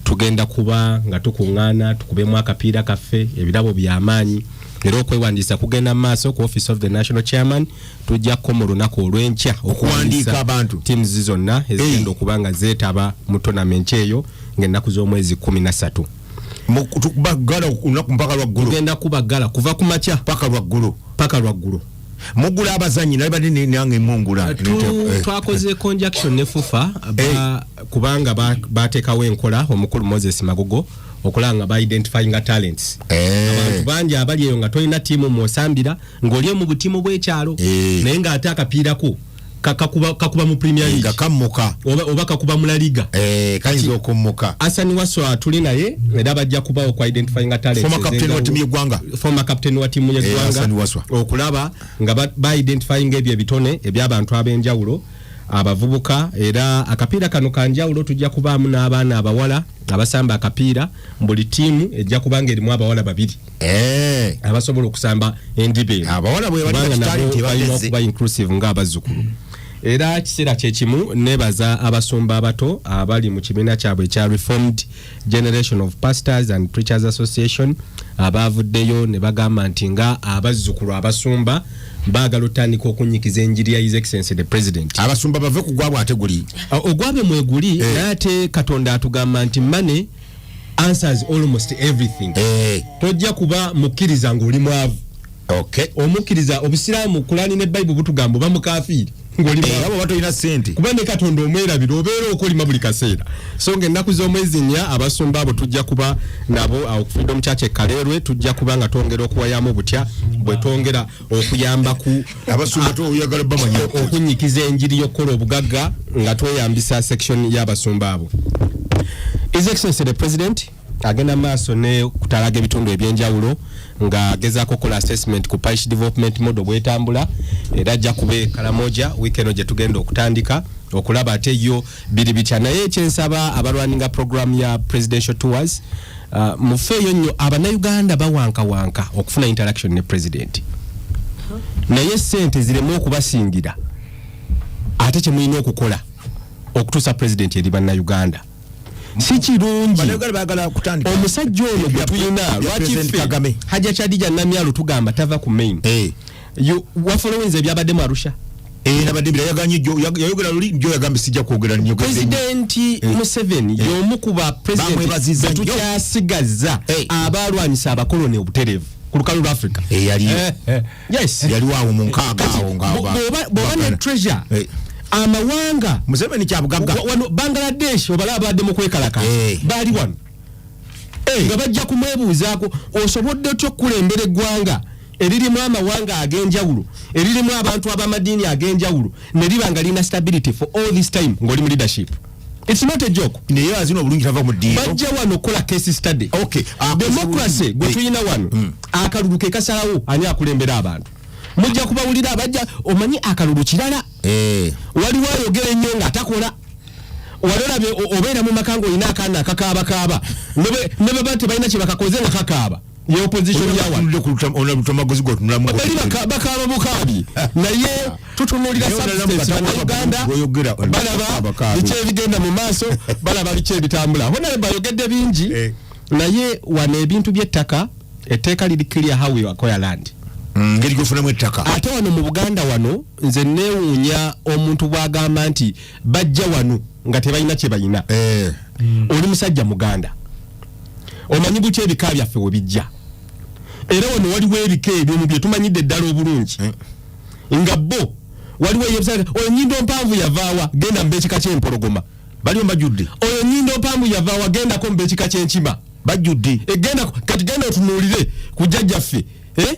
Tugenda kuba nga tukuŋŋaana tukubemu akapiira kaffe, ebirabo byamaanyi, era okwewandiisa kugenda mu maaso ku Office of the National Chairman. Tujja ko mu lunaku olw'enkya okuwandiika abantu. Teams zonna ezigenda okuba nga zeetaba mu tournament eyo ng'ennaku z'omwezi 13. Tukubagala olunaku mpaka lwaggulo. Tugenda kubaggala kuva ku makya paka lwaggulo. Paka lwaggulo. Mugula abazanyi naye bali nange mungula. Twakoze conjunction ne FUFA kubanga bateekawo enkola, omukulu Moses Magogo, okulaba nga ba-identifyinga talents. Abantu bangi abali eyo nga tolina ttiimu mwosambira, ng'oli mu butiimu bw'ekyalo, naye ng'ate akapiirako kakuba mu Premier League. Nga kammuka. Oba kakuba mu La Liga. Kayinza okummuka. Asani Waswa tuli naye, era bajja kubawo ku identifyinga talents. Former captain wa ttiimu y'eggwanga. Former captain wa ttiimu y'eggwanga. Hassan Waswa. Okulaba nga ba-identifyinga ebyo ebitone eby'abantu ab'enjawulo, abavubuka. Era akapiira kano kanjawulo, tujja kubaamu n'abaana abawala abasamba akapiira. Buli ttiimu ejja kuba nga erimu abawala babiri abasobola okusamba endiba eno. Abawala bwe bali Kubanga talent nabo balina ebagezze. okuba inclusive ng'abazzukulu. Era kiseera kyekimu nebaza abasumba abato abali mu kibiina kyabwe ekya Reformed Generation of Pastors and Preachers Association, abavuddeyo ne bagamba nti nga abazzukulu abasumba baagala otandika okunyikiza enjiri ya His Excellency the President. Abasumba bave ku gwabwe ate guli. Ogwabwe mweguli, naye ate Katonda atugamba nti money answers almost everything. Tojja kuba mukkiriza ng'oli mwavu. Omukkiriza obusiraamu, Kulani ne Bayibuli butugamba oba mukafiiri ng'oli mwavu. Abo batolina sente. Kuba ne Katonda omwerabira, obeera okolima buli kaseera. So ng'ennaku z'omwezi 4 abasumba abo tujja kuba nabo awo ku Freedom Church e Kaleerwe. Tujja kuba nga twongera okuwayamu butya bwe twongera okuyamba ku Abasumba toyagala bamanya. Okunyikiza enjiri y'okukola obugagga nga tweyambisa section y'abasumba abo. His Excellency the President agenda maaso ne kutalaga ebitundu ebyenjawulo ng'agezaako okukola assessment ku parish development model bwetambula, era ajja kuba e Karamoja wiiki eno gye tugenda okutandika okulaba ate yo biri bitya. Naye ekyensaba abalwaninga program ya presidential tours, mufeeyo nnyo. Abannayuganda bawankawanka okufuna interaction ne president, naye sente zireme okubasingira ate kyemulina okukola okutuusa president eri bannayuganda si kirungi. Bannayuganda baagala kutandika Omusajja ono gwe tulina, bya lwaki President ffe Kagame. Hajja Chadija Namyalo tugamba tava ku main. Wafollowinze ebyabaddemu Arusha? Nabadde bira yaganye jjo yayogera luli jjo, yagambye sijja kwogera nnyo. Pulezidenti Museveni y'omu ku ba Bamwebaziza president nnyo. tukyasigaza abalwanyisa abakoloni obutereevu ku lukalu lwa Africa. Yaliyo. Yes. Yaliwo awo mu 60 awo nga Bw'oba ne treasure amawanga Museveni kyabugagga. Wano Bangladesh obala abadde mu kwekalakasa, baali wano nga bajja kumwebuuzaako, osobodde otya okukulembera eggwanga eririmu amawanga ag'enjawulo, eririmu abantu ab'amadiini ag'enjawulo, ne liba nga lirina stability for all this time ng'oli mu leadership? It's not a joke. Naye azina obulungi tava mu ddiiro. Bajja wano okukola case study. Akoze Democracy bulungi. gwe tulina wano, akalulu ke kasalawo ani akulembera abantu. Mujja kubawulira abajja, omanyi akalulu kirala. Waliwo ayogera ennyo nga takola. Wali olabye obeera mu maka ng'olina akaana akakaabakaaba, ne baba tebalina kye bakakoze nga kakaaba, ye opposition ya wano. Olutamagozi gwotunulamu. Bali bakaaba bukaabi, naye tutunuulira Naye olala substance. mukata Bannayuganda gwoyogera, balaba bakaabi. biki ebigenda mu maaso, balaba biki ebitambula. Honorable ayogedde bingi, naye wano ebintu by'ettaka, etteeka liri clear how we acquire land. Ngeri gyofunamu ettaka. Ate wano mu Buganda wano nze neewuunya omuntu bw'agamba nti bajja wano nga tebalina kye balina. Oli musajja muganda, omanyi butya ebika byaffe we bijja? Era wano waliwo ebika ebimu bye tumanyidde ddala obulungi nga bo waliwo eyebisa oyo nyindo mpanvu yavaawa, genda mba ekika ky'empologoma. Baliyo bajjudde. Oyo nyindo mpanvu yavaawa, gendako mba ekika ky'enkima. Bajjudde. Egenda kati genda otunuulire ku jjajjaffe, eh?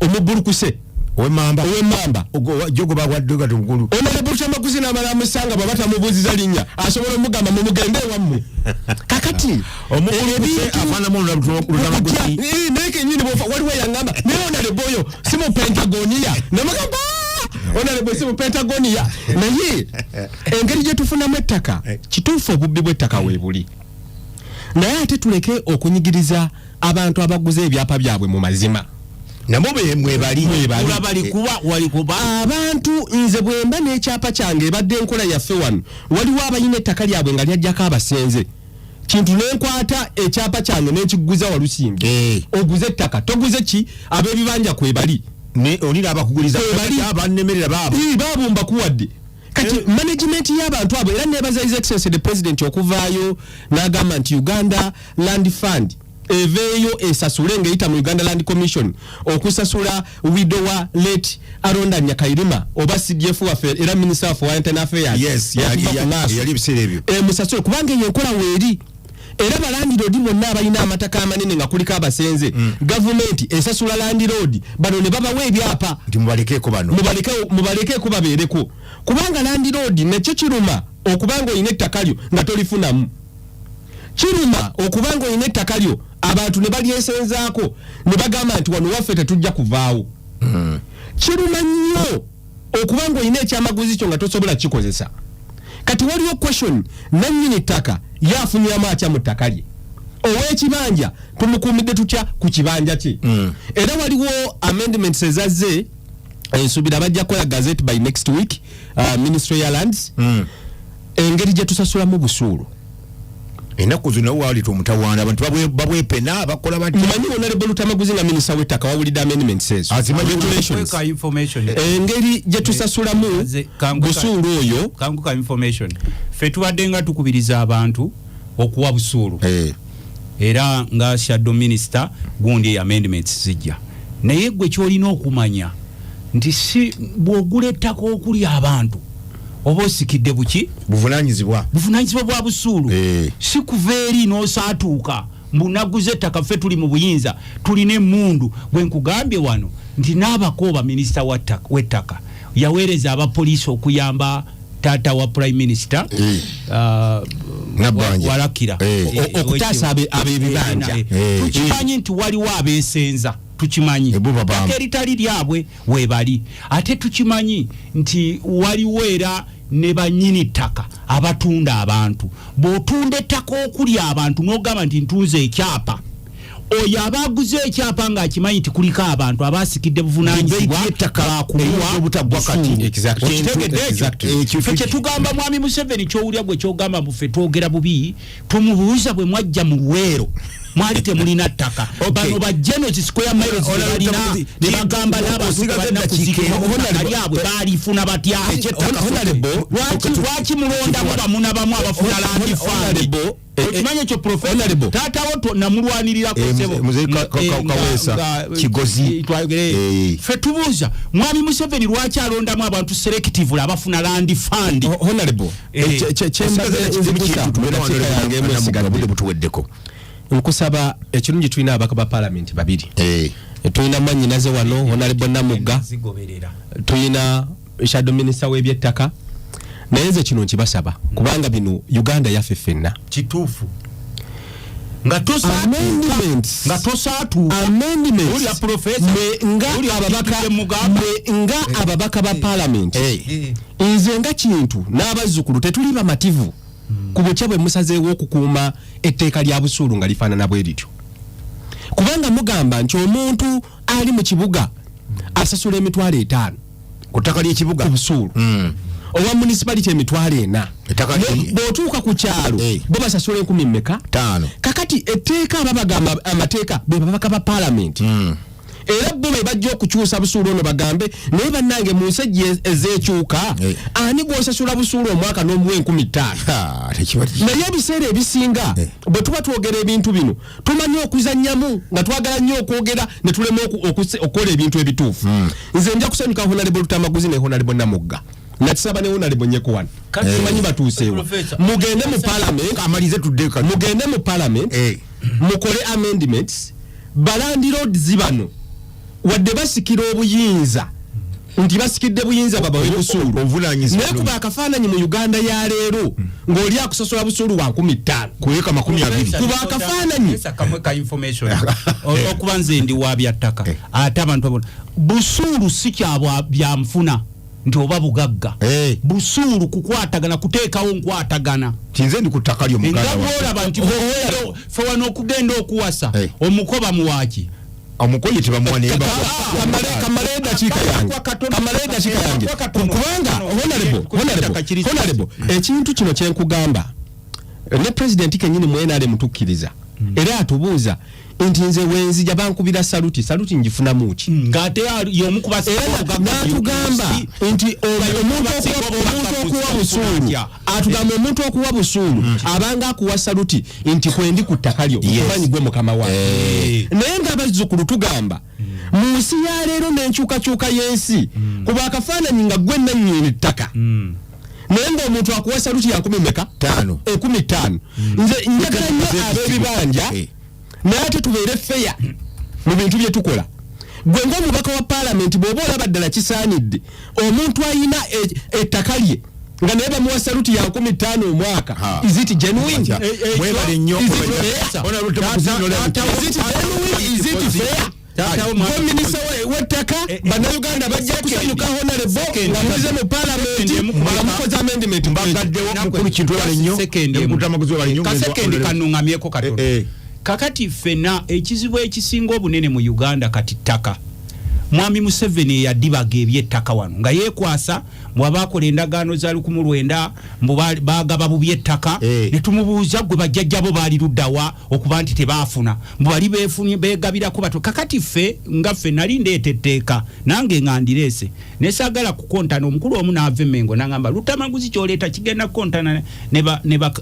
Omubbulukuse. Owemmamba. Owemmamba. Jogo bawadde kati mukulu. Honorable Kyamaguzi n'amala amusanga, bw'aba tamubuuziza linnya asobola omugamba mumugende ewammwe. Kakati Omukulukuse afaanamu olutamaguzi. Naye kenyini bwofa waliwo eyangamba naye honorable oyo si mu Pentagonia, namugamba, "Ah, honorable si mu Pentagonia." Naye engeri gye tufunamu ettaka, kituufu obubbi bw'ettaka weebuli, naye ate tuleke okunyigiriza abantu abaguze ebyapa byabwe mu mazima. Nabo mwebali. Abantu nze bwemba n'ekyapa kyange ebadde enkola yaffe wano, waliwo abalina ettaka lyabwe nga lyajjako abasenze. Kintu nenkwata ekyapa kyange n'ekiguza Walusimbi. Oguze ettaka, toguze ki? Ab'ebibanja kwebali. Onira abakuguliza abannemerera baabo. Baabo mbakuwadde. Kati management y'abantu abo, era nebaza His Excellency the President okuvaayo n'agamba nti Uganda Land Fund eveeyo esasule ng'eyita mu Uganda Land Commission okusasula widow wa late Aronda Nyakairima oba CDF waffe era Minister of Foreign Affairs. Yes, yali ebiseera ebyo. Musasule kubanga eyo enkola weeri. Era balandiroodi bonna abalina amataka amanene nga kuliko abasenze, gavumenti esasula landiroodi bano ne babawa ebyapa nti mubalekeeko bano, mubalekeeko babeereko, kubanga landiroodi nekyo kiruma okubanga olina ettaka lyo nga tolifunamu, kiruma okubanga olina ettaka lyo abantu ne balyesenzaako ne bagamba nti wano waffe tetujja kuvaawo. Kiruma nnyo okubanga olina ekyamaguzi kyo nga tosobola kikozesa. Kati waliwo question, nannyini ttaka yafuniramu atya mu ttaka lye? Ow'ekibanja tumukuumidde tutya ku kibanja kye? Era waliwo amendments ezazze, ensuubira bajja kukola gazette by next week, Ministry ya Lands, engeri gye tusasulamu busuulu. Ennaku zino waleeta omutawaana, abantu babwepena, bakola batya? Mumanyi Honorable Lutamaguzi nga minisita w'ettaka wawulidde amendments ezo, regulations, engeri gye tusasulamu busuulu oyo. Kanguka information, ffe tubadde nga tukubiriza abantu okuwa busuulu, era nga shadow minister gundi amendments zijja, naye gwe kyolina okumanya nti si bw'ogula ettaka okuli abantu oba osikidde buki? Buvunanyizibwa, buvunanyizibwa bwa busuulu. Si kuva eri n'osaatuuka mbu naguze ettaka, ffe tuli mu buyinza, tulina emmundu. Bwe nkugambye wano nti n'abakooba minisita w'ettaka yaweereza abapoliisi okuyamba taata wa prime minister Walakira okutaasa ab'ebibanja. Tukimanyi nti waliwo abeesenza, tukimanyi ttaka eritali lyabwe weebali, ate tukimanyi nti waliwo era ne bannyini ttaka abatunda abantu. Bw'otunda ettaka okuli abantu n'ogamba nti ntunze ekyapa, oyo aba aguze ekyapa ng'akimanyi nti kuliko abantu abasikidde buvunaanyizibwa obutaggwa kati. Okitegedde ekyo? Ffe kye tugamba Mwami Museveni, ky'owulira gwe ky'ogamba mbu ffe twogera bubi, tumubuuza bwe mwajja mu Luweero mwali temulina ttaka, bano ba Genozi square miles balina ne bagamba n'abantu balina kuziikibwa lyabwe balifuna batya? Lwaki mulondamu bamuna bamu abafuna land fund? Okimanyi ekyo professor? Taatawo namulwanirirako ssebo Kaweesa Kigozi. Ffe tubuuza Mwami Museveni lwaki alondamu abantu selective abafuna land fund? Honorable, butuweddeko. Nkusaba ekirungi tulina ababaka ba parliament babiri, tulina mwannyinaze wano Honorable Namugga, tulina shadow minister w'ebyettaka, naye nze kino nkibasaba kubanga bino Uganda yaffe ffenna. Kituufu nga tosaatuuka nga ababaka ba parliament, nze nga Kintu n'abazzukulu tetuli bamativu ku butya bwe musazeewo okukuuma etteeka lya busuulu nga lifaanana bwe lityo, kubanga mugamba nti omuntu ali mu kibuga asasula 50,000 ku ttaka ly'ekibuga ku busuulu, owa municipality 40,000, bw'otuuka ku kyalo bo basasula 5,000. Kakati etteeka ababagamba amateeka be babaka ba parliament, era bo be bajja okukyusa busuulu ono bagambe naye bannange mu nsi ezeekyuka ani gw'osasula busuulu omwaka n'omuwa 5,000? Naye ebiseera ebisinga bwe tuba twogera ebintu bino tumanyi okuzannyamu nga twagala nnyo okwogera ne tulema okukola ebintu ebituufu. Nze nja kusanyuka Honorable Lutamaguzi ne Honorable Namugga, nakisaba ne Honorable Nyeko wano, tumanyi batuuseewa, mugende mu parliament, amalize tudde, mugende mu parliament mukole amendments. Balandiroads bano wadde basikira obuyinza nti basikidde buyinza babawe busuulu, naye kuba akafaananyi mu Uganda ya leero ng'oli akusasula busuulu wa 5,000 kuweka 20. Kuba akafaananyi kamwe ka information, okuba nze ndi wa byattaka, ate abantu abona busuulu si kyabwa byanfuna nti oba bugagga. Busuulu kukwatagana, kuteekawo nkwatagana. Tinze ndi ku ttaka lyo muganda wange. Olaba nti ffe wano okugenda okuwasa omukoba muwaaki Omukoyi tebamuwa naye Kamale eddakiika yange, kamale eddakiika yange, kubanga honorable, ekintu kino kyenkugamba, ne president kenyini mu NRM tukkiriza, era atubuuza nti nze wenzija bankubira saluti, saluti ngifunamu ki? Ng'ate y'omu ku Era n'atugamba nti omuntu okuwa busuulu, atugamba omuntu okuwa busuulu abanga akuwa saluti nti kwendi ku ttaka lyo, omanyi gwe mukama wange. Naye ng'abazzukulu tugamba mu nsi ya leero n'enkyukakyuka y'ensi, kuba akafaananyi nga gwe nannyini ttaka, naye ng'omuntu akuwa saluti ya nkumi meka? 5. 50,000. Nze njagala nnyo ab'ebibanja, naye ate tubeere fair mu bintu bye tukola. Gwe ng'omubaka wa paalamenti, bw'oba olaba ddala kisaanidde omuntu ayina ettaka lye nga naye bamuwa saluti ya 50,000 omwaka, is it genuine? Mwebale nnyo. Is it fair? Is it genuine? Is it fair? Minisita w'ettaka, bannayuganda bajja kusanyuka, honorable, nga muze mu paalamenti nga mukoze amendment. Mbaddewo, mukulu Kintu, webale nnyo. Mukulu webale nnyo. Kasekendi kanuŋŋamyeko katono. Kakati ffenna ekizibu ekisinga obunene mu Uganda kati ttaka. Mwami Museveni eyadibaga ebyettaka wano nga yeekwasa bw'aba akola endagaano za 1900 mbu bagaba bubi ettaka, ne tumubuuza, gwe bajjajjabo baali luddawa okuba nti tebaafuna? Mbu bali beefunye, beegabirako bato. Kakati ffe nga ffe nali ndeeta etteeka nange nga ndireese, nesaagala kukontana. Omukulu omu n'ava Emmengo n'agamba, "Lutamaguzi, kyoleeta kigenda kukontana ne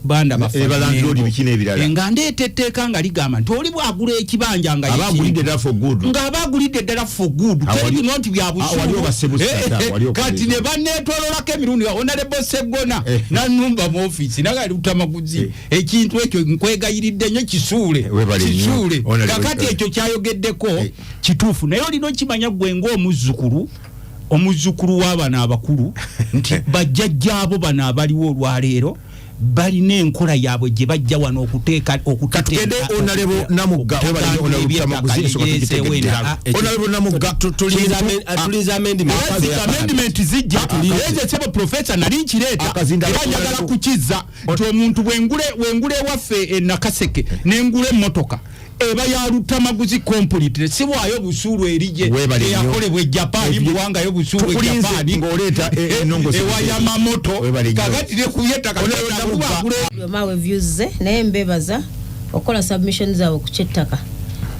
banda baffe." Ne balandlord, biki n'ebirala. Nga ndeeta etteeka nga ligamba nti oli bw'agula ekibanja nga aba agulidde ddala for good, ng'aba agulidde ddala for good, teri bino nti bya wali obasebusa, busuulu. Kati ne baneetololako emirundi. Honorable Seggona nanumba mu ofiisi nagali, "Lutamaguzi, ekintu ekyo nkwegayiridde nnyo, kisuule." Webale nnyo. Kisuule. Honorable- Kakati ekyo kyayogeddeko kituufu, naye olina okimanya gwe ng'omuzzukulu, omuzzukulu w'abano abakulu, nti bajjajjaabo bano abaliwo olwaleero balina enkola yaabwe gye bajja wano okuteeka. Katugende Honorable Namugga. Webale nnyo, Honorable Lutamaguzi, ensonga tugitegedde. Honorable Namugga, Tulinze amendment. Amendment zijja eze, sebo profesa, nali nkireeta. Akazinda. Era njagala kukizza nti omuntu bwengule ewaffe e Nakaseke nengula emmotoka, eba ya Lutamaguzi complete, sibwayo busuulu eri gye Weebale nnyo. eyakolebwa e Japan, muwangayo busuulu e Tukulinze Japan ng'oleeta ennongoosereza. ewa Yamamoto. Weebale nnyo. Kakati nekuyettaka. Byoma views ze, naye mbebaza okukola submission zaabwe ku kyettaka.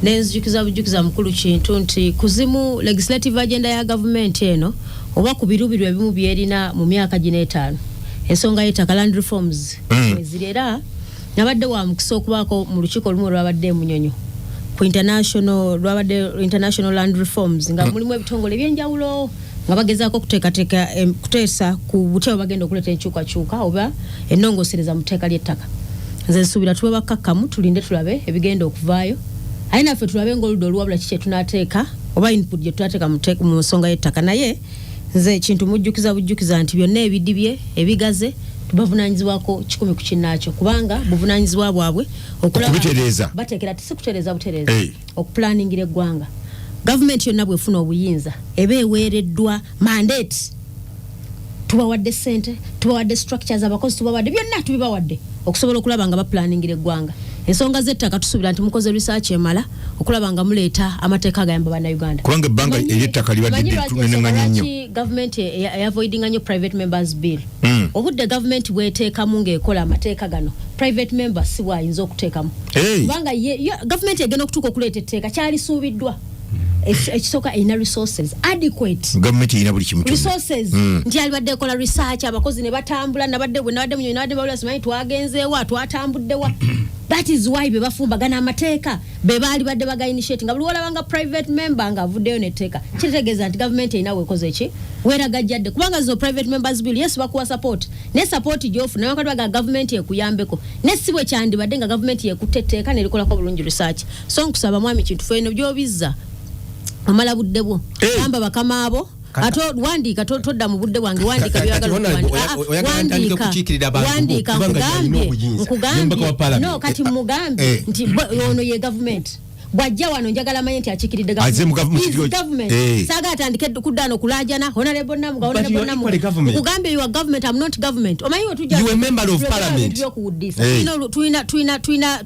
Nenzijjukiza bujjukiza mukulu Kintu nti kuzimu legislative agenda ya gavumenti eno oba ku birubirwa ebimu byerina mu myaka gino 5, ensonga y'ettaka, land reforms, eziri. Era nabadde wa mukisa okubaako mu lukiiko olumu olwabadde emunyonyo ku international, lwabadde international land reforms, nga mulimu ebitongole ebyenjawulo nga bagezaako okuteekateeka, kuteesa ku butya bwe bagenda okuleeta enkyukakyuka oba ennongoosereza mu tteeka ly'ettaka. Nze nsuubira tube bakkakkamu, tulinde tulabe ebigenda okuvaayo, aye naffe tulabe ng'oludda oluwabula ki kye tunaateeka oba input gye tunaateeka mu nsonga y'ettaka. Naye nze ekintu mujjukiza bujjukiza nti byonna ebidibye ebigaze tubavunanyizibwako 100 ku kinnaakyo, kubanga buvunanyizibwa bwabwe okulaba Okubitereeza. Bateekera si kutereeza butereeza, okupulaningira eggwanga. Gavumenti yonna bwefuna obuyinza eba eweereddwa mandate. Tubawadde sente, tubawadde structures, abakozi tubawadde, byonna tubibawadde okusobola okulaba nga bapulaningira eggwanga. Ensonga z'ettaka tusuubira nti mukoze research emala okulaba nga muleeta amateeka agayamba bannayuganda. Kubanga ebbanga ery'ettaka libadde Omanyi lwaki tunenenganye nnyo. Lwaki gavumenti eavoidinga nnyo private members bill? Obudde gavumenti bweteekamu ng'ekola amateeka gano, private member si bwayinza okuteekamu. Kubanga gavumenti egenda okutuuka okuleeta etteeka kyalisuubiddwa. Ekisooka erina resources adequate. Gavumenti erina buli kimu kyonna. Resources nti alibadde ekola research, abakozi ne batambula. Nabadde bwe nabadde munyonyi, nabadde bawula, simanyi twagenzeewa, twatambuddewa. That is why be bafumbagana amateeka be baali badde baga initiate. Nga buli wolabanga private member ng'avuddeyo netteeka, kitegeeza nti gavumenti erina weekoze ki weeragajjadde, kubanga zino private members bill, yes, bakuwa support, ne support gyofuna wakati baga gavumenti ekuyambeko, ne si bwe kyandibadde nga gavumenti yekutte etteeka nerikolako bulungi research. So nkusaba mwami Kintu, fe eno gy'obizza omala budde bwo, gamba bakama abo ate wandiika, todda mu budde bwange, wandiika Kati by'oyagala Honorable, okuwandiika. oyagala ntandike Wandiika, kukiikirira abantu bo, wandiika, kubanga yalina nkugambye obuyinza. Nkugambye. Ye mubaka wa Parliament. No, kati mugambye nti ono ye gavumenti. Bw'ajja wano njagala manye nti akiikiridde Azze mu government. mu Is government. Saagala atandike kudda kulajana honorable Namuga, But honorable you are Namuga. equally government. Nkugambye you are government, I'm not government. Omanyi we tujja You are a member of tulekera parliament. ebintu by'okuwuddisa.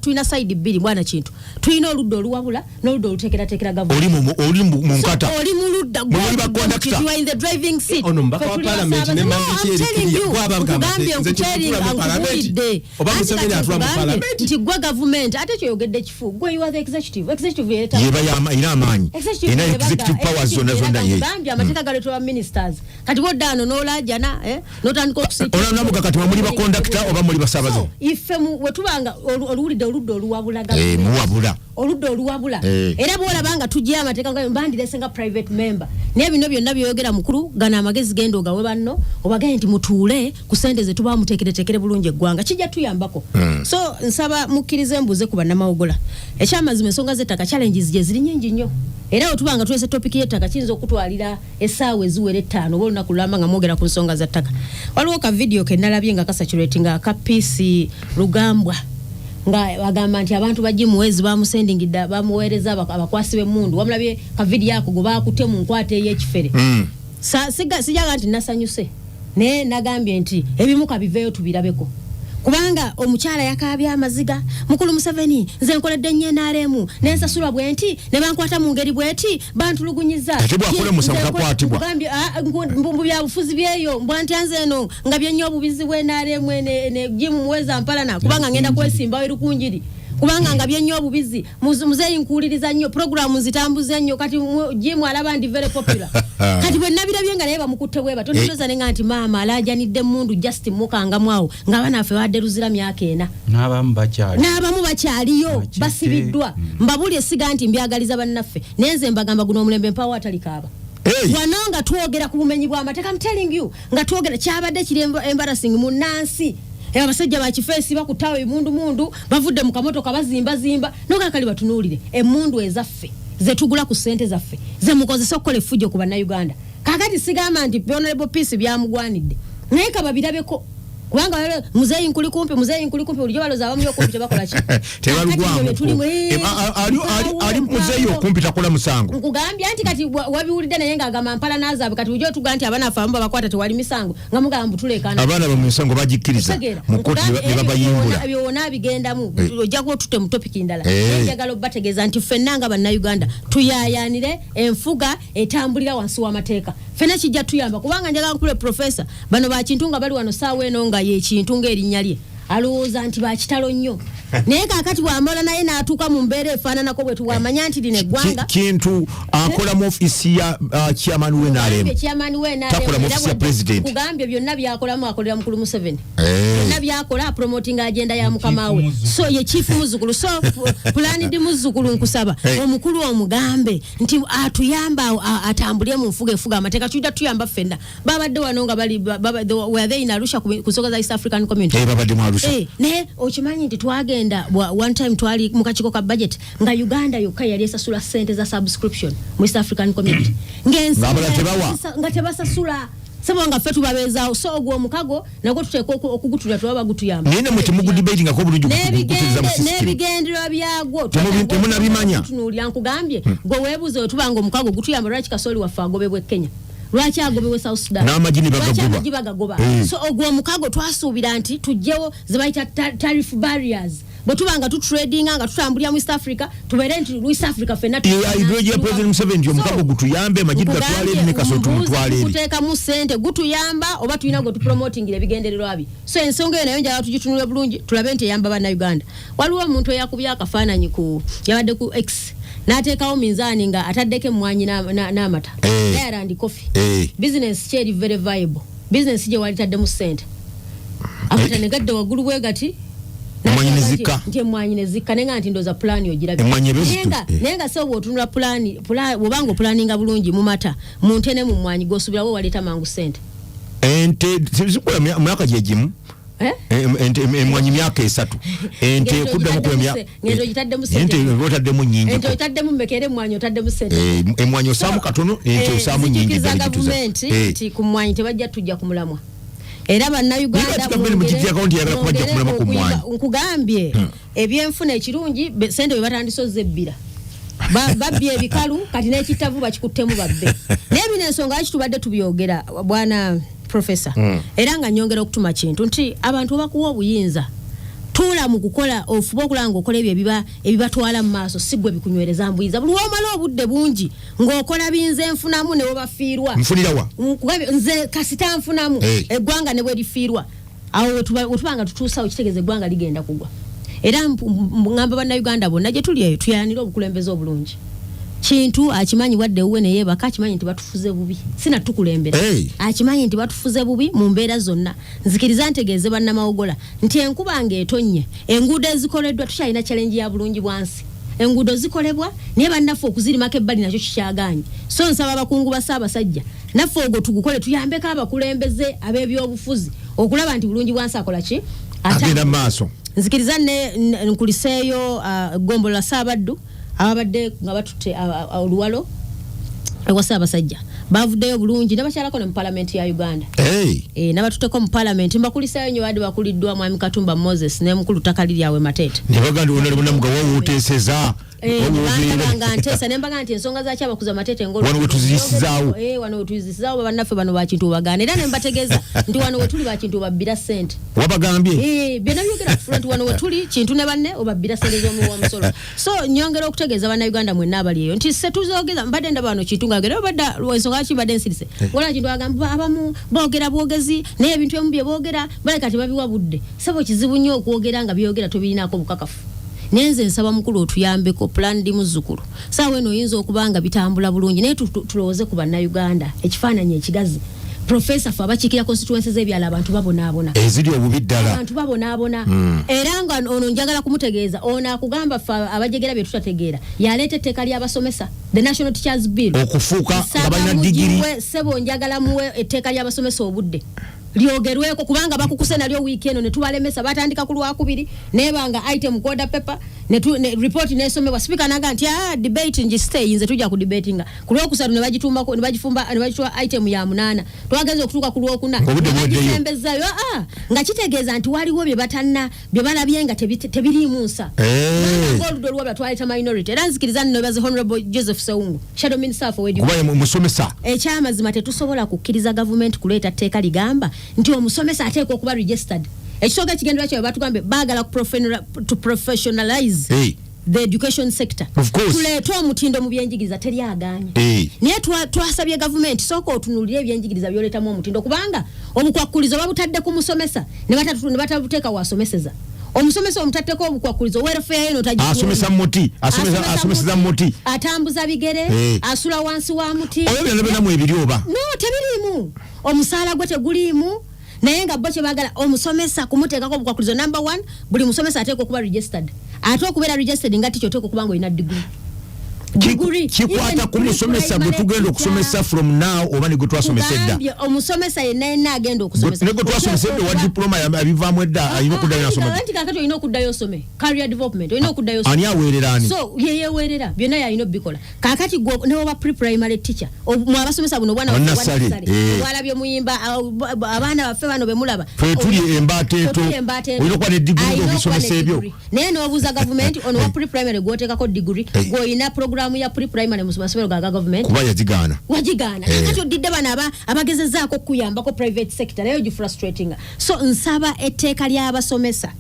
Tulina side bbiri, bwana Kintu. Tulina oludda oluwabula n'oludda oluteekerateekera government. Oli mu nkata. So, oli mu ludda Mwe muli ba conductor. you are in the driving seat. Ono mubaka Ffe wa tuli parliament ne basaabaze. No, mandate I'm eri telling clear. you, Gwaba agamba nkugambye, nze nkutelling, kyekitula mu parliament. nkubuulidde. Oba Anti Museveni kati atula mu nkugambye parliament. nti gwe gavumenti ate kyoyogedde kifu, gwe you are the executive. Executive yeeta Yeba erina amaanyi, Executive erina yebaga, executive powers zonna executive zonna yebaga, ye. nkugambye amateeka galeetebwa ministers. Kati bw'odda wano n'olaajana, n'otandika okusiika. Olaba Namuga, kati mwe muli ba conductor oba muli basaabaze? So, ife we tubanga oluwulidde oludda oluwabula Muwabula. Oludda oluwabula. Era bwolaba nga tujja amateeka nga bandirese nga private member, naye bino byonna byoyogera mukulu, gano amagezi genda ogawe banno, obagaye nti mutuule ku sente ze tuba muteekereteekere bulungi eggwanga, kijja tuyambako. So nsaba mukkirize mbuuze ku bannamawogola. Ekyamazima, ensonga z'ettaka challenges gye ziri nyingi nnyo, era bwe tuba nga tulese topic y'ettaka kiyinza okutwalira essaawa eziwera 5 oba olunaku lulamba nga mwogera ku nsonga za ttaka. Waliwo ka video ke nalabye nga kacirculating nga aka Peace Rugambwa, nga bagamba nti abantu bagimuwezi bamusendingidde, bamuweereza abakwasi b'emmundu. Wamulabye ka video ako gwe bakutte mu nkwata ey'ekifere? Sijaga nti nasanyuse, naye nagambye nti ebimu kabiveeyo tubirabeko, kubanga omukyala yakaabya amaziga, mukulu Museveni, nze nkoledde nnyo NRM nensasulwa bwe nti ne bankwata mu ngeri bweti, bantulugunyiza. Ate bw'akola omusango Nze takwatibwa. Nkugambye, mbu byabufuzi byeyo, mbwantya nze eno nga byennyo obubizi bwe NRM ne Jim Muweza mpalana kubanga ngenda kwesimbawo erukunjiri, kubanga nga byennyo obubizi. Muzeeyi nkuwuliriza nnyo, programu nzitambuza nnyo, kati Jim alaba ndi very popular. Kati bwe nabirabye nga naye bamukutte bweba tondoza nenga nti maama alajanidde mundu just mukangamu awo ng'abaana baffe badde luzira myaka 4. N'abamu bakyali. N'abamu bakyaliyo. Bakite. Basibiddwa. Mbabuli esiga nti mbyagaliza bannaffe, naye nze mbagamba guno omulembe mpawo atalikaaba. Hey! Wano nga twogera ku bumenyi bw'amateeka, I'm telling you, nga twogera kyabadde kiri embarrassing munnansi. Abasajja bakifeesi bakutawo emundumundu, bavudde mu kamotoka bazimbazimba nogakali batunuulire emundu ezaffe zetugula ku ssente zaffe zemukozesa okukola effujjo ku bannayuganda. Kakati sigamba nti honorable Peace byamugwanidde, naye kababirabeko, kubanga muzeeyi nkuli kumpi, muzeeyi nkuli kumpi, bulijjo balooza abamu okumpi tebakola ki. Tebalugwamu. Kakati bye tulimu, Ali muzeeyi mpaawo. Okumpi takola musango. Nkugambye nti kati wabiwulidde naye ng'agamba mpala n'azaabwe. Kati bulijjo otugaa nti abaana afe abamu babakwata tewali misango, nga mugamba mbu tulekaana. Abaana bamwe emisango bagikkiriza Otegeera? mu kooti ne Nkugambye babayimbula. Ebyo byonna abigendamu. Ojja kuba otutte mu topic ndala. Eh. Njagala obategeeza nti ffenna nga bannayuganda tuyaayaanire enfuga etambulira wansi w'amateeka. Ffenna kijja tuyamba, kubanga njagala nkule profesa, bano bakintu nga bali wano saawa eno nga yekintu ng'erinnya lye alowooza nti bakitalo nnyo, naye kaakati bw'amala naye n'atuuka mu mbeera efaananako bwe tuwamanya nti lino eggwanga Kintu akola mu ofiisi ya chairman w'NRM. Chairman w'NRM. Takola mu ofiisi ya president. Kugambye byonna byakolamu akolera mukulu Museveni. Eh. Byonna byakola apromoting agenda ya mukama we. Chief. So ye chief muzzukulu, so planned muzzukulu, nkusaba Hey. omukulu omugambe nti atuyamba atambulire mu nfuga efuga amateeka, kijja tuyamba ffenna. Babadde wano nga bali were they in Arusha ku nsonga za East African Community? Eh, babadde mu Arusha. Eh, naye okimanyi nti twagenda one time twali mu kakiiko ka budget nga Uganda yokka yali esasula sente za subscription mu East African Community. Ng'ensi Ng'abalala tebawa. Nga tebasasula, sebo, nga ffe tubabeezaawo. So ogwo omukago nagwo tuteeka okugutulira tulaba bagutuyamba. Naye namwe temugudebatingako obulungi okugutereeza mu system? N'ebigendererwa byagwo Temunabimanya? Tunuulira, nkugambye, gwe weebuuze, wetubanga omukago gutuyamba, lwaki kasooli waffe agobebwa e Kenya? Lwaki agobebwa e South Sudan? N'amagi ne Lwaki bagagoba. amagi bagagoba? Eh. So ogwo omukago twasuubira nti tugyewo ze bayita tariff barriers, bwe tuba nga tutradinga nga tutambulira mu East Africa, tubeere nti East Africa ffenna Ideology ya President Museveni nti omukago gutuyambe, amagi tugatwale eri ne kasooli tumutwale eri. Kuteekamu sente gutuyamba oba tulina gwe tupromotingira ebigendererwa bye. So ensonga eyo nayo njagala tugitunule bulungi, tulabe nti eyamba bannayuganda. Waliwo omuntu eyakubye akafaananyi ku yabadde ku X n'ateekawo minzaani nga ataddeko emmwanyi n'amata, dairy and coffee. Business ki eri very viable, business gye walitaddemu sente, amata ne gadda waggulu bwe gati. Emmwanyi ne zikka. Nti emmwanyi ne zikka, naye nga nti ndooza pulaani ogirabye. Emmwanyi eba Naye nga ezito. naye nga se bw'otunula pulaani bw'obanga opulaninga bulungi mu mata, mu nte ne mu mmwanyi, gw'osuubirawo waleeta mangu sente. Ente zikola myaka gyegimu. Eh? Ente emwanyi myaka 3, ente Ng'ente kuddamu ng'ente ogitaddemu sente. Ente oba otaddemu Ente nnyingi. otaddemu mmeka? Era emmwanyi otaddemu sente. Emwanyi osaamu katono, ente osaamu nnyingi. Nzijjukiza Ddala gituza. gavumenti nti ku mmwanyi tebajja tujja ku mulamwa, era bannayuganda Naye lwaki gavumenti mugiggyako nti eyagala kubajja ku mulamwa ku mmwanyi? Nkugambye, ebyenfuna ekirungi sente bwe batandise ozebbira. Babbye ebikalu, kati n'ekitavu bakikuttemu babbe. Naye bino ensonga lwaki tubadde tubyogera, bwana professor? Era nga nyongera okutuma Kintu nti abantu bakuwa obuyinza, tuula mu kukola, ofuba okulaba ng'okola ebyo ebibatwala mu maaso, si gwe bikunywereza mbuyinza. Buli lw'omala obudde bungi ng'okola binze nfunamu ne webafiirwa. Nfunira wa? Nze kasita nfunamu, eggwanga ne bwe lifiirwa. Awo wetuba nga tutuusawo, kitegeeza eggwanga ligenda kugwa. Era ŋŋamba Bannayuganda bonna gye tuli eyo, tuyayanire obukulembeze obulungi. Kintu akimanyi wadde wuwe neyeebaka, akimanyi nti batufuze bubi, sinatukulembera. Akimanyi nti batufuze bubi mu mbeera zonna. Nzikiriza ntegeeze bannamawogola nti enkuba ng'etonnye, enguudo ezikoleddwa, tukyalina challenge ya bulungi bwansi. Enguudo zikolebwa, naye bannaffe okuzirimako ebbali nakyo kikyagaanye. So nsaba abakungu ba Ssaabasajja, naffe ogwo tugukole, tuyambeko abakulembeze ab'ebyobufuzi okulaba nti bulungi bwansi akola ki? Agenda mu maaso. Nzikiriza nkuliseeyo gombolola Saabaddu, ababadde nga batutte oluwalo ewa Ssaabasajja, bavuddeyo bulungi nabakyalako ne mu palamenti ya Uganda. Nabatutteko mu palamenti, mbakulisayo nnyo. Badde bakuliddwa Mwami Katumba Moses ne mukulu Takaliryawe Mateete. Ne baganda bonna bonna muga wawuteeseza. Bandaba nga nteesa ne mbaga nti ensonga zakyabakuza Mateete ngolo Wano wetuziyisizaawo. Wano wetuziyisizaawo. Bannaffe bano bakintu bagaana, era ne mbategeeza nti wano wetuli bakintu babbira ssente. Wabagambye? Byonna byogera ku front. Wano wetuli Kintu ne banne obabbira ssente z'omuwa omusolo. So nyongera okutegeeza Bannayuganda mwenna abali eyo nti se tuzogeza. Mbadde ndaba wano Kintu nga gera badda ensonga ki mbadde nsirise ngola. Kintu agamba abamu boogera bwogezi, naye ebintu ebimu bye boogera baleka tebabiwa budde. Sebo, kizibu nnyo okwogera nga byogera tobirinaako bukakafu. Naye nze nsaba mukulu otuyambeko plan D muzzukulu. Saawa eno oyinza okuba nga bitambula bulungi, naye tulowooze ku Bannayuganda, ekifaananyi ekigazi. Profesa, fe abakiikira constituency z'ebyalo, abantu babonaabona. Eziri obubi ddala. Abantu babonaabona. Era nga ono njagala kumutegeeza, ono akugamba ffe abajegera bye tutategeera, yaleeta etteeka ly'abasomesa, the National Teachers Bill. Okufuuka nga Nsaba balina digiri. Sebo, njagala muwe etteeka ly'abasomesa obudde lyogerweko, kubanga bakukuse nalyo wiiki eno ne tubalemesa. Batandika ku Lwakubiri nebanga item ku order paper, ne report nesomebwa, speaker naga nti debate ngisiteyinze, tujja ku debatinga ku Lwokusatu, ne bagitumbako ne bagifumba ne bagitwa item ya munaana. Twageze okutuuka ku Lwokuna Ng'obudde buweddeyo. Bagisembezaayo, nga kitegeeza nti waliwo bye batanna bye balabye nga tebiriimu nsa. Ng'oludda oluwabula twaleeta minority. Era nzikiriza nno nebaze Honorable Joseph Sewungu, shadow minister for education. Kuba ye musomesa. Ekyamazima, tetusobola kukkiriza gavumenti kuleeta tteeka ligamba nti omusomesa ateekwa okuba registered. Ekisooka, ekigendera kyabwe batugambe baagala to professionalize the education sector. Of course. Tuleete omutindo mu byenjigiriza, teryagaanye. Naye twasabye gavumenti, sooka otunuulire ebyenjigiriza byoleetamu omutindo, kubanga obukwakkulizo babutadde ku musomesa ne batabuteeka wasomeseza. Omusomesa omutatteko obukwakkulizo, welfare ye notagitunula. Asomesa mu muti, asomeseza mu muti. Atambuza bigere. Asula wansi wa muti. Oyo byonna byonna mwebiri oba? No, tebiriimu. Omusaala gwe teguliimu, naye nga bo kyebagala omusomesa kumuteekako obukwakkulizo. Number one, buli musomesa ateekwa okuba registered. Ate okubeera registered nga tikyo, oteekwa okuba nga olina degree. Degree. Kikwata ku musomesa gwe tugenda okusomesa from now oba ne gwe twasomesa edda? Kugambye, omusomesa yenna yenna agenda okusomesa. Ne gwe twasomesa edda owa diploma abivaamu edda alina okuddayo nasoma? Anti kakati olina okuddayo osome career development, olina okuddayo osome. Ani aweerera ani? So yeyeweerera, byonna yalina obikola. Kakati gwe newoba pre primary teacher, mwe abasomesa buno obwana Wa bwaffe nursery, bwa nursery, obwalabye muyimba, abaana baffe bano bemulaba. Ffe tuli embaata ento. Tuli embaata ento. Olina okuba ne degree Alina okuba ng'obisomesa ne ebyo. degree. Naye n'obuuza gavumenti, ono wa pre primary gwoteekako degree, gw'olina programu ya pre primary mu masomero ga gavumenti? Kuba yagigaana. Wagigaana. Kakati odidde bano abagezezaako okukuyambako, private sector, naye ogifrustratinga. So nsaba etteeka ly'abasomesa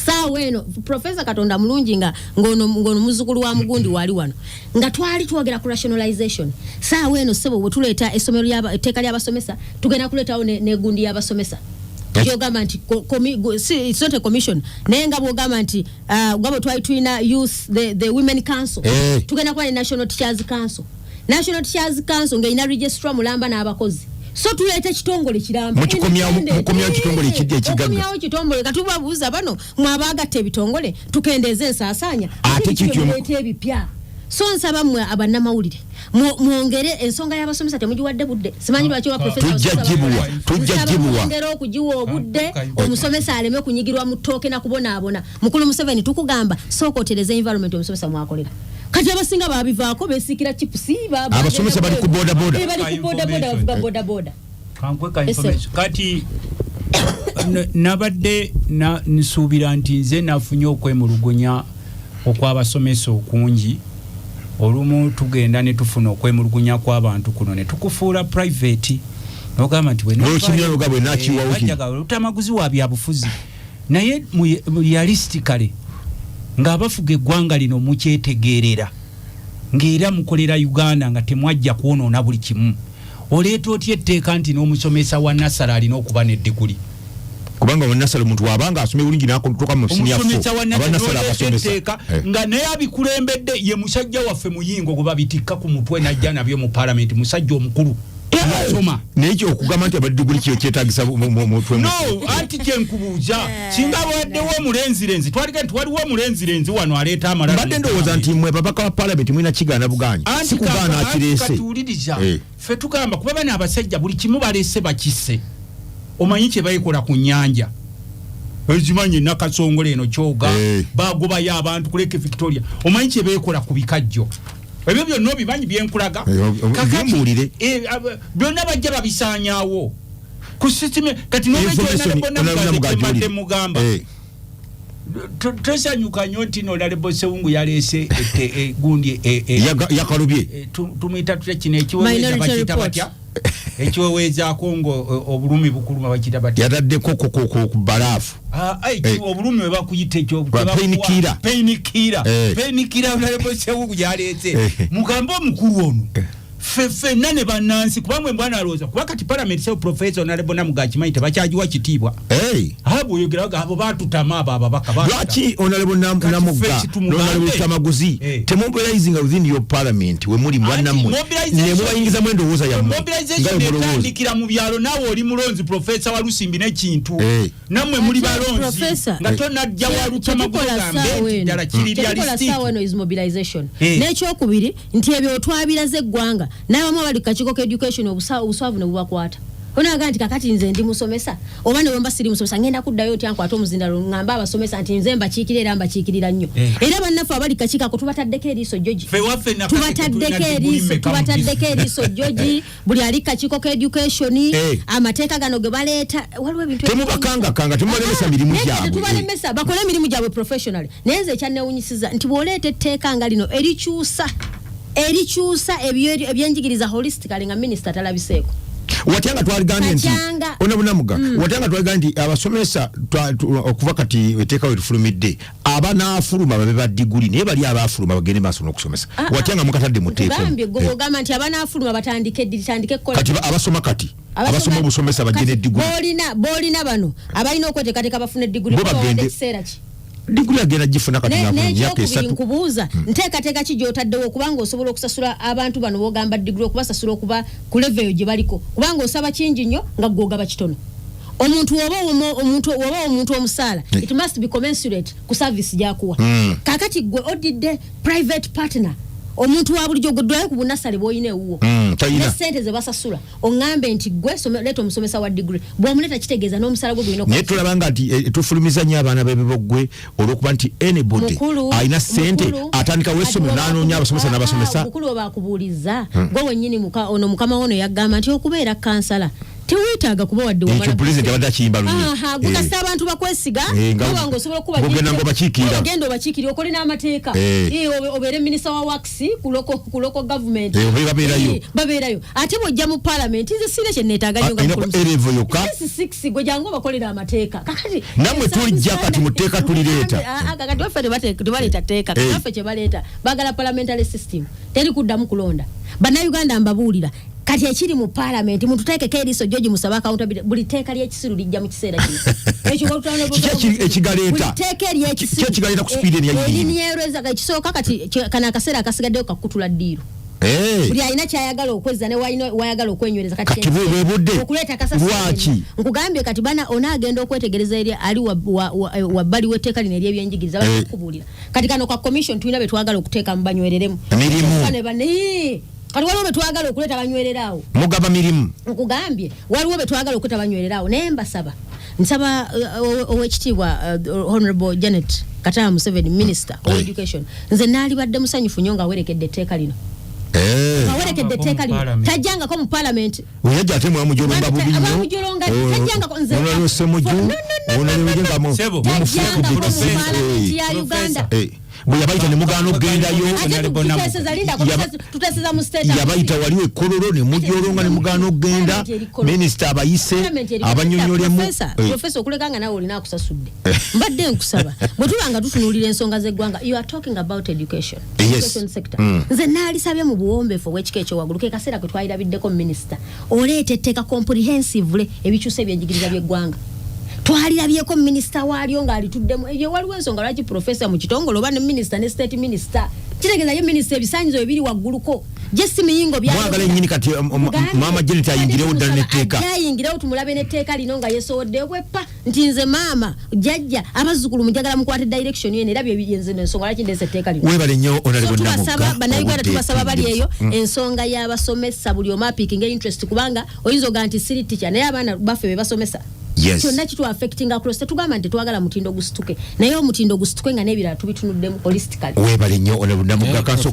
saawa eno. Profesa, Katonda mulungi nga ng'ono muzzukulu wa mugundi wali wano nga twali twogera ku rationalization. Saawa eno, ssebo, bwe tuleeta essomero etteeka ly'abasomesa, tugenda kuleetawo negundi y'abasomesa gyogamba nti it's not a commission, naye nga bwogamba nti nga bwe twali tulina youth, the women council, tugenda kuba ne National Teachers Council. National Teachers Council ng'erina registrar mulamba n'abakozi. So tuleeta ekitongole kiramba. Mukikomyawo- mukomyawo ekitongole ekigagga. Okomyawo ekitongole. Katubabuuza bano mwabaagatta ebitongole, tukendeeze ensaasaanya. Ate biki kikyo- byemuleeta ebipya? So nsaba mmwe abannamawulire mwongere ensonga y'abasomesa, temugiwadde budde. Simanyi lwaki oba professor Tujja abasomesa gibuwa, bakola. tujja Nsaba gibuwa. mwongere okugiwa obudde, omusomesa aleme kunyigirwa mu ttooke na kubonaabona. Mukulu Museveni, tukugamba sooka otereze environment omusomesa mwakolera. Kati abasinga babivaako, besiikira chipusi. Abasomesa bali ku boda boda. Bali ku boda boda, bavuga boda boda. Kankweka Ese. information. Kati nabadde nsuubira nti nze nafunye okwemulugunya okw'abasomesa okungi. Olumu tugenda ne tufuna okwemulugunya kw'abantu kuno ne tukufuula private, nogamba nti Lutamaguzi wa byabufuzi, naye realistically ng'abafuga eggwanga lino mukyetegeerera ng'era mukolera Uganda nga temwajja kwonoona buli kimu. Oleeta otya etteeka nti n'omusomesa wa nasala alina okuba n'eddiguli? Kubanga wanasala omuntu wabanga asomye bulungi nakutuuka mu senior four, abanasala abasomesa nga naye abikulembedde ye musajja waffe Muyingo gwe babitikka ku mutwe najja nabyo mu palamenti, musajja omukulu asoma. Naye kyo okugamba nti abadiguli kiyo kyetaagisa mutwe. No, anti kyenkubuuza, singa waddewo omulenzirenzi, twaliga nti waliwo omulenzirenzi wano aleeta amalala. Mbadde ndowooza nti mmwe babaka ba palamenti mulina kigaana bugaanyi, si kugaana akireese. Katuwuliriza, ffe tugamba kuba bano abasajja buli kimu balese bakisse. Omanyi kye bayikola ku nnyanja ezimanyi Nakasongola eno kyoga bagobayo abantu ku Lake Victoria. Omanyi kye beekola ku bikajjo ebyo byonna obimanyi byenkulaga. Byembuulire. Byonna bajja babisaanyaawo ku system. Kati nolwekyo mugamba tosanyuka nnyo nti honorable Sewungu yaleese gundi yakalubye. Tumuyita tutya kino ekiweweeza bakiyita batya? Ekiweweezaako nga obulumi bukuluma bakiyita batya? Yataddeko ku balaafu. Obulumi we bakuyita ekyo painkiller. Painkiller, painkiller honorable Sewungu yaleese. Mugambe omukulu ono ffe ffenna ne bannansi, kubanga embwana alowooza kuba kati parliament se professor honorable Namuga akimanyi tebakyagiwa kitiibwa. Abo oyogera abo batutama, abo ababaka. Lwaki honorable Namuga, honorable Tamaguzi temobilizinga within your parliament we muli bannammwe ne mubayingizamu endowooza yammwe? Mobilization etandikira mu byalo. Naawe oli mulonzi, professor wa Lusimbi n'ekintu, nammwe muli balonzi nga tonajja wa Lutamaguzi ddala kiri realistic. Is mobilization. N'ekyokubiri nti ebyo otwabiraza eggwanga n'abamu abali ku kakiiko ka education obuswavu ne bubakwata. Onaga nti kakati nze ndi musomesa oba ne wemba siri musomesa, ngenda kuddayo otya nkwate omuzindalo ŋŋambe abasomesa nti nze mbakiikirira era mbakiikirira nnyo? Era bannaffe abali kakiiko ako tubataddeko eriiso, Joji, tubataddeko eriiso, tubataddeko eriiso, Joji. Buli ali kakiiko ka education, amateeka gano ge baleeta, waliwo ebintu Temubakangakanga, temubalemesa mirimu gyabwe. Tubalemesa bakole emirimu gyabwe professionally. Naye nze ekyannewunyisiza nti bw'oleeta etteeka nga lino erikyusa ebyenjigiriza holistically nga minisita talabiseeko. Watyanga twaligambye nti onabunamuga, watyanga twaligambye nti abasomesa okuva kati etteeka we lifulumidde abanaafuluma babe ba diguli, naye bali abaafuluma bagende maaso n'okusomesa. Watyanga mukatadde mu tteeka? Gambye gwe ogamba nti abanaafuluma batandike litandike kukola. Kati abasoma, kati abasoma obusomesa bajje n'eddiguli. Boolina bano abalina okweteekateeka bafuna eddiguli ekiseera ki? Diguli agenda gifuna kati myaka 3. Nkubuuza, nteekateeka ki gy'otaddewo okubanga osobola okusasula abantu bano b'ogamba diguli, okubasasula okuba ku level gye baliko? Kubanga osaba kingi nnyo nga gw'ogaba kitono. Omuntu woba omuntu woba omuntu omusaala, it must be commensurate ku service gyakuwa. Kakati gwe odidde private partner, omuntu wa bulijjo gwe ku bunasale bw'olina ewuwo ne sente ze basasula, oŋŋambe nti gwe leeta omusomesa wa diguli, bw'omuleeta kitegeeza n'omusala gwe gulina. Naye tulaba nga nti tufulumiza nnyo abaana b'ebiboggwe olw'okuba nti anybody alina sente atandikawo essomero n'anoonya abasomesa n'abasomesa. Mukulu, we bakubuuliza gwe wennyini ono mukama wono yaggamba nti okubeera kansala teweetaaga kuba wadde. Ekyo pulezidenti abadde akiyimba lunye. Gukasa abantu bakwesiga nga osobola okuba ogenda nga obakiikirira. Ogenda obakiikirira, okole n'amateeka, obeere minisita wa works ku local government. Babeerayo. Babeerayo. Ate bw'ojja mu parliament, nze siina kye neetaaga nnyo nga erevo yokka. Six, gwe jangu obakolera amateeka. Kakati Nammwe tulijja kati mu tteeka tulireeta. Kakati waffe tebaleeta tteeka. Kati kye baleeta, baagala parliamentary system, teri kuddamu kulonda Bannayuganda. Mbabuulira kati ekiri mu parliament, mututeekeko eriiso. George, musaba accountability. Buli tteeka ly'ekisiru lijja mu kiseera kino. Ekigaleeta? Tteeka eryekisiru Ekigaleeta ku speed erinyeereza ekisooka kati kano akaseera akasigaddeyo kakutula ddiiro. Buli alina kyayagala okwezza ne wayagala okwenywereza. Kati bwebudde. Okuleeta kasasiro. Lwaki? Nkugambye kati bana onaagenda okwetegereza eri ali wabbali w'etteeka lino eryebyenjigiriza, bakubuulira kati kano ka commission tulina be twagala okuteeka mu banywereremu. Mirimu. Kati waliwo betwagala okuleeta banywerera awo. Mugaba mirimu. Nkugambye waliwo betwagala okuleeta banywerera awo. Naye mbasaba, nsaba owekitiibwa Honorable Janet Kataaha Museveni, Minister of Education, nze naalibadde musanyufu nnyo ng'awerekedde etteeka lino, awerekedde etteeka lino, tajjangako mu parliament. Oyajja ate mwamujolonga bubi nnyo. Bamujolonga, tajjangako nze. Honorable Ssemujju, Honorable tajjangako mu parliament ya Uganda. Bwe yabayita ne mugaana okugendayo. Ate Honorable Namuga. tuteeseza, lindako, tuteeseza mu State House. Yabayita waliwo ekololo ne mujolonga ne mugaana okugenda. Parliament eri Kololo. Minisita abayise Parliament eri- abanyonyolemu. Professor, Professor, okuleka nga nawe olina akusasudde, mbadde nkusaba, bwe tuba nga tutunuulira ensonga z'eggwanga, you are talking about education, education sector. Nze naalisabye mu buwombeefu obw'ekika ekyowaggulu, ke kaseera kwe twalirabiddeko minisita oleeta etteeka comprehensively ebikyusa ebyenjigiriza by'eggwanga. Twalirabyeko minisita waalyo ng'alituddemu. Ebyo waliwo ensonga lwaki profesa mu kitongole oba ne minisita ne state minister, kitegeeza ye minisita ebisaanyizo bibiri wagguluko je si miyingo. Mwagala ennyini kati maama Janet ayingirewo ddala n'etteeka. Ayingirewo tumulabe n'etteeka lino nga yesowoddeo bweppa nti nze maama jjajja abazzukulu mujagala mukwate direction yene, era byenze ensonga lwaki ndeesa etteeka lino. Webale nnyo, So Honorable tubasaba Namuga. bannayuganda, Obudde tubasaba bali tugeze. eyo ensonga y'abasomesa, buli omu apickinga interest, kubanga oyinza ogaa nti siri teacher, naye abaana baffe be basomesa. Kyonna kitu affecting across. Tetugamba nti twagala mutindo gusituke, naye omutindo gusituke nga n'ebirala tubitunuddemu holistically. Webale nnyo, Honorable Namuga. Kansooke.